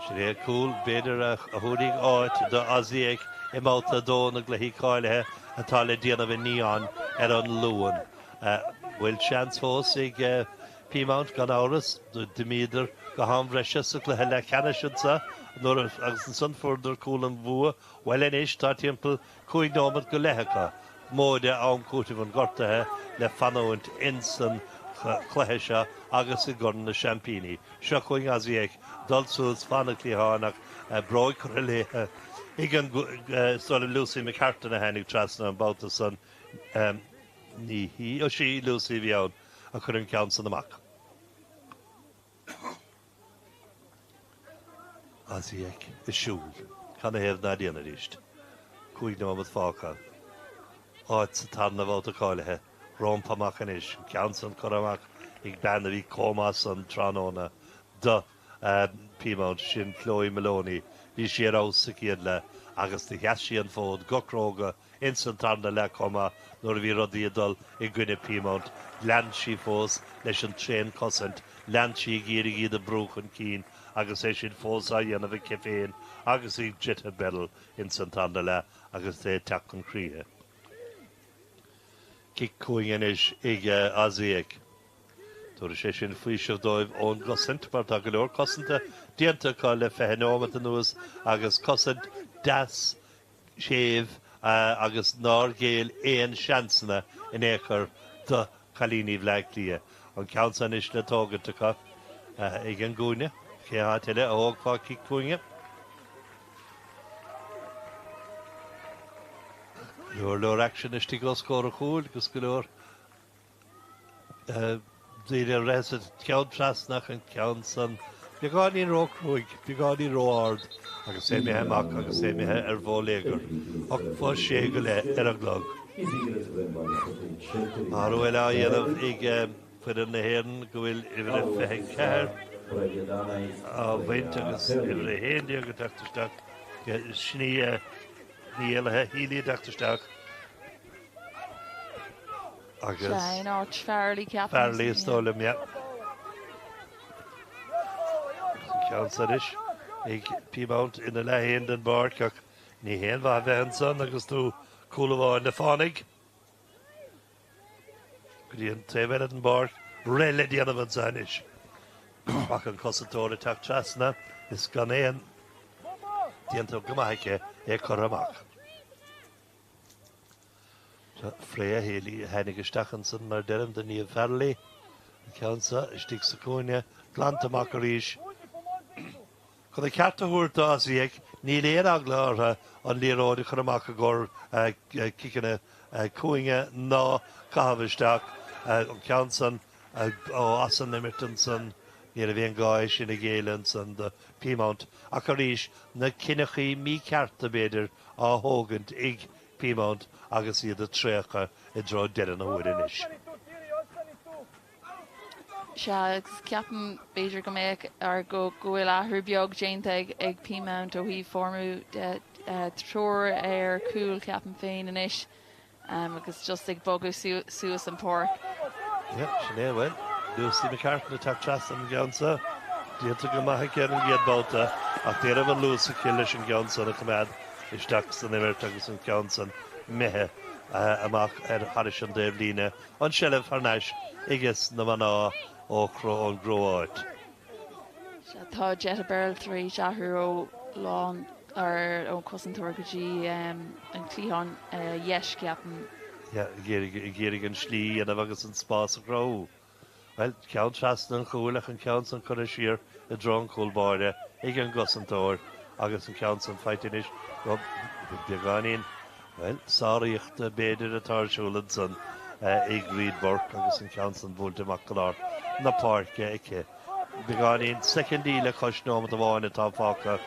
Sin é cúl, b'fhéidir, a thabharfaidh áit do Osijek i mbabhta 2 na gcluichí cáilithe atá le déanamh i Nyon ar an Luan. Bhfuil seans fós ag Peamount, gan amhras. D'imíodar go ham bhreise sa chluiche leathcheannais anseo nuair agus ansan fuaireadar cúl an bhua. Bhuel anois tá timpeall 5 nóimeat go leith acu, móide am cúitimh an ghortaithe, le fanúint insan chluiche seo agus i gCorn na Seaimpíní. Seo chugainn Osijek dul suas fan an chliatháin ach bróig curtha léi ag an is dóigh liom Lucy McCartan a tháinig trasna an babhta san. Ní hí, ó sí Lucy a bhí ann a chuir an ceann san amach. Osijek ag siúl. Canathaobh ná déanfaidíst? 5 nóimeat fágtha. Áit sa tarna bhabhta cáilithe rómpa amach anois. An ceann san curtha amach ag bean a bhí comh maith san tráthnóna do Peamount, sin Chloe Moloney. Bhí sí ar fheabhas sa chéad leath agus do sheas sí an fód go cróga Ins an tarna leath chomh maith nuair a bhí rudaí ag dul i gcoinne Peamount, lean sí fós leis an tréan-chosaint, lean sí ag iarraidh iad a brú chun cinn agus é sin fós á dhéanamh aici féin agus ag Jette Berle ins an tarna leath agus é ag teacht chun críche. Cic cúinne anois ag Osijek. Tabharfaidh sé sin faoiseamh dóibh ón gcosaint mar tá go leor cosanta déanta acu le 20 nóimeat anuas agus cosaint deas séimh agus nár ghéill aon seansanna in aon chor do chailíní Bhleá Cliath. An ceann seo anois le tógaint acu ag an gcúinne. Cén áit eile a thógfá cic cúinne? Go leor leor aicsean istigh os comhair an chúil agus go leor daoine ag rith sa cheann trasna ach an ceann san beagáinín ró-chruaidh, beagáinín ró-ard agus é imithe amach agus é imithe ar bhóiléagar. 8 fá sé go leith ar an gclog. Athrú eile á dhéanamh ag foireann na hÉireann go bhfuil uimhir a 24 á bhaint agus uimhir a 11 ag teacht isteach. Sin í Ní Éalaithe Healy ag teacht isteach. Agus. Sea, in áit Farrelly, ceapaim. Farrelly is dóigh liom, yeah. Agus an ceann seo anois ag Peamount ina leath féin den bpáirc ach ní haon mhaith a bheith ansan agus tú cúl amháin le fánaidh. Go dtí an taobh eile den bpáirc, rith le déanamh anseo anois. Ach an cosantóir ag teacht trasna is gan aon déanta go maith aici é curtha amach. Freya Healy a tháinig isteach ansan mar deirim do Niamh Farrelly. An ceann seo istigh sa chúinne, glanta amach arís. Chun a ceart a thabhairt do Osijek, níl aon eagla orthu an liathróid a chur amach i gcomhair ciceanna cúinne ná caitheamh isteach. An ceann san ó as an imirt ansan, ní raibh aon gá é sin a ghéilleadh ansan do Peamount. Ach arís, na cinneachaí míchearta b'fhéidir á thógaint ag Peamount agus iad ag traochadh i dtreo deireadh na huaire anois. Sea, agus ceapaim b'fhéidir go mbeadh, or go bhfuil athrú beag déanta ag Peamount ó thaobh foirmiú de, triúr ar cúl ceapaim féin anois agus just ag bogadh suas an pháirc. Yeah, sin é, bhuel, Lucy McCartan ag teacht trasna an gceann seo, déanta go maith aici ar an gcéad babhta ach ní raibh an luas aici leis an gceann san a choimeád isteach san imirt agus an ceann san imithe amach ar thairis an dtaobh líne. An seilbh thar n-ais aiges na mná ó ón gCróáit. Sea, tá Jetta Birrell tar éis athrú ó lán, or ó cosantóir go dtí an cliathán dheis, ceapaim. Yeah, ag iarraidh, ag iarraidh an slí a dhéanamh agus an spás a chruthú. Bhuel, ceann trasna an chúil ach an ceann san curtha siar i dtreo an chúl báire ag an gcosantóir agus an ceann san faighte anois go beagáinín, bhuel, sáraíochta b'fhéidir atá ar siúl ansan ag Reed Burke agus an ceann san buailte amach go lár na páirce aici. Beagáinín soicindí le cois nóimeat amháin atá fágtha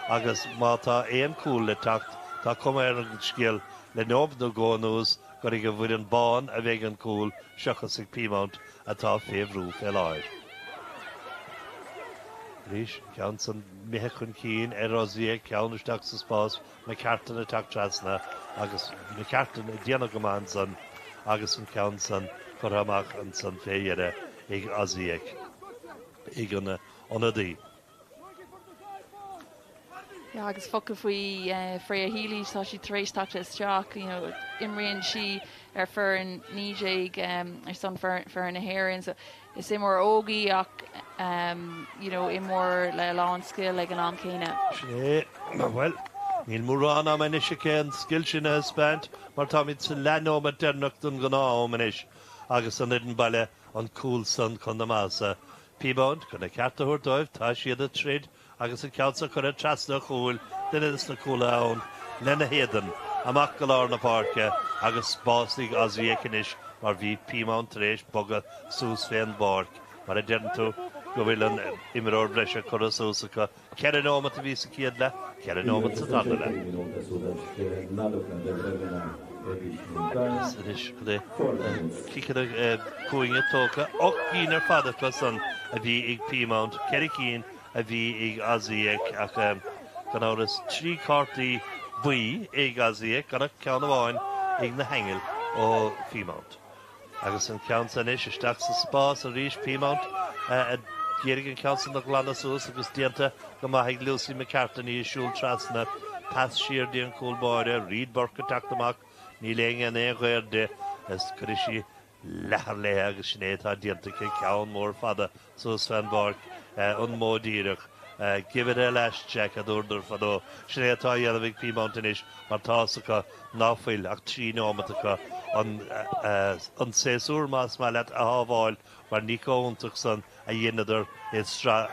agus má tá aon chúl le teacht, tá cuma ar an scéal le nóimeat nó dhó anuas gur ag an bhfoireann bán a bheidh an cúl seachas ag Peamount atá fé bhrú fé láthair. Arís, ceann san imithe chun cinn ar Osijek, ceann isteach sa spás, McCartan ag teacht trasna agus McCartan ag déanamh go maith ansan agus an ceann san curtha amach ansan fé dheireadh ag Osijek, ag an ionadaí. Yeah, agus focal faoi Freya Healy, tá sí tar éis teacht isteach, you know, imríonn sí ar foireann 19 ar son foireann na hÉireann, so is imreoir óg í ach you know, imreoir le a lán scil ag an am céanna. Sin é. Bhuel, níl mórán ama anois aici an scil sin a thaispeáint mar táimid sa leathnóimeat deireanach den ghnáth-am anois agus an fhoireann baile an cúl san chun na maitheasa. Peamount chun a ceart a thabhairt dóibh, tá siad ag troid agus an ceann san curtha trasna an chúil, duine des na cúlaithe ann lena héadan, amach go lár na páirce agus spás ag Osijek anois mar bhí Peamount tar éis bogadh suas fén bpáirc, mar a deireann tú, go bhfuil an imreoir breise curtha suas acu. Ceithre nóimeat a bhí sa chéad leath, ceithre nóimeat sa tarna leath. Anois ciceanna cúinne tógtha, 8 gcinn ar fad acu san a bhí ag Peamount, ceithre cinn a bhí ag Osijek ach gan amhras 3 cártaí buí ag Osijek gan ach ceann amháin ag na hAingil ó Pheamount. Agus an ceann san anois isteach sa spás arís, Peamount ag iarraidh an ceann san a ghlanadh suas agus déanta go maith ag Lucy McCartan, í ag siúl trasna, pas siar dtí an cúl báire, Reed Burke ag teacht amach, níl éinne in aon ghaor di is cuirfidh sí leathar léi agus sin é atá déanta aici, ceann mór fada suas fén bpáirc, an modh díreach. Give it a lash, Jack, a dúradar fadó. Sin é atá á dhéanamh ag Peamount anois mar tá fhios acu ná fuil ach 3 nóimeat acu an séasúr, más maith leat, a shábháil mar ní chomh hiontach san a dheineadar i sraith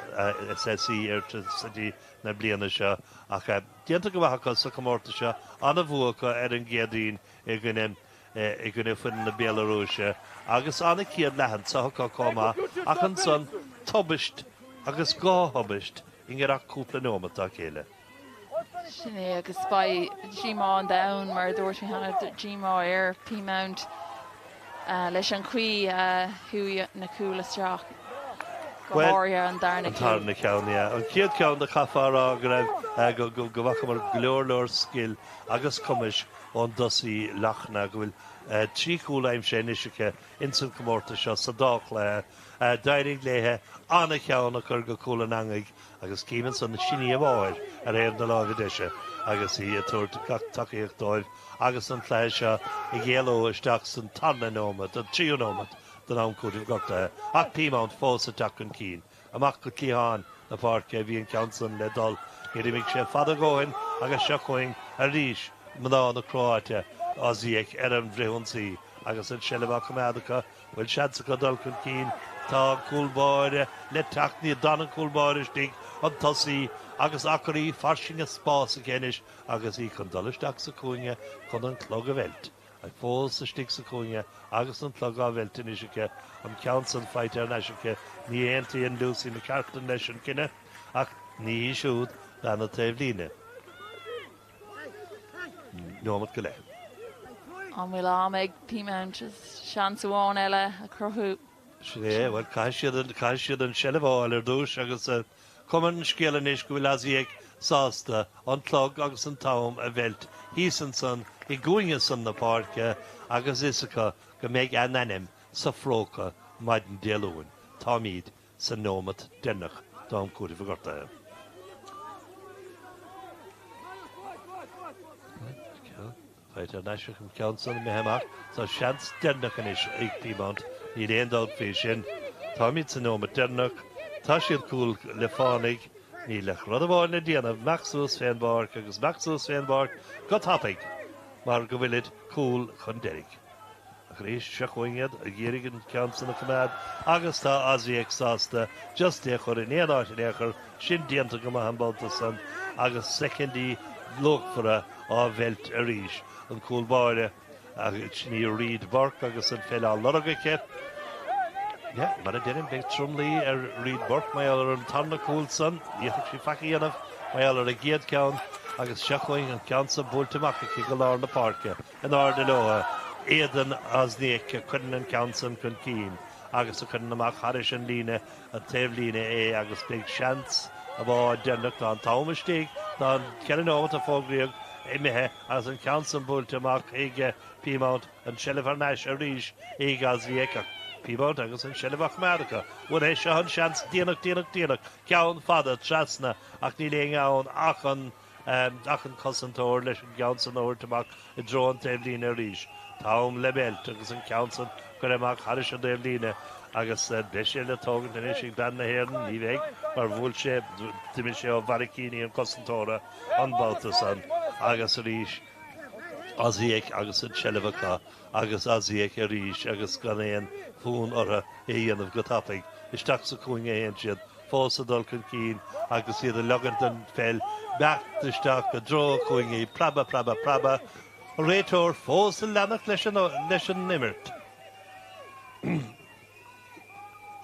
SSE Airtricity na bliana seo ach déanta go maith acu sa chomórtas seo, an-bhua acu ar an gCéadaoin i gcoinne i gcoinne foireann na Béalarúise agus an-chéad leath anso acu chomh maith ach ansan tubaist agus dhá thubaist i ngiorracht ach cúpla nóimeat dá chéile. Sin é agus beidh díomá an domhain, mar a dúirt mé cheana, díomá ar Peamount leis an chaoi a chuaigh na cúil isteach, go háirithe an darna ceann. An tarna ceann, yeah. An chéad cheann do chaithfeá a rá go raibh, go bhfacamar go leor leor scil agus cumais ón dtosaí Loughnane, go bhfuil 3 chúl aimsithe anois aici ins an chomórtas seo sa dá chluiche. D'éirigh léithe an-cheann a chur go cúl an eangaigh agus cím ansan sin í a mháthair ar thaobh na láimhe deise agus í ag tabhairt gach tacaíocht dóibh agus an cluiche seo ag éalú isteach san tarna nóimeat, an tríú nóimeat den am cúitimh gortaithe. Ach Peamount fós ag teacht chun cinn. Amach go cliathán na páirce a bhí an ceann san le dul. Níor imigh sé fada a dhóthain agus seo chugainn arís mná na Cróáite, Osijek, ar an bhfrithionsaí agus an seilbh á coimeád acu. Bhfuil seans acu dul chun cinn? Tá an cúl báire le teacht. Ní d'fhan an cúl báire istigh, an tosaí, agus acraí fairsinge spáis aici anois agus í chun dul isteach sa chúinne chun an clog a mheilt. Fós istigh sa chúinne agus an clog á mheilt anois aici, an ceann san faighte ar ais aici. Ní aontaíonn Lucy McCartan leis an gcinneadh ach ní hí siúd bean na taobhlíne. Neomat go leith. An bhfuil am ag Peamount seans amháin eile a chruthú? Sin é, bhuel, caithfidh siad, caithfidh siad an seilbh a fháil ar dtús agus cuma ar an scéal anois go bhfuil Osijek sásta an clog agus an t-am a mheilt thíos ansan i gcúinne san na páirce agus fhios acu go mbeidh a n-ainm sa phróca maidin Dé Luain. Táimíd sa neomat deireanach d'am cúitimh gortaithe. Faighte ar ais an ceann san imithe amach. Tá seans deireanach anois ag Peamount, níl aon dabht faoi sin. Táimid sa neomat deireanach. Tá siad cúl le fánaidh. Níl ach rud amháin le déanamh, imeacht suas fén bpáirc agus imeacht suas fén bpáirc go tapaidh mar go bhfuilid cúl chun deiridh. Ach arís, seo chugainn iad ag iarraidh an ceann san a choimeád agus tá Osijek sásta just é a chur in aon áit in aon chor, sin déanta go maith an babhta san agus soicindí luachmhara á mheilt arís. An cúl báire. Sin í Reed Burke agus an pheil á lorg aici. Yeah, mar a deirim, beidh tromluí ar Reed Burke mar gheall ar an tarna cúl san. Ní fhéadfadh sí faic a dhéanamh mar gheall ar an gcéad ceann agus seo chugainn an ceann san buailte amach aici go lár na páirce. In airde leo, Eden Osniak a chuireann an ceann san chun cinn agus a chuireann amach thairis an líne, an taobhlíne é agus beidh seans a bhád deireanach. Tá an t-am istigh, tá an ceithre nóimeat a fógraíodh imithe agus an ceann san buailte amach ag Peamount, an tseilbh thar n-ais arís ag Osijek ach Peamount agus an tseilbh á choimeád acu. Bhuel é seo an seans déanach, déanach, déanach, ceann fada trasna ach níl éinne ann ach an ach an cosantóir leis an gceann san a thabhairt amach i dtreo an taobhlíne arís. T-am le meilt agus an ceann san curtha amach thairis an dtaobhlíne agus beidh sé le tógaint anois ag bean na hÉireann, ní bheidh mar bhuail sé, d'imigh sé ó bharraicíní an chosantóra an babhta san agus arís Osijek agus an tseilbh acu agus Osijek arís agus gan aon fhonn orthu é a dhéanamh go tapaidh. Isteach sa chúinne a théann siad, fós ag dul chun cinn agus iad ag leogaint don pheil imeacht isteach i dtreo an chúinne, preabadh, preabadh, preabadh. An réiteoir fós ag leanacht leis an leis an imirt.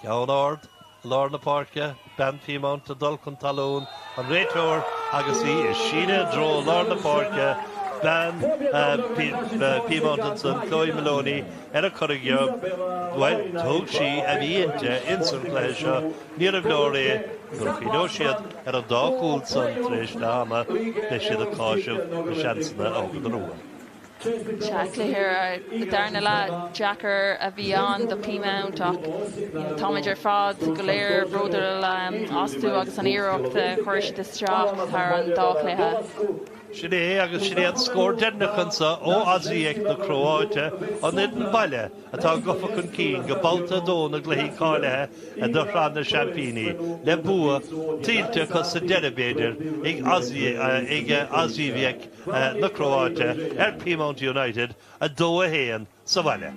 Ceann ard i lár na páirce, bean Peamount ag dul chun talún, an réiteoir agus í ag síneadh i dtreo lár na páirce, bean Peamount ansan, Chloe Moloney, ar a corrghiom. Bhuel, thug sí a bhí inti ins an chluiche seo, níorbh leor é nuair a chuimhneoidh siad ar an dá chúl san tar éis leath ama, beidh siad ag cáiseamh na seansanna a thugadar uathu. Sea, cluiche darna leath deacair a bhí ann do Peamount ach táimid ar fad go léir bródúil astu agus an iarracht a chuir siad isteach thar an dá chluiche. Sin é agus sin é an scór deireanach anso ó Osijek na Cróáite, an fhoireann baile atá gafa chun cinn go babhta 2 na gcluichí cáilithe do Shraith na Seaimpíní, le bua tuillte acu sa deireadh b'fhéidir ag Osijek na Cróáite ar Peamount United 2-1 sa bhaile.